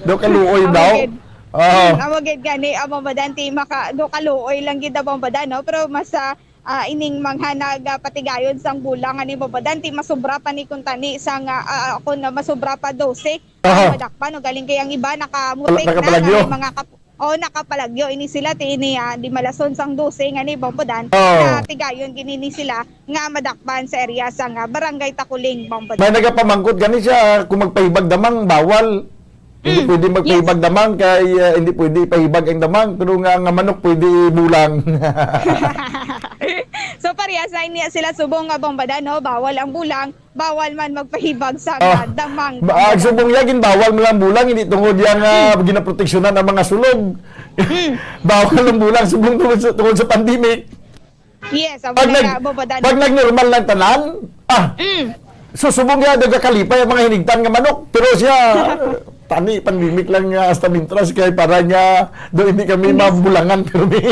Do kaluoy Amo daw. gid. Ah. Hmm, amo gid gani, amo ba, Dante, maka-, do kaluoy lang gid, amo ba, Dan, no? Pero mas, ah, ah, ining mga nagapatigayon sang bulang ani, amo ba, Dante, masubra pa ni kung tani sang, ah, ah, kung masubra pa dose, Aha. ang madakpan, no? Galing kay ang iba nakamutik Pala-, na, nakapalagyo. Nga may mga kap-, o, nakapalagyo ini sila, ti ini, ah, di malason sang dose nga ni, amo ba, Dan, Oh. na tigayon gid ini sila nga madakpan sa area sang, ah, Barangay Takuling, amo ba, May Dan. Nagapamangkot gani siya kung magpahibag damang, bawal. Hindi Mm. pwede magpahibag Yes. damang kay, ah, hindi pwede ipahibag ang damang, pero nga, nga manok pwede bulang. So, parehas na ini sila subong nga, amo ba, Dan, no? Bawal ang bulang, bawal man magpahibag sa Ah, mga damang, ba-, amo ba, ang Dan. Subong ya, ginbawal mo lang bulang, hindi tungod ya nga Mm. ginaproteksyonan ang mga sulog. Mm. Bawal ang bulang, subong tungod sa, tungod sa pandemic. Yes, amo Pag na nag-, nga, amo ba, Dan. Pag nag-normal lang tanan, ah, Mm. so subong niya, nagakalipay ang mga hinigtan nga manok. Pero siya, tani, pandemic lang nga hasta mintras kay para niya, do hindi kami Hindi. Mabulangan, pero may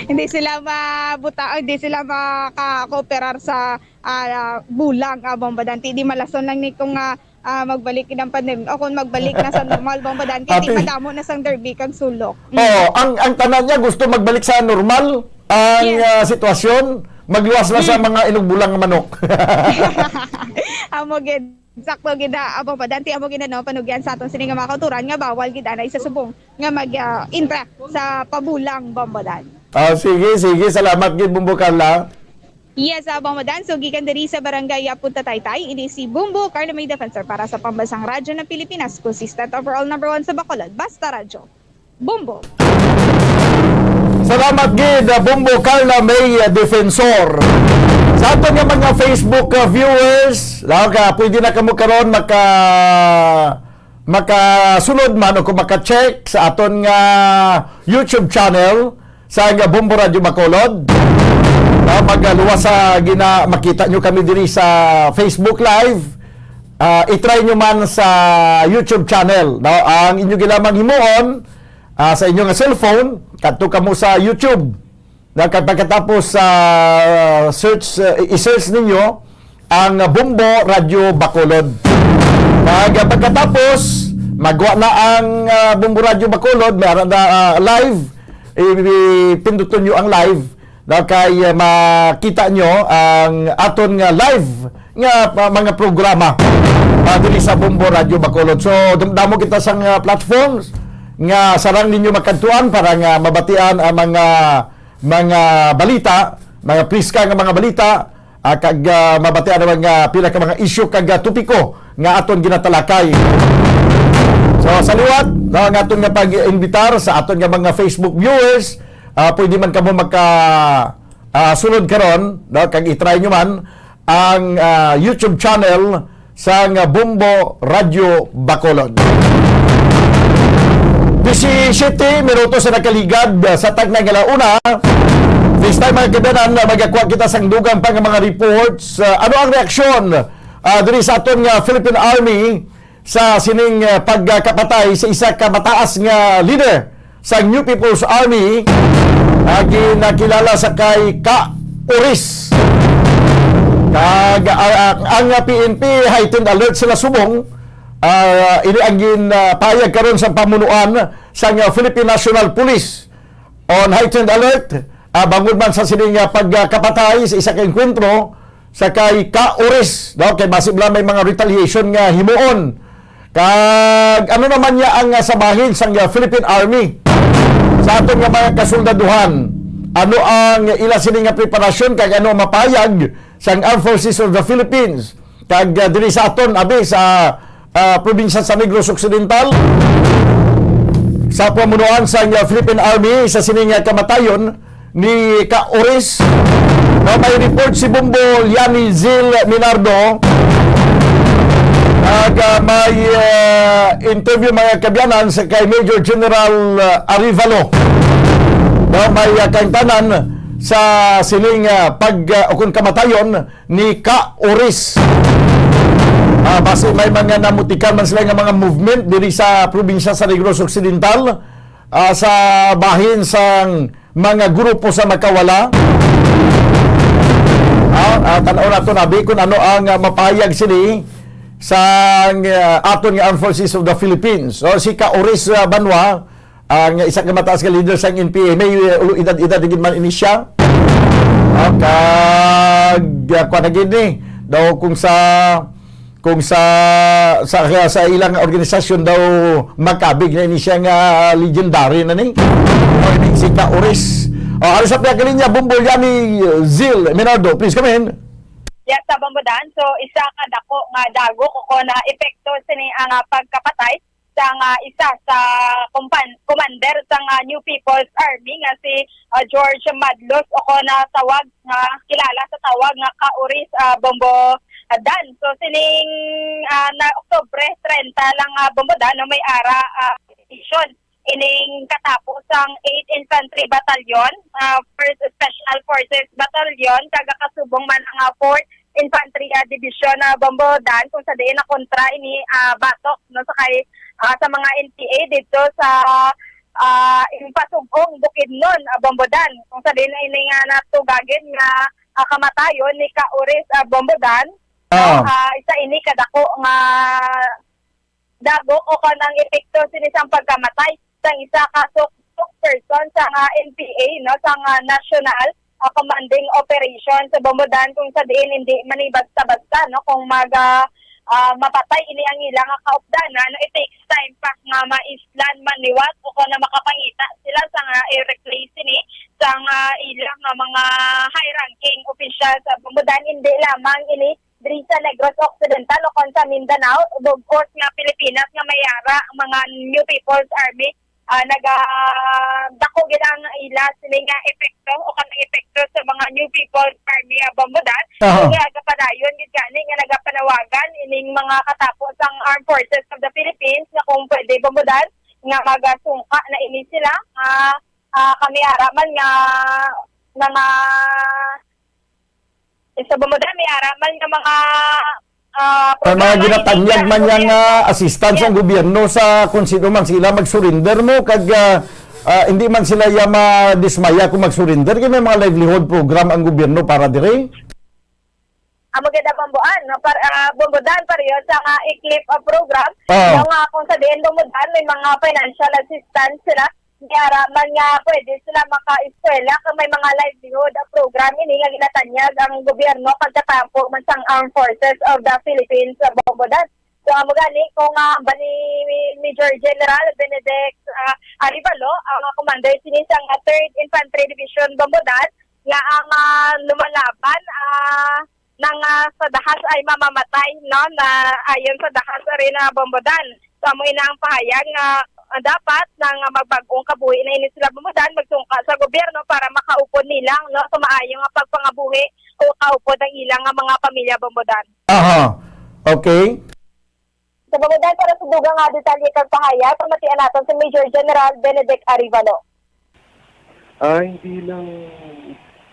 Hindi sila mabuta-, hindi sila makakooperar sa, ah, bulang, amo ba, Dan. Ti di malason lang ni kung, ah, ah, magbalik ang pandem-, o kung magbalik na sa normal, amo ba, Dan, kay Ate. Madamo na sang derby kag sulok. Mm. Oh, ang, ang tanan niya gusto magbalik sa normal ang, Yes. ah, sitwasyon, magluwas na sa Mm. mga inugbulang nga manok. Amo gid, sakto gid na, amo ba, Dan, ti amo gid na, no, panugyan sa aton sini nga mga kauturan nga bawal gid anay sa subong nga mag, ah, intra sa pabulang, amo ba, Dan. Ah, sige, sige, salamat gid, Bombo Carla. Yes, ah, amo ba, Dan. So, gikan diri sa Barangay, ah, Punta Taytay, ini si Bombo Carlo May Defensor para sa Pambansang Radyo ng Pilipinas, consistent overall number one sa Bacolod. Basta Radyo. Bombo. Salamat gid, ah, Bombo Carla May, ah, Defensor. Sa aton nga mga Facebook, ah, viewers, ah, ka, pwede na kamo karon maka-, makasunod man o kung maka-check sa aton nga YouTube channel sa nga Bombo Radyo Bacolod. Ah, magaluwas sa gina-, makita nyo kami diri sa Facebook Live. Ah, i-try nyo man sa YouTube channel, no? Ang inyo ginamang himuon, ah, sa inyo nga cellphone, kadto kamo sa YouTube. Na kag pagkatapos sa search, ah, i-search ninyo ang Bombo Radyo Bacolod. Kag pagkatapos, magwa na ang, ah, Bombo Radyo Bacolod, may ara na, ah, live. I-, i-, pinduton nyo ang live. Na kay, ah, makita nyo ang aton nga live nga, ah, mga programa, ah, diri sa Bombo Radyo Bacolod. So, dam-, damo kita sang, ah, platforms nga sarang ninyo makadtuan para nga mabatian ang mga, mga balita, mga priska nga mga balita, ah, kag, ah, mabatian ang mga pila ka mga isyu kag, ah, topiko nga aton ginatalakay. So, sa liwat, no, ang aton nga pag-imbitar sa aton nga mga Facebook viewers, ah, pwede man kamo maka, ah, sulod karon, no, kag i-try nyo man ang, ah, YouTube channel sang Bombo Radyo Bacolod. Disisiyete minutos na nakaligad sa tagnay nga launa. This time, mga kaibigan, magakuha kita sang dugang pa nga mga reports. Ah, ano ang reaksyon, ah, diri sa aton nga Philippine Army sa sining, ah, pagkapatay sa isa ka mataas nga leader sa New People's Army, ah, ginakilala sa kay Ka Oris. Kag, ah, ah, ang, ah, P N P heightened alert sila subong Ah, ini ang gin, ah, pahayag karon sa pamunuan sang, ah, Philippine National Police on heightened alert, ah, bangod man sa sini nga pagkapatay sa isa ka engkwentro sa kay Ka Oris, no? Kay basi bala may mga retaliation nga himuon. Kag ano naman niya ang, ah, sa bahin sang, ah, Philippine Army? Sa aton nga mga kasuldaduhan, ano ang ila sini nga preparasyon kag ano ang mapahayag sang Armed Forces of the Philippines? Kag, ah, diri sa aton, abi, sa, ah, probinsya sa Negros Occidental, sa pamunuan sang, ah, Philippine Army, sa sini nga kamatayon ni Ka Oris. No, may report si Bombo Yani Zil Minardo. Kag, ah, may, ah, interview, mga kaabyanan, sa kay Major General, ah, Arevalo. No, may, ah, kaangtanan sa sining, ah, pag, ah, ukon kamatayon ni Ka Oris. Ah, basi may mga namutikan man sila nga mga movement diri sa probinsya sa Negros Occidental, ah, sa bahin sang mga grupo sa Makawala. Ah, ah, tan-aw nato, abi, kung ano ang, ah, mapahayag sini sa, ah, aton nga Armed Forces of the Philippines. So, si Ka Oris, ah, Banwa, ang isa ka mataas nga leader sang N P A, may, uh, ulo edad-edad na gid man ini siya. Ah, kag, uh, kuwan na gid ni, daw kung sa, kung sa, sa, sa ilang organisasyon daw makabig na ini siya nga legendary na ni. O, ini si Ka Oris. O, ari sa pihak linya, Bombo Yani, uh, Zil Minardo. Please come in. Yes, sa Bombo Dan. So, isa ka dako nga dagok o kon, ah, epekto sini ang, ah, pagkapatay sang, ah, isa sa kumpan-, commander sang, ah, New People's Army nga si, ah, George Madlos o kon, ah, tawag nga kilala sa tawag nga Ka Oris, ah, Bombo Dan. So, sining, ah, na Oktubre treinta lang, ah, Bombo Dan, no, may ara, ah, mission ining katapo sang eighth Infantry Battalion, ah, first Special Forces Battalion, kag kasubong man ang, ah, fourth Infantry, ah, Division, ah, Bombo Dan, kung sa diin nakontra ini, ah, batok, no, sa kay, ah, sa mga N P A dito sa, ah, Impasugong, Bukidnon, ah, Bombo Dan, kung sa diin ini nga natugagin nga, ah, kamatayon ni Ka Oris, ah, Bombo Dan, no? Ah. Ah, isa ini kadako nga dagok o kon ang epekto sini sang pagkamatay sang isa ka spokesperson sang, ah, N P A, no, sang, ah, National, ah, Commanding Operation sa Bombo Dan, kung sa diin hindi man ni basta-basta, no, kung mag, ah, ah, mapatay ini ang ila nga kaupdanan, no, it takes time pa nga maislan man liwat o kon na makapangita sila sang, ah, i-replace sini sang, ah, ila nga mga high-ranking official sa Bombo Dan, hindi lamang ini diri sa Negros Occidental o kon sa Mindanao, bug-os nga Pilipinas nga may ara ang mga New People's Army, ah, nagadako gid ang ila sini nga epekto o kanang epekto sa mga New People's Army, ah, Bombo Dan. Aha. Kaya nagapadayon gid gani nga nagapanawagan ining mga katapo sang Armed Forces of the Philippines nga kung pwede, Bombo Dan, nga magasungka na ini sila, ah, ah, kami ara man nga mga Isa ba mo dami, ara man nga mga, ah, may mga programa, ginatanyag man niya nga gobyerno, assistance ang gobyerno sa kung sino man sila mag-surrender mo, kag, ah, ah, hindi man sila ya madismaya kung mag-surrender, kay may mga livelihood program ang gobyerno para dire. Amo gid ang Bombo Dan, no? Par-, ah, Bombo Dan, pareho sa nga ECLIP, ah, program, ah, nga kung sa diin Bombo Dan, may mga financial assistance sila. May ara man nga pwede sila maka-eskwela kung may mga livelihood program ini nga ginatanyag ang gobyerno pagkatapo man sang Armed Forces of the Philippines sa Bombo Dan. So, amo gani kung, ah, ba ni Major General Benedict, ah, Arevalo, ang, ah, commander sini sang, ah, Third Infantry Division Bombo Dan, nga ang, ah, lumalaban, ah, nang, ah, sa dahas ay mamamatay, no, na ayon sa dahas rin na Bombo Dan. So, amo ina ang pahayag nga, ah, dapat na nga magbag-ong kabuhi na ini sila Bombo Dan, magsungka sa gobyerno para makaupod nila, no, sa maayo nga pagpangabuhi o kaupod ang ilang nga mga pamilya Bombo Dan. Aha. Okay. Sa Bombo Dan, para sa dugang nga detalye kag pahayag, pamatian naton si Major General Benedict Arevalo. Ah, hindi lang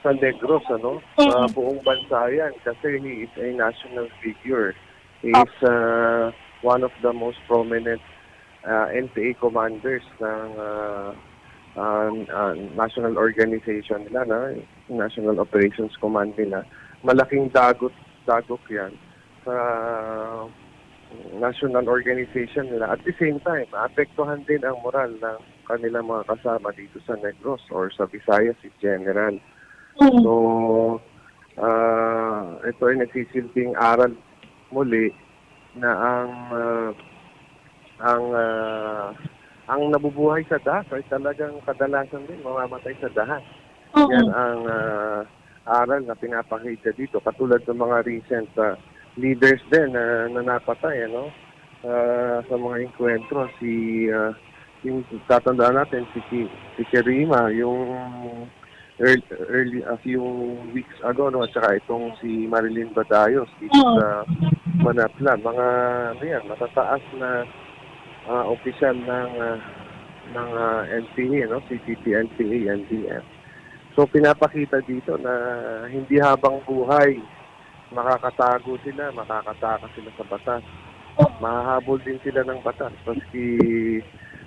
sa Negros, ano? Sa buong bansa yan kasi he is a national figure. He is, ah, one of the most prominent, ah, N P A commanders ng, ah, ah, ah, national organization nila, no? National Operations Command nila. Malaking dagot, dagok yan sa national organization nila. At the same time, maapektuhan din ang moral ng kanilang mga kasama dito sa Negros or sa Visayas in general. Mm. So, ah, ito ay nagsisilbing aral muli na ang, ah, ang, ah, ang nabubuhay sa dahas ay talagang kadalasan din mamamatay sa dahas. Oo. Yan ang, ah, aral na pinapakita dito. Katulad ng mga recent, ah, leaders din na, na napatay, ano, ah, sa mga engkwentro. Si, ah, yung tatandaan natin, si Ki-, si Kerima, yung early, early, a few weeks ago, no, at saka itong si Marilyn Badayon dito Oo. sa Manapla. Mga, ano yan, matataas na, ah, opisyal ng, ah, ng, ah, N P A, no, C P P, N P A, N D F. So, pinapakita dito na hindi habang buhay makakatago sila, makakatakas sila sa batas. Mahahabol din sila ng batas, maski,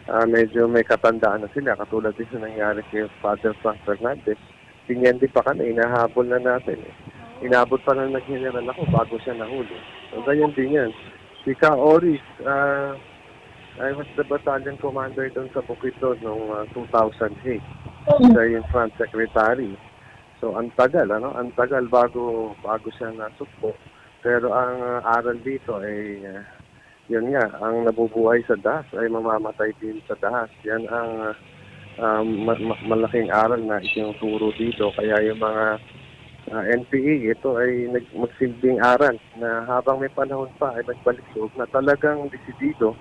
ah, medyo may katandaan na sila, katulad din sa nangyari kay Father Frank Fernandez. Tinyende pa kami, inahabol na natin eh. Inabot pa na nag-general ako bago siya nahuli. So, ganyan din yan. Si Ka Oris, ah, I was the battalion commander doon sa Bukidnon noong, ah, two thousand eight. Siya yung front secretary. So, ang tagal, ano? Ang tagal bago, bago siya nasugpo. Pero ang, ah, aral dito ay, ah, yun nga, ang nabubuhay sa dahas ay mamamatay din sa dahas. Yan ang, ah, ah, ma-, ma-, malaking aral na itinuturo dito. Kaya yung mga, ah, N P A, ito ay nag-, magsilbing aral na habang may panahon pa ay magbalik loob na talagang desidido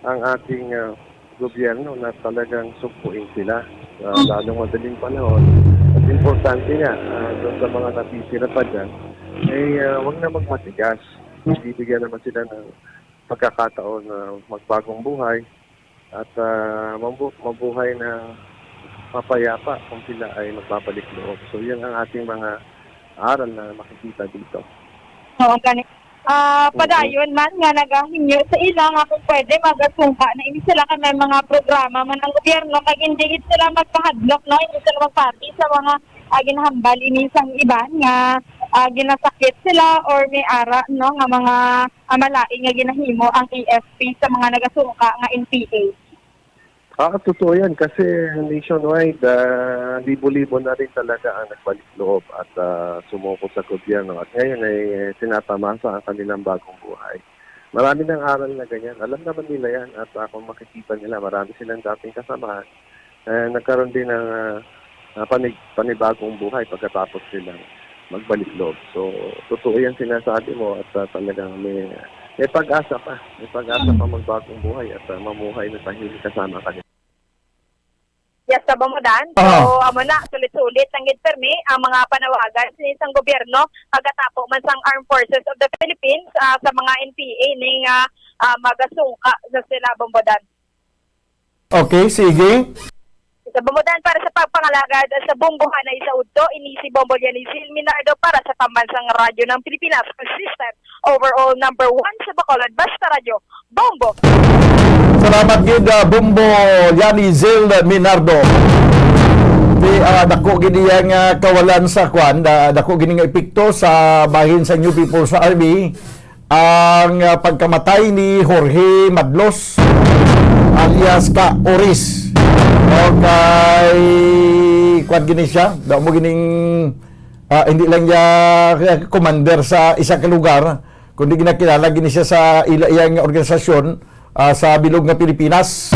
ang ating, ah, gobyerno na talagang sugpuin sila sa Mm. lalong madaling panahon. At importante nga, ah, doon sa mga natitira pa dyan, ay, ah, wag na magmatigas. Bibigyan naman sila ng pagkakataon na magbagong buhay at, ah, mabu-, mabuhay na mapayapa kung sila ay magbabalik loob. So, yun ang ating mga aral na makikita dito. Oo, gani. Ah, Oo. Padayon man nga nagahingyo sa ila nga kung pwede magasungka na ini sila kay may mga programa man ang gobyerno kay hindi gid sila magpahadlok, no? Hindi sila magpati sa mga, ah, ginahambal ini sang iban nga, ah, ginasakit sila or may ara, no, nga mga, ah, malain nga ginahimo ang A F P sa mga nagasungka nga N P A. Ah, totoo yan kasi nationwide, ah, libo-libo na rin talaga ang nagbalik loob at, ah, sumuko sa gobyerno at ngayon ay tinatamasa ang kanilang bagong buhay. Marami ng aral na ganyan. Alam naman nila yan at, ah, kung makikita nila, marami silang dating kasamahan. Eh, nagkaroon din ng, ah, ah, panig-, panibagong buhay pagkatapos nilang magbalik loob. So, totoo yan sinasabi mo at, ah, talagang may, may pag-asa pa. May pag-asa pa magbagong buhay at, ah, mamuhay na tahimik kasama ang kanilang Yes, sa Bamudan. So, Ah. amo na, sulit-sulit lang gid permi ang mga panawagan sini sang gobyerno pagkatapo man sang Armed Forces of the Philippines, ah, sa mga N P A ning, ah, ah, magasungka sa sila Bamudan. Okay, sige. Sa Bamudan para sa pagpangalagad sa Bombo Hanay sa Udto, ini si Bombo Lianizil Minardo para sa Pambansang Radyo ng Pilipinas, consistent overall number one sa Bacolod, Basta Radyo, Bombo! Salamat gid, ah, Bombo Lianizil Minardo. Di, ah, dako gid iya nga kawalan sa kwan, da-, dako gid nga epekto sa bahin sa New People's Army ang, ah, pagkamatay ni Jorge Madlos alias Ka Oris. Okay, kwan gini siya. Damo gining, ah, hindi lang niya, ah, commander sa isa ka lugar, kundi ginakilala gini siya sa ila iyang organisasyon, ah, sa bilog nga Pilipinas.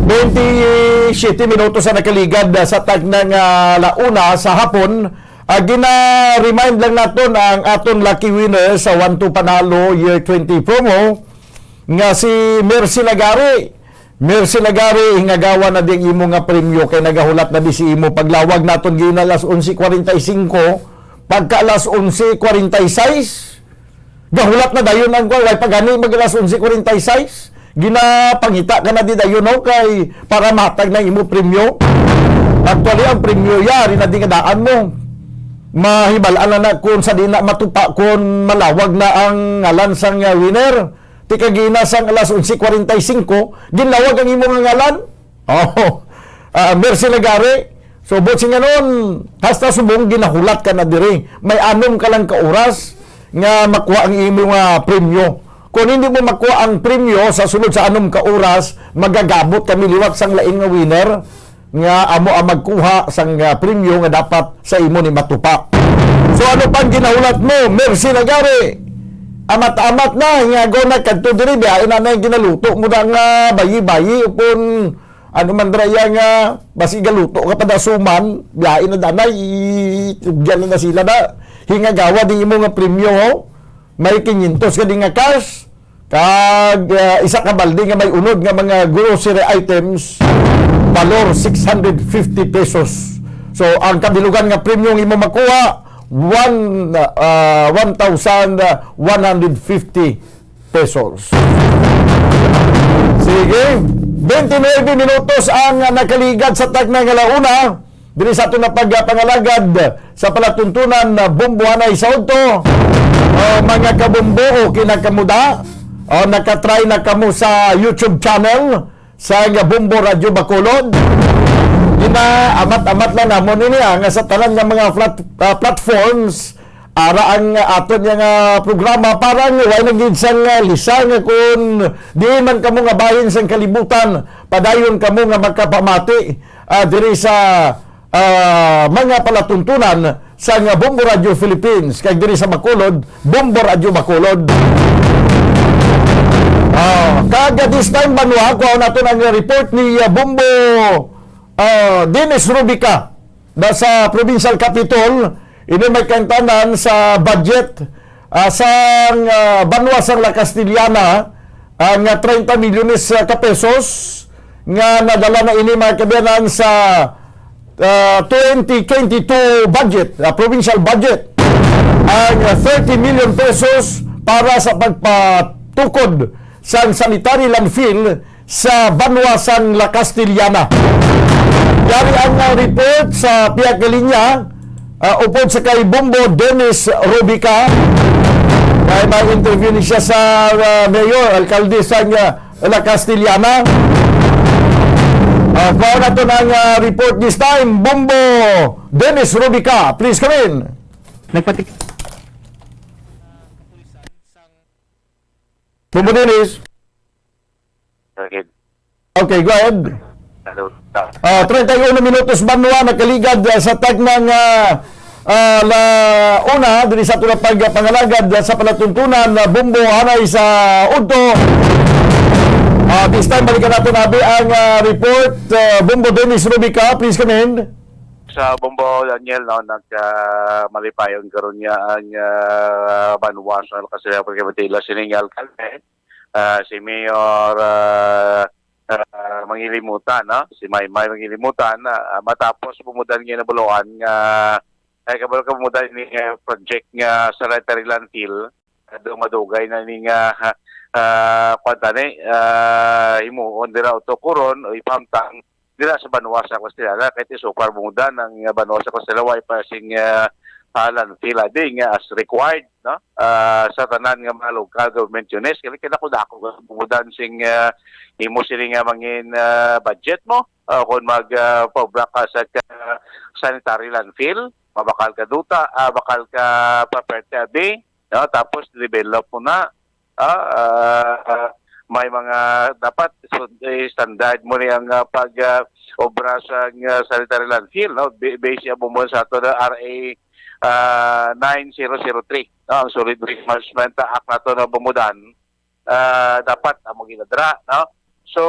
Twenty-siyete minutos ang nakaligad, ah, sa tagna nga launa sa hapon. Ah, gina-remind lang naton ang aton lucky winner sa One Two Panalo Year twenty promo nga si Mercy Lagari. Mercy Lagari, hingagawa na ding imo nga premyo kay nagahulat na di si imo paglawag naton gina alas onse kwarenta y cinco, pagka alas onse kwarenta y seis. Gahulat na dayon ang kwan, way pa gani mag alas onse kwarenta y seis. Ginapangita ka na di dayon, no, kay para matag na imo premyo. Actually, ang premyo yari na di nga daan mo. Mahibal-an na na kung sa di na matupa kung malawag na ang ngalan sang, ah, winner. Ti kagina sang alas onse kwarenta y cinco, ginlawag ang imo nga ngalan. Oh, ah, Mercy Lagari. So, buot silingon, hasta subong ginahulat ka na diri. May anom ka lang ka oras. nga makuha ang imo nga premyo. Kung hindi mo makuha ang premyo sa sulod sa anom ka oras, magagamot kami liwat sang lain nga winner nga amo ang magkuha sang, ah, premyo nga dapat sa imo ni matupa. So, ano pang ginahulat mo, Mercy Nagari? Amat-amat na nga go na kadto diri, biyain na na yung ginaluto mo na nga bayi-bayi, upon ano man dira iya nga, basi galuto ka pa da suman, biyain na danay, i-, tugyan na, na sila na. Hingagawa di imo nga premyo, ho? May kinyentos ka di nga cash, kag, ah, isa ka balde nga may unod nga mga grocery items, balor six hundred fifty pesos. So, ang kabilugan nga premyo nga imo makuha, one, ah, one thousand one hundred fifty pesos. Sige, twenty-nine minutos ang nakaligad sa tagna nga launa. Diri sa aton na pagpangalagad sa palatuntunan na Bumbo Anay sa udto. O, mga kabumbo, okay na kamo da? O, nakatry na kamo sa YouTube channel sa nga Bumbo Radyo Bacolod? Gina, amat-amat lang namon ini, ah, nga sa tanan nga mga flat-, ah, platforms, ara ang aton nga, ah, programa para nga way na gid sang, ah, lisa nga kung di man kamo nga bahin sang kalibutan, padayon kamo nga makapamati, ah, diri sa, ah, mga palatuntunan sang Bumbo Radio Philippines, kag diri sa Bacolod, Bumbo Radio Bacolod. Ah, kag this time, banwa, kuha naton ang report ni, ah, Bumbo, ah, Dennis Rubica, na sa Provincial Capitol, ini may kaangtanan sa budget, ah, sang, ah, banwa sang La Castellana, ang, ah, treinta milyones, ah, ka pesos nga nadala na ini, mga kaabyanan, sa, ah, twenty twenty-two budget, ah, provincial budget, ang, ah, thirty million pesos para sa pagpatukod sang sanitary landfill sa banwa sang La Castellana. Yari ang, ah, report sa pihak nga linya, ah, upod sa kay Bumbo Dennis Rubica. Kay may interview ni siya sa, ah, mayor, alkalde sang, ah, La Castellana. Ah, kuha naton ang, ah, report this time. Bumbo Dennis Rubica, please come in. Nagpatik- Bumbo Dennis. Okay. Okay, go ahead. Hello. Ah, treinta y uno minutos banwa nakaligad, ah, sa tagna nga, ah, la una diri sa aton pagpangalagad, ah, sa palatuntunan, ah, Bumbo Anay sa udto. Ah, this time, balikan naton abi ang, ah, report. Ah, Bumbo Dennis Rubica, please come in. Sa Bumbo, Daniel, no, nagkamalipayon karon niya ang, ah, banwa sa Castellana, pagkabatila sining alkalde, ah, si Mayor, ah, ah, Mangilimutan, no? Si Maymay Mangilimutan, ah, matapos bumudan nga nabuloan nga, ay, kabalo ka, bumudan ni, ah, project nga sanitary landfill, ah, do madugay na ni nga, ah, kwan tani, ah, himuon dira o tukuron o ipahamtang dira sa banwa sa Castellana, kay ti so far bumudan ang, ah, banwa sa Castellana, way pa sing, ah, ah, landfill adi nga as required, no? Ah, sa tanan nga mga local government units, kay kinakudako nga bumudan sing, ah, himo sini nga mangin, ah, budget mo, ah, kung mag, ah, paobra ka sa ka-, sanitary landfill, mabakal ka duta, ah, bakal ka property abi, no? Tapos develop mo na, ah, ah, may mga dapat su-, eh, standard mo ni ang, ah, pag, ah, obra sa, ah, sanitary landfill, no? Ba-, base amo mo sa ato na R A, ah, nine zero zero three, no? Ang Solid Waste Management Act nato na bumudan, ah, dapat amo ginadra, no? So,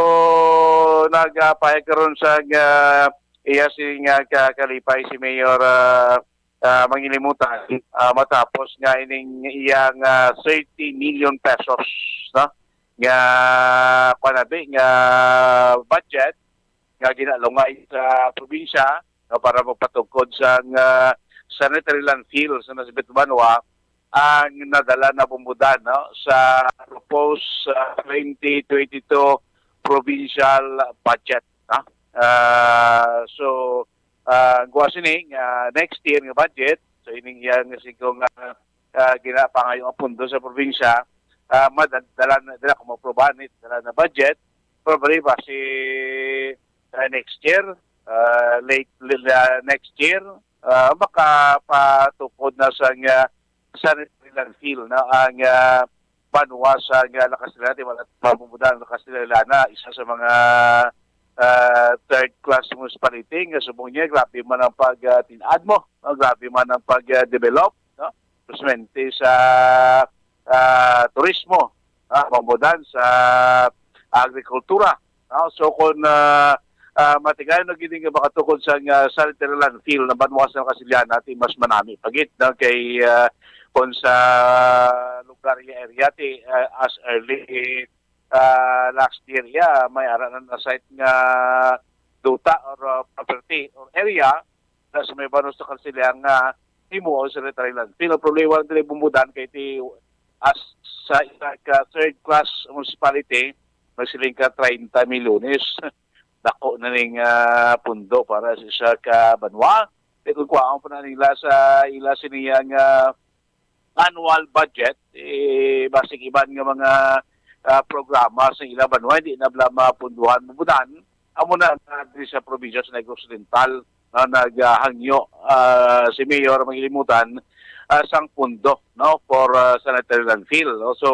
nagapahayag karon sa, ah, iya sing, ah, ka-, kalipay si Mayor, ah, ah, Mangilimutan, ah, matapos nga ining iyang, ah, thirty million pesos, no? Nga, kuwan abi, nga budget nga ginalungay sa probinsya, no, para magpatugkod sa, ah, sanitary landfill sa nasabit banwa, ang nadala na bumudan, no, sa proposed, ah, twenty twenty-two provincial budget, no? Ah, so, ah, ang gawa sini nga next year nga budget, so ining iya nga sigo nga, ah, ginapangayo nga pundo sa probinsya, ah, madala na, dala kung maprobahan ni, dala na budget, probably ba si, ah, next year, ah, late, ah, next year, ah, makapatukod na sa nga sanitary landfill, no? Ang, ah, banwa sa, ah, La Castellana, ti wala pamumudan La Castellana, isa sa mga, ah, third class municipality nga subong niya, grabe man ang pag, ah, tin-ad mo, no? Grabe man ang pag, ah, develop, no? Especially sa, ah, turismo, ah, pamumudan sa agrikultura, no? So kung, ah, ah, matigayon na gid nga makatukod sa, ah, sanitary landfill na banwa sa Castellana, ti mas manami pa gid, no? Kay, ah, kung sa lugar ya area, ti, ah, as early, ah, last year ya, may ara na na-cite nga duta or, ah, property or area na sa may banwa sa Castellana nga himuon sa sanitary landfill. Ang problema lang diri, Bumbudan, kay ti as sa isa ka third class municipality, magsiling ka treinta milyones. Dako na ning, ah, pundo para sa isa ka banwa. Kay kung kuhaon pa na nila sa ila sini nga annual budget, eh, basig iban nga mga, ah, programa sa ila banwa, hindi na bala mapunduhan, Bumbudan. Amo na nga diri sa probinsya sa Negros Oriental, no, naghangyo, ah, si Mayor Mangilimutan, ah, sang pundo, no, for, ah, sanitary landfill, no? So,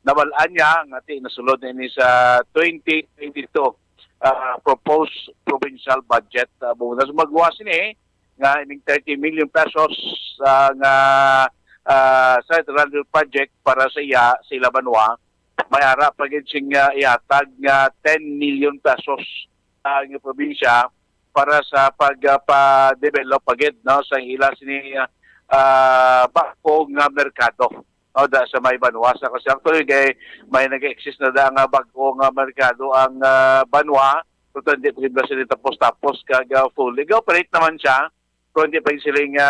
nabal-an niya nga ti nasulod na ini sa twenty twenty-two, ah, proposed provincial budget, ah, Bumbudan. So, magwa sini nga ining thirty million pesos, ah, nga, ah, sanitary landfill project para sa iya, sa ila banwa, may ara pa gid sing, ah, ihatag nga ten million pesos, ah, nga probinsya para sa pag, ah, pa-develop pa gid, no, sa ila sini, ah, ah, bag-o nga merkado, no, da sa may banwa sa Castellana. Actually, kay may nag-exist na da nga bag-o nga merkado ang, ah, banwa, pero hindi pa gid ba sila tapos-tapos kag, ah, fully. Ga-operate naman siya, pero hindi pa gid sila nga,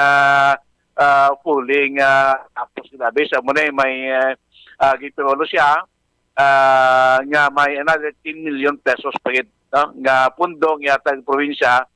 ah, fully nga tapos. Grabe, sa muna may, ah, ah, gipirolo siya, ah, nga may another ten million pesos pa gid, no, nga pundo nga ihatag probinsya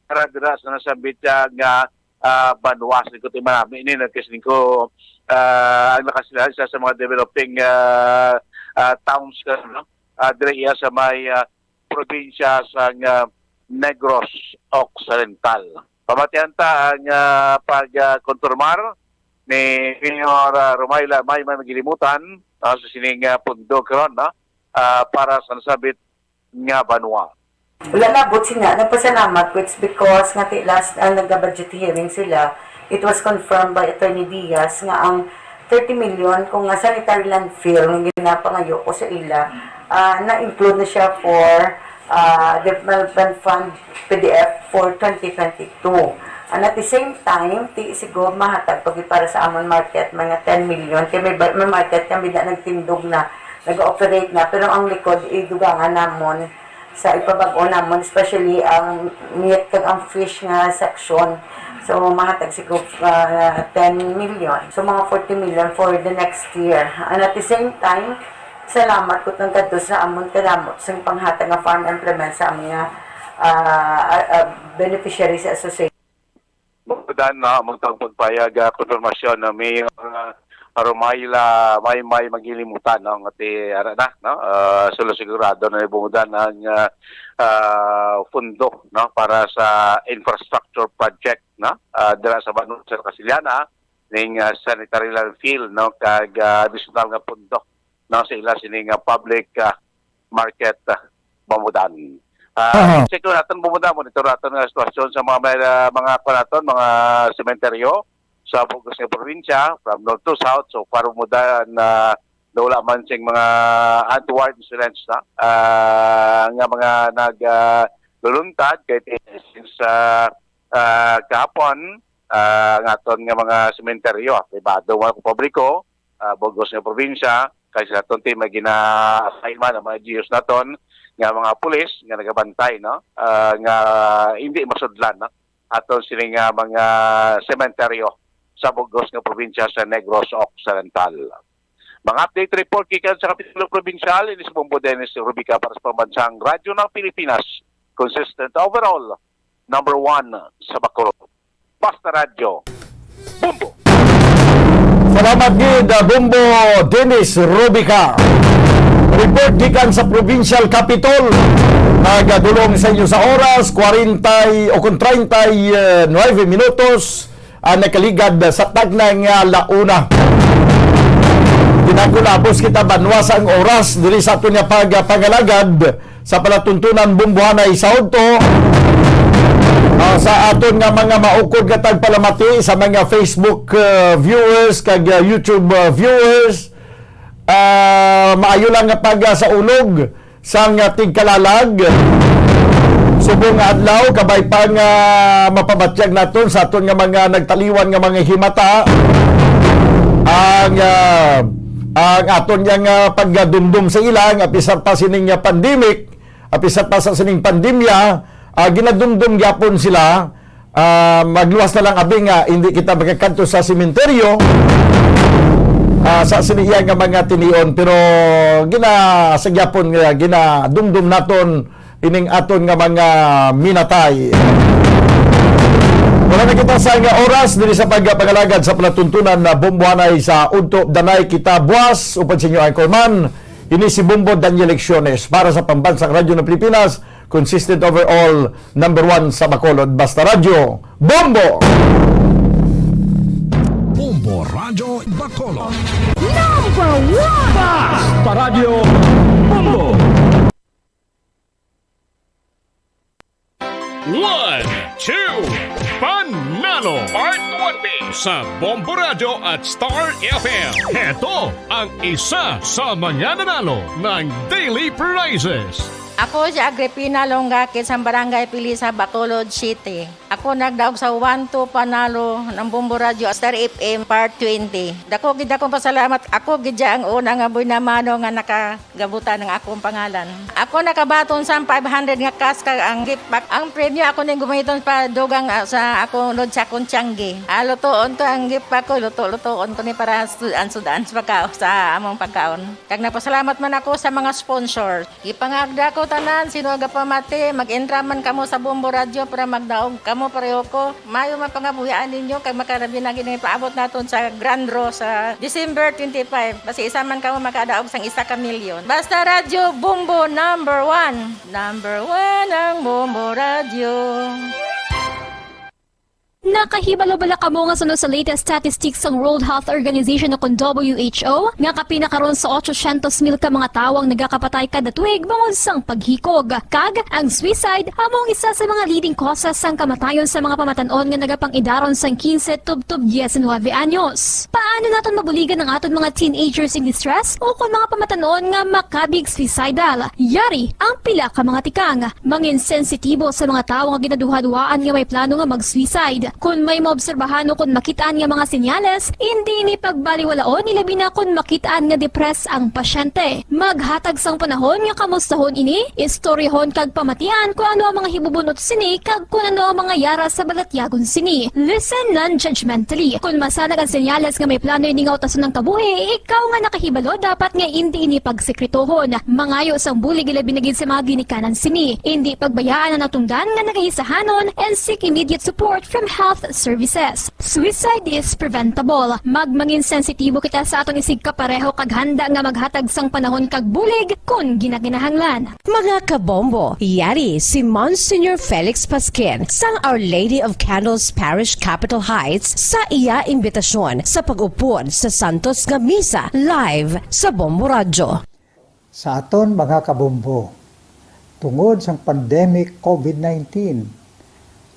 para dira sa nasambit, ah, nga, ah, banwa. Sa ko ti manami ini, no, kasi ko, ah, ang La Castellana, isa sa mga developing, ah, ah, towns ka, no? Ah, dira iya sa may, ah, probinsya sa, ah, Negros Occidental. Pamatian ta ang, ah, pag, ah, konfirmar ni Mayor, ah, Romayla Maymay Magilimutan, ah, sa sining, ah, pundo karon, no? Ah, para sa nasambit nga banwa. Wala, labot sina. Nagpasalamat ko, it's because nga ti last, ah, nagka-budget hearing sila, it was confirmed by Attorney Diaz nga ang thirty million kung nga sanitary landfill nga ginapangayo ko sa ila, ah, na-include na siya for, ah, Development Fund P D F for twenty twenty-two. And at the same time, ti siguro mahatag pa gid para sa amon market, mga ten million. Kay may, ba- may market kami na nagtindog na, nag-ooperate na, pero ang likod, idugangan namon sa ipabag-o namon, especially ang meat kag ang fish nga section. So, mahatag siguro, ah, ten million. So, mga forty million for the next year. And at the same time, salamat ko tang kadto sa amon kadamot sa panghatag nga farm implement sa amon nga, ah, ah, ah, beneficiary sa association. Bukod na, among tang pagpayag, ah, konfirmasyon na Mayor, ah, Romayla Maymay Magilimutan, no, nga ti, ara na, no, ah, sulo sigurado na ibungudan ang, ah, ah, pundo, no, para sa infrastructure project, no, ah, dira sa banwa sa Castellana, ning, ah, sanitary landfill, no, kag, ah, additional nga pundo, no, sa ila sini nga public, ah, market, ah, Bumbudan. Ah, Aha. Check naton, Bumbudan, monitor naton nga sitwasyon sa mga, may, ah, mga, kuwan naton, mga sementeryo sa bug-os nga probinsya, from north to south. So far, Bumbudan, na wala man sing mga untoward incidents na, ah, nga mga nag, ah, luluntad kay since, ah, ah, kahapon, ah, ang aton nga mga sementeryo, ah, pribado man o publiko, ah, bug-os nga probinsya, kay sa aton ti may gina-assign man ang mga G Us naton nga mga pulis nga nagabantay, no? Ah, nga hindi masudlan, no? Aton sini nga mga sementeryo sa bug-os nga probinsya sa Negros Occidental. Mga update report gikan sa Kapitulo Probinsyal, ini si Bombo Dennis Rubica para sa Pambansang Radyo ng Pilipinas. Consistent overall, number one sa Bacolod. Basta Radyo, Bombo! Salamat gid, ah, Bombo Dennis Rubica. Report gikan sa Provincial Capitol. Nagadulong sa inyo sa oras, kwarenta o kung treinta y nueve minutos. ah, nakaligad sa tagna nga launa. Ginakulabos kita, banwa, sang oras diri sa aton nga pagpangalagad sa palatuntunan Bombohanay sa Udto. Ah, sa aton nga mga maukod nga tagpalamati, sa mga Facebook, ah, viewers kag, ah, YouTube, ah, viewers, ah, maayo lang nga pag, ah, sa ulog sang, ah, tigkalalag. Subong nga adlaw, kabay pa nga mapabatyag naton sa aton nga mga nagtaliwan nga mga himata ang, ah, ang aton yang, ah, pagdumdom sa ila, nga apisar pa sining, ah, pandemic, apisar pa sa sining pandemya, ah, ginadumdom gyapon sila. Ah, magluwas na lang, abi, nga hindi kita makakadto sa sementeryo, ah, sa sini iya nga mga tinion, pero gina, sa gyapon nga ginadumdom naton ining aton nga mga minatay. Wala na kita sa nga oras diri sa pagpangalagad sa palatuntunan na Bombohanay sa Udto. Danay kita buwas, upod sa inyo anchorman. Ini si Bombo Daniel Lecciones para sa Pambansang Radyo ng Pilipinas, consistent overall, number one sa Bacolod, Basta Radyo, Bombo! Bombo Radyo Bacolod. Number one! Basta Radyo, Bombo! One, two, Panalo Part twenty sa Bombo Radyo at Star F M. Heto ang isa sa mga nanalo ng daily prizes. Ako si Agripina Longakit sa Barangay Pilisa, Bacolod City. Ako nagdaog sa one two Panalo ng Bombo Radyo, Star F M, Part twenty. Dako gid akong pasalamat. Ako gid ang una nga buy na mano nga nakagabutan ng akong pangalan. Ako nakabaton sa five hundred nga cash kag ang gift pack. Ang premyo ako ning gumiton pa dugang, ah, sa akong load sa akong tiyanggi. Ah, lutoon ko ang gift pack ko, luto-lutoon ko ni para sud-an-sud-an sa pagkaon, sa among pagkaon. Kag nagpasalamat man ako sa mga sponsor. Ipangagda ko tanan, sino nga pamati, mag-entra man kamo sa Bombo Radyo para magdaog kamo pareho ko. Mayo man pangabuhian ninyo kag makalabi na gid ang ipaabot naton sa Grand Draw sa December twenty-five. Basi isa man kamo makadaog sang isa ka milyon. Basta Radyo Bombo number one. Number one ang Bombo Radyo. Nakahibalo bala kamo nga suno sa latest statistics sang World Health Organization o kon W H O nga kapin na karon sa otsosyentos mil ka mga tawo ang nagakapatay kada tuig bangod sang paghikog, kag ang suicide amo ang isa sa mga leading causes sang kamatayon sa mga pamatan-on nga nagapang-idaron sang quince tubtob diecinuebe anyos. Paano naton mabuligan ang aton mga teenagers in distress o kon mga pamatan-on nga makabig suicidal? Yari ang pila ka mga tikang. Mangin sensitibo sa mga tawo nga ginaduhaduhaan nga may plano nga mag-suicide. Kon may maobserbahan o kon makit-an nga mga senyales, indi ini pagbaliwalaon, ilabi na kon makit-an nga depressed ang pasyente. Maghatag sang panahon nga kamustahon ini, istoryahon kag pamatian kon ano ang mga hibubunot sini kag kon ano ang mga yara sa balatyagon sini. Listen non-judgmentally. Kon masanag ang senyales nga may plano ini nga utason ang kabuhi, ikaw nga nakahibalo dapat nga indi ini pagsekretohon. Mangayo sang bulig, ilabi na gid sa mga ginikanan sini. Indi pagbayaan ang natungdan nga nagahisahanon and seek immediate support from health services. Suicide is preventable. Magmangin sensitibo kita sa aton isigkapareho kag handa nga maghatag sang panahon kag bulig kon ginakinahanglan. Mga kabombo, yari si Monsignor Felix Pasquin sang Our Lady of Candles Parish, Capitol Heights, sa iya imbitasyon sa pag-upod sa Santos nga Misa live sa Bombo Radyo. Sa aton mga kabombo, tungod sang pandemic covid nineteen,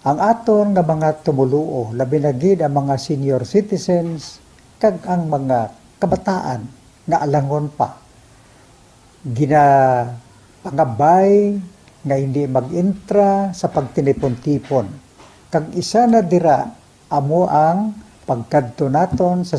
ang aton nga mga tumoluo, labi na gid ang mga senior citizens kag ang mga kabataan nga alangon pa, ginapangabay nga hindi mag-intra sa pagtinipon-tipon, kag isa na dira amo ang pagkadto naton sa